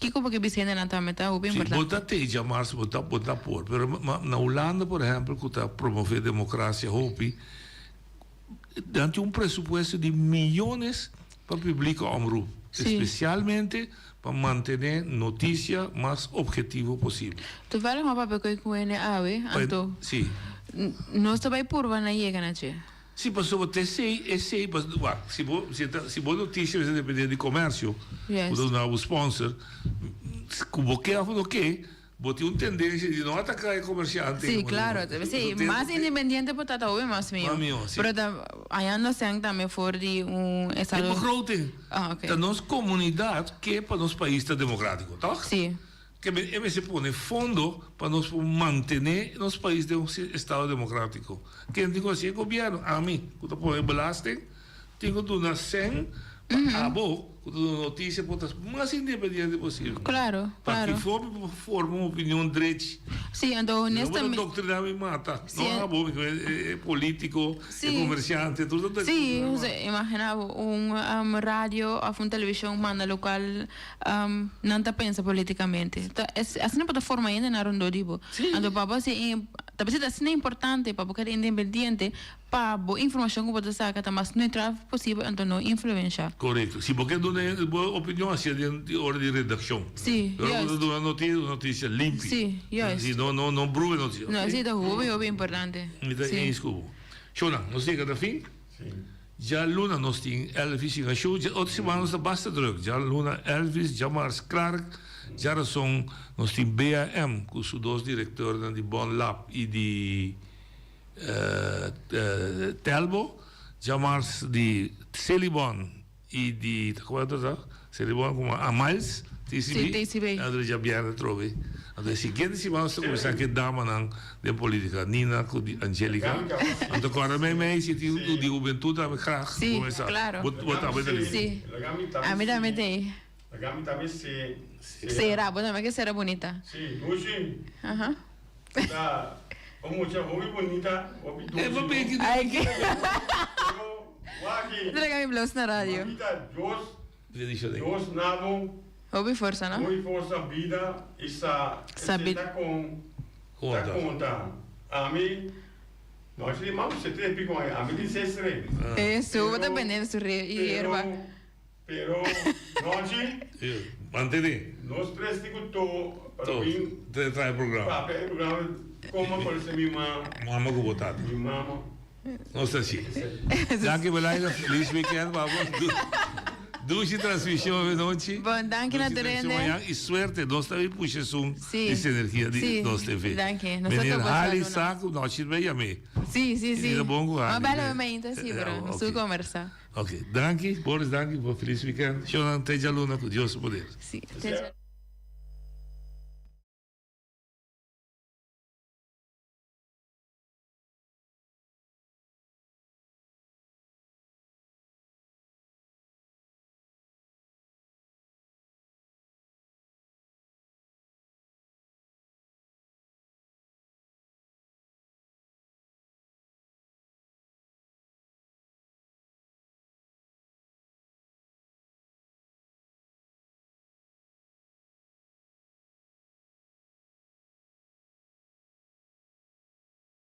N: kiko bo ke bisa hendenan tambe ta hopi
M: Si,
N: importante.
M: bo ta teja mars bo ta bo ta por, pero ma na Hulanda por ehempel ku ta promove demokrasia hopi, nan tin un presupuesto di miyones pa publike omroep, espesialmente pa mantene notisia mas objetivo posibel.
N: Toevallig m'a papia ku e hende awe, anto
M: Si.
N: nos ta bai purba na yega na dje.
M: Si, pasobra ta esei, esei, pas, wak, si bo, si ta, si bo notisia mester depende di komersio,
N: Yes.
M: ku ta duna bo sponsor, ku bo ke òf no ke, Bo tin un tendencia di no ataca e comerciante.
N: Sí, claro. Sí, mas independiente bo ta, ta hopi mas mihó.
M: Mas mihó, sí.
N: Pero ta hañando sèn tambe for di un estado.
M: E begroting.
N: Ah, ok.
M: Ta nos comunidad ke pa nos pais ta democratico, toch?
N: Sí.
M: Ke men e mester pone fondo pa nos por mantene nos pais den un estado democratico. Ken tin cu haci? E gobierno. Ami, cu ta pone belasting, tin cu duna sèn. Pa abo, ku ta duna notisia por ta mas independiente posibel.
N: Claro,
M: Pa
N: claro.
M: ki forma bo por forma un opinion drechi.
N: Sí, anto
M: No bo ta
N: honestamente.
M: doctrina mi mata.
N: Sí,
M: No abo, e e politico, e
N: Sí.
M: comerciante, tur ta
N: Sí, osea, imagina bo un um, radio of un television manda locual um, nan ta pensa politicamente. Ta, es, asina bo ta forma hende na rondó di bo. Anto pa bo hasi, ta bisa ta asina importante pa bo keda independiente Pa bo informashon ku bo ta saka ta mas neutral posibel anto no influensha.
M: Korekto. Si bo ke duna bo opinion hacia den di ora di redakshon.
N: Si,
M: Pero ora bo ta
N: juist.
M: duna notisia, duna notisia limpi.
N: Si, juist.
M: Si, no, no, no brua e notisia.
N: No, esei ta hopi, hopi importante.
M: Mi ta
N: Si.
M: eens ku bo. Shona, nos yega na fin. Djaluna nos tin Elvis i Gashu. Dja otro siman nos ta basta druk. Djaluna Elvis, djamars Clark, djarason nos tin BAM ku su dos direktornan di Bon Lab i di. Telbo, djamars di Selibon i di, ta como ta ta? Selibon como a Miles, TCB.
N: Sí, TCB.
M: Anto djabièrnè atrobe. Anto e siguiente siman nos ta kuminsá ku e damanan den politica, Nina ku di Angelica. Anto kòrda meimei si tin di hubentud tambe graag
N: Sí,
M: kuminsá.
N: claro.
M: Bo bo tambe ta listo.
N: Sí. Ami tambe ta ei. Sera, bo tambe ke sera bunita.
S: Sí, Lucy.
N: Aha.
S: Ta un mucha hopi bunita, hopi dulce.
M: E papia ki
N: Ay, ke.
S: Waki.
N: Trega mi blouse na radio.
S: Mamita, Dios,
M: Bendiciones.
S: Dios nabo.
N: Hopi forsa, no?
S: Hopi forsa, bida y sa.
N: Sa bid.
S: Ta con. Ta conta. Ami. No, si mami se tres pico aña. Ami di ses tres.
N: Eso, bo ta bende su re y hierba.
S: Pero, nochi.
M: Mantene.
S: Nos tres tin cu to pa
M: To,
S: bin.
M: te trae programa.
S: Papia e programa como parece mi mama.
M: Mama cu bo tata.
S: Mi mama.
M: Nos ta así. Danki Belaida, feliz weekend pa bo. Dushi transmision awe nochi.
N: Bon, danki na
M: Dushi
N: tur
M: transmision
N: hende.
M: mañan y suerte. Nos ta bin pusha esun
N: Sí.
M: di Sinergia di
N: Sí.
M: Nos TV.
N: Danki. Nos ta
M: Meneer
N: topa
M: Hali
N: luna.
M: sa cu nochi ta yam'é.
N: Sí, sí, sí.
M: Y ta bon cu
N: Ma
M: Hali.
N: bela me mainta, sí, pero
M: Ah,
N: nos
M: ok.
N: conversa.
M: Ok, danki, Boris, danki, bo feliz weekend. Shownan te djaluna ku Dios su poder.
N: Sí, te djaluna.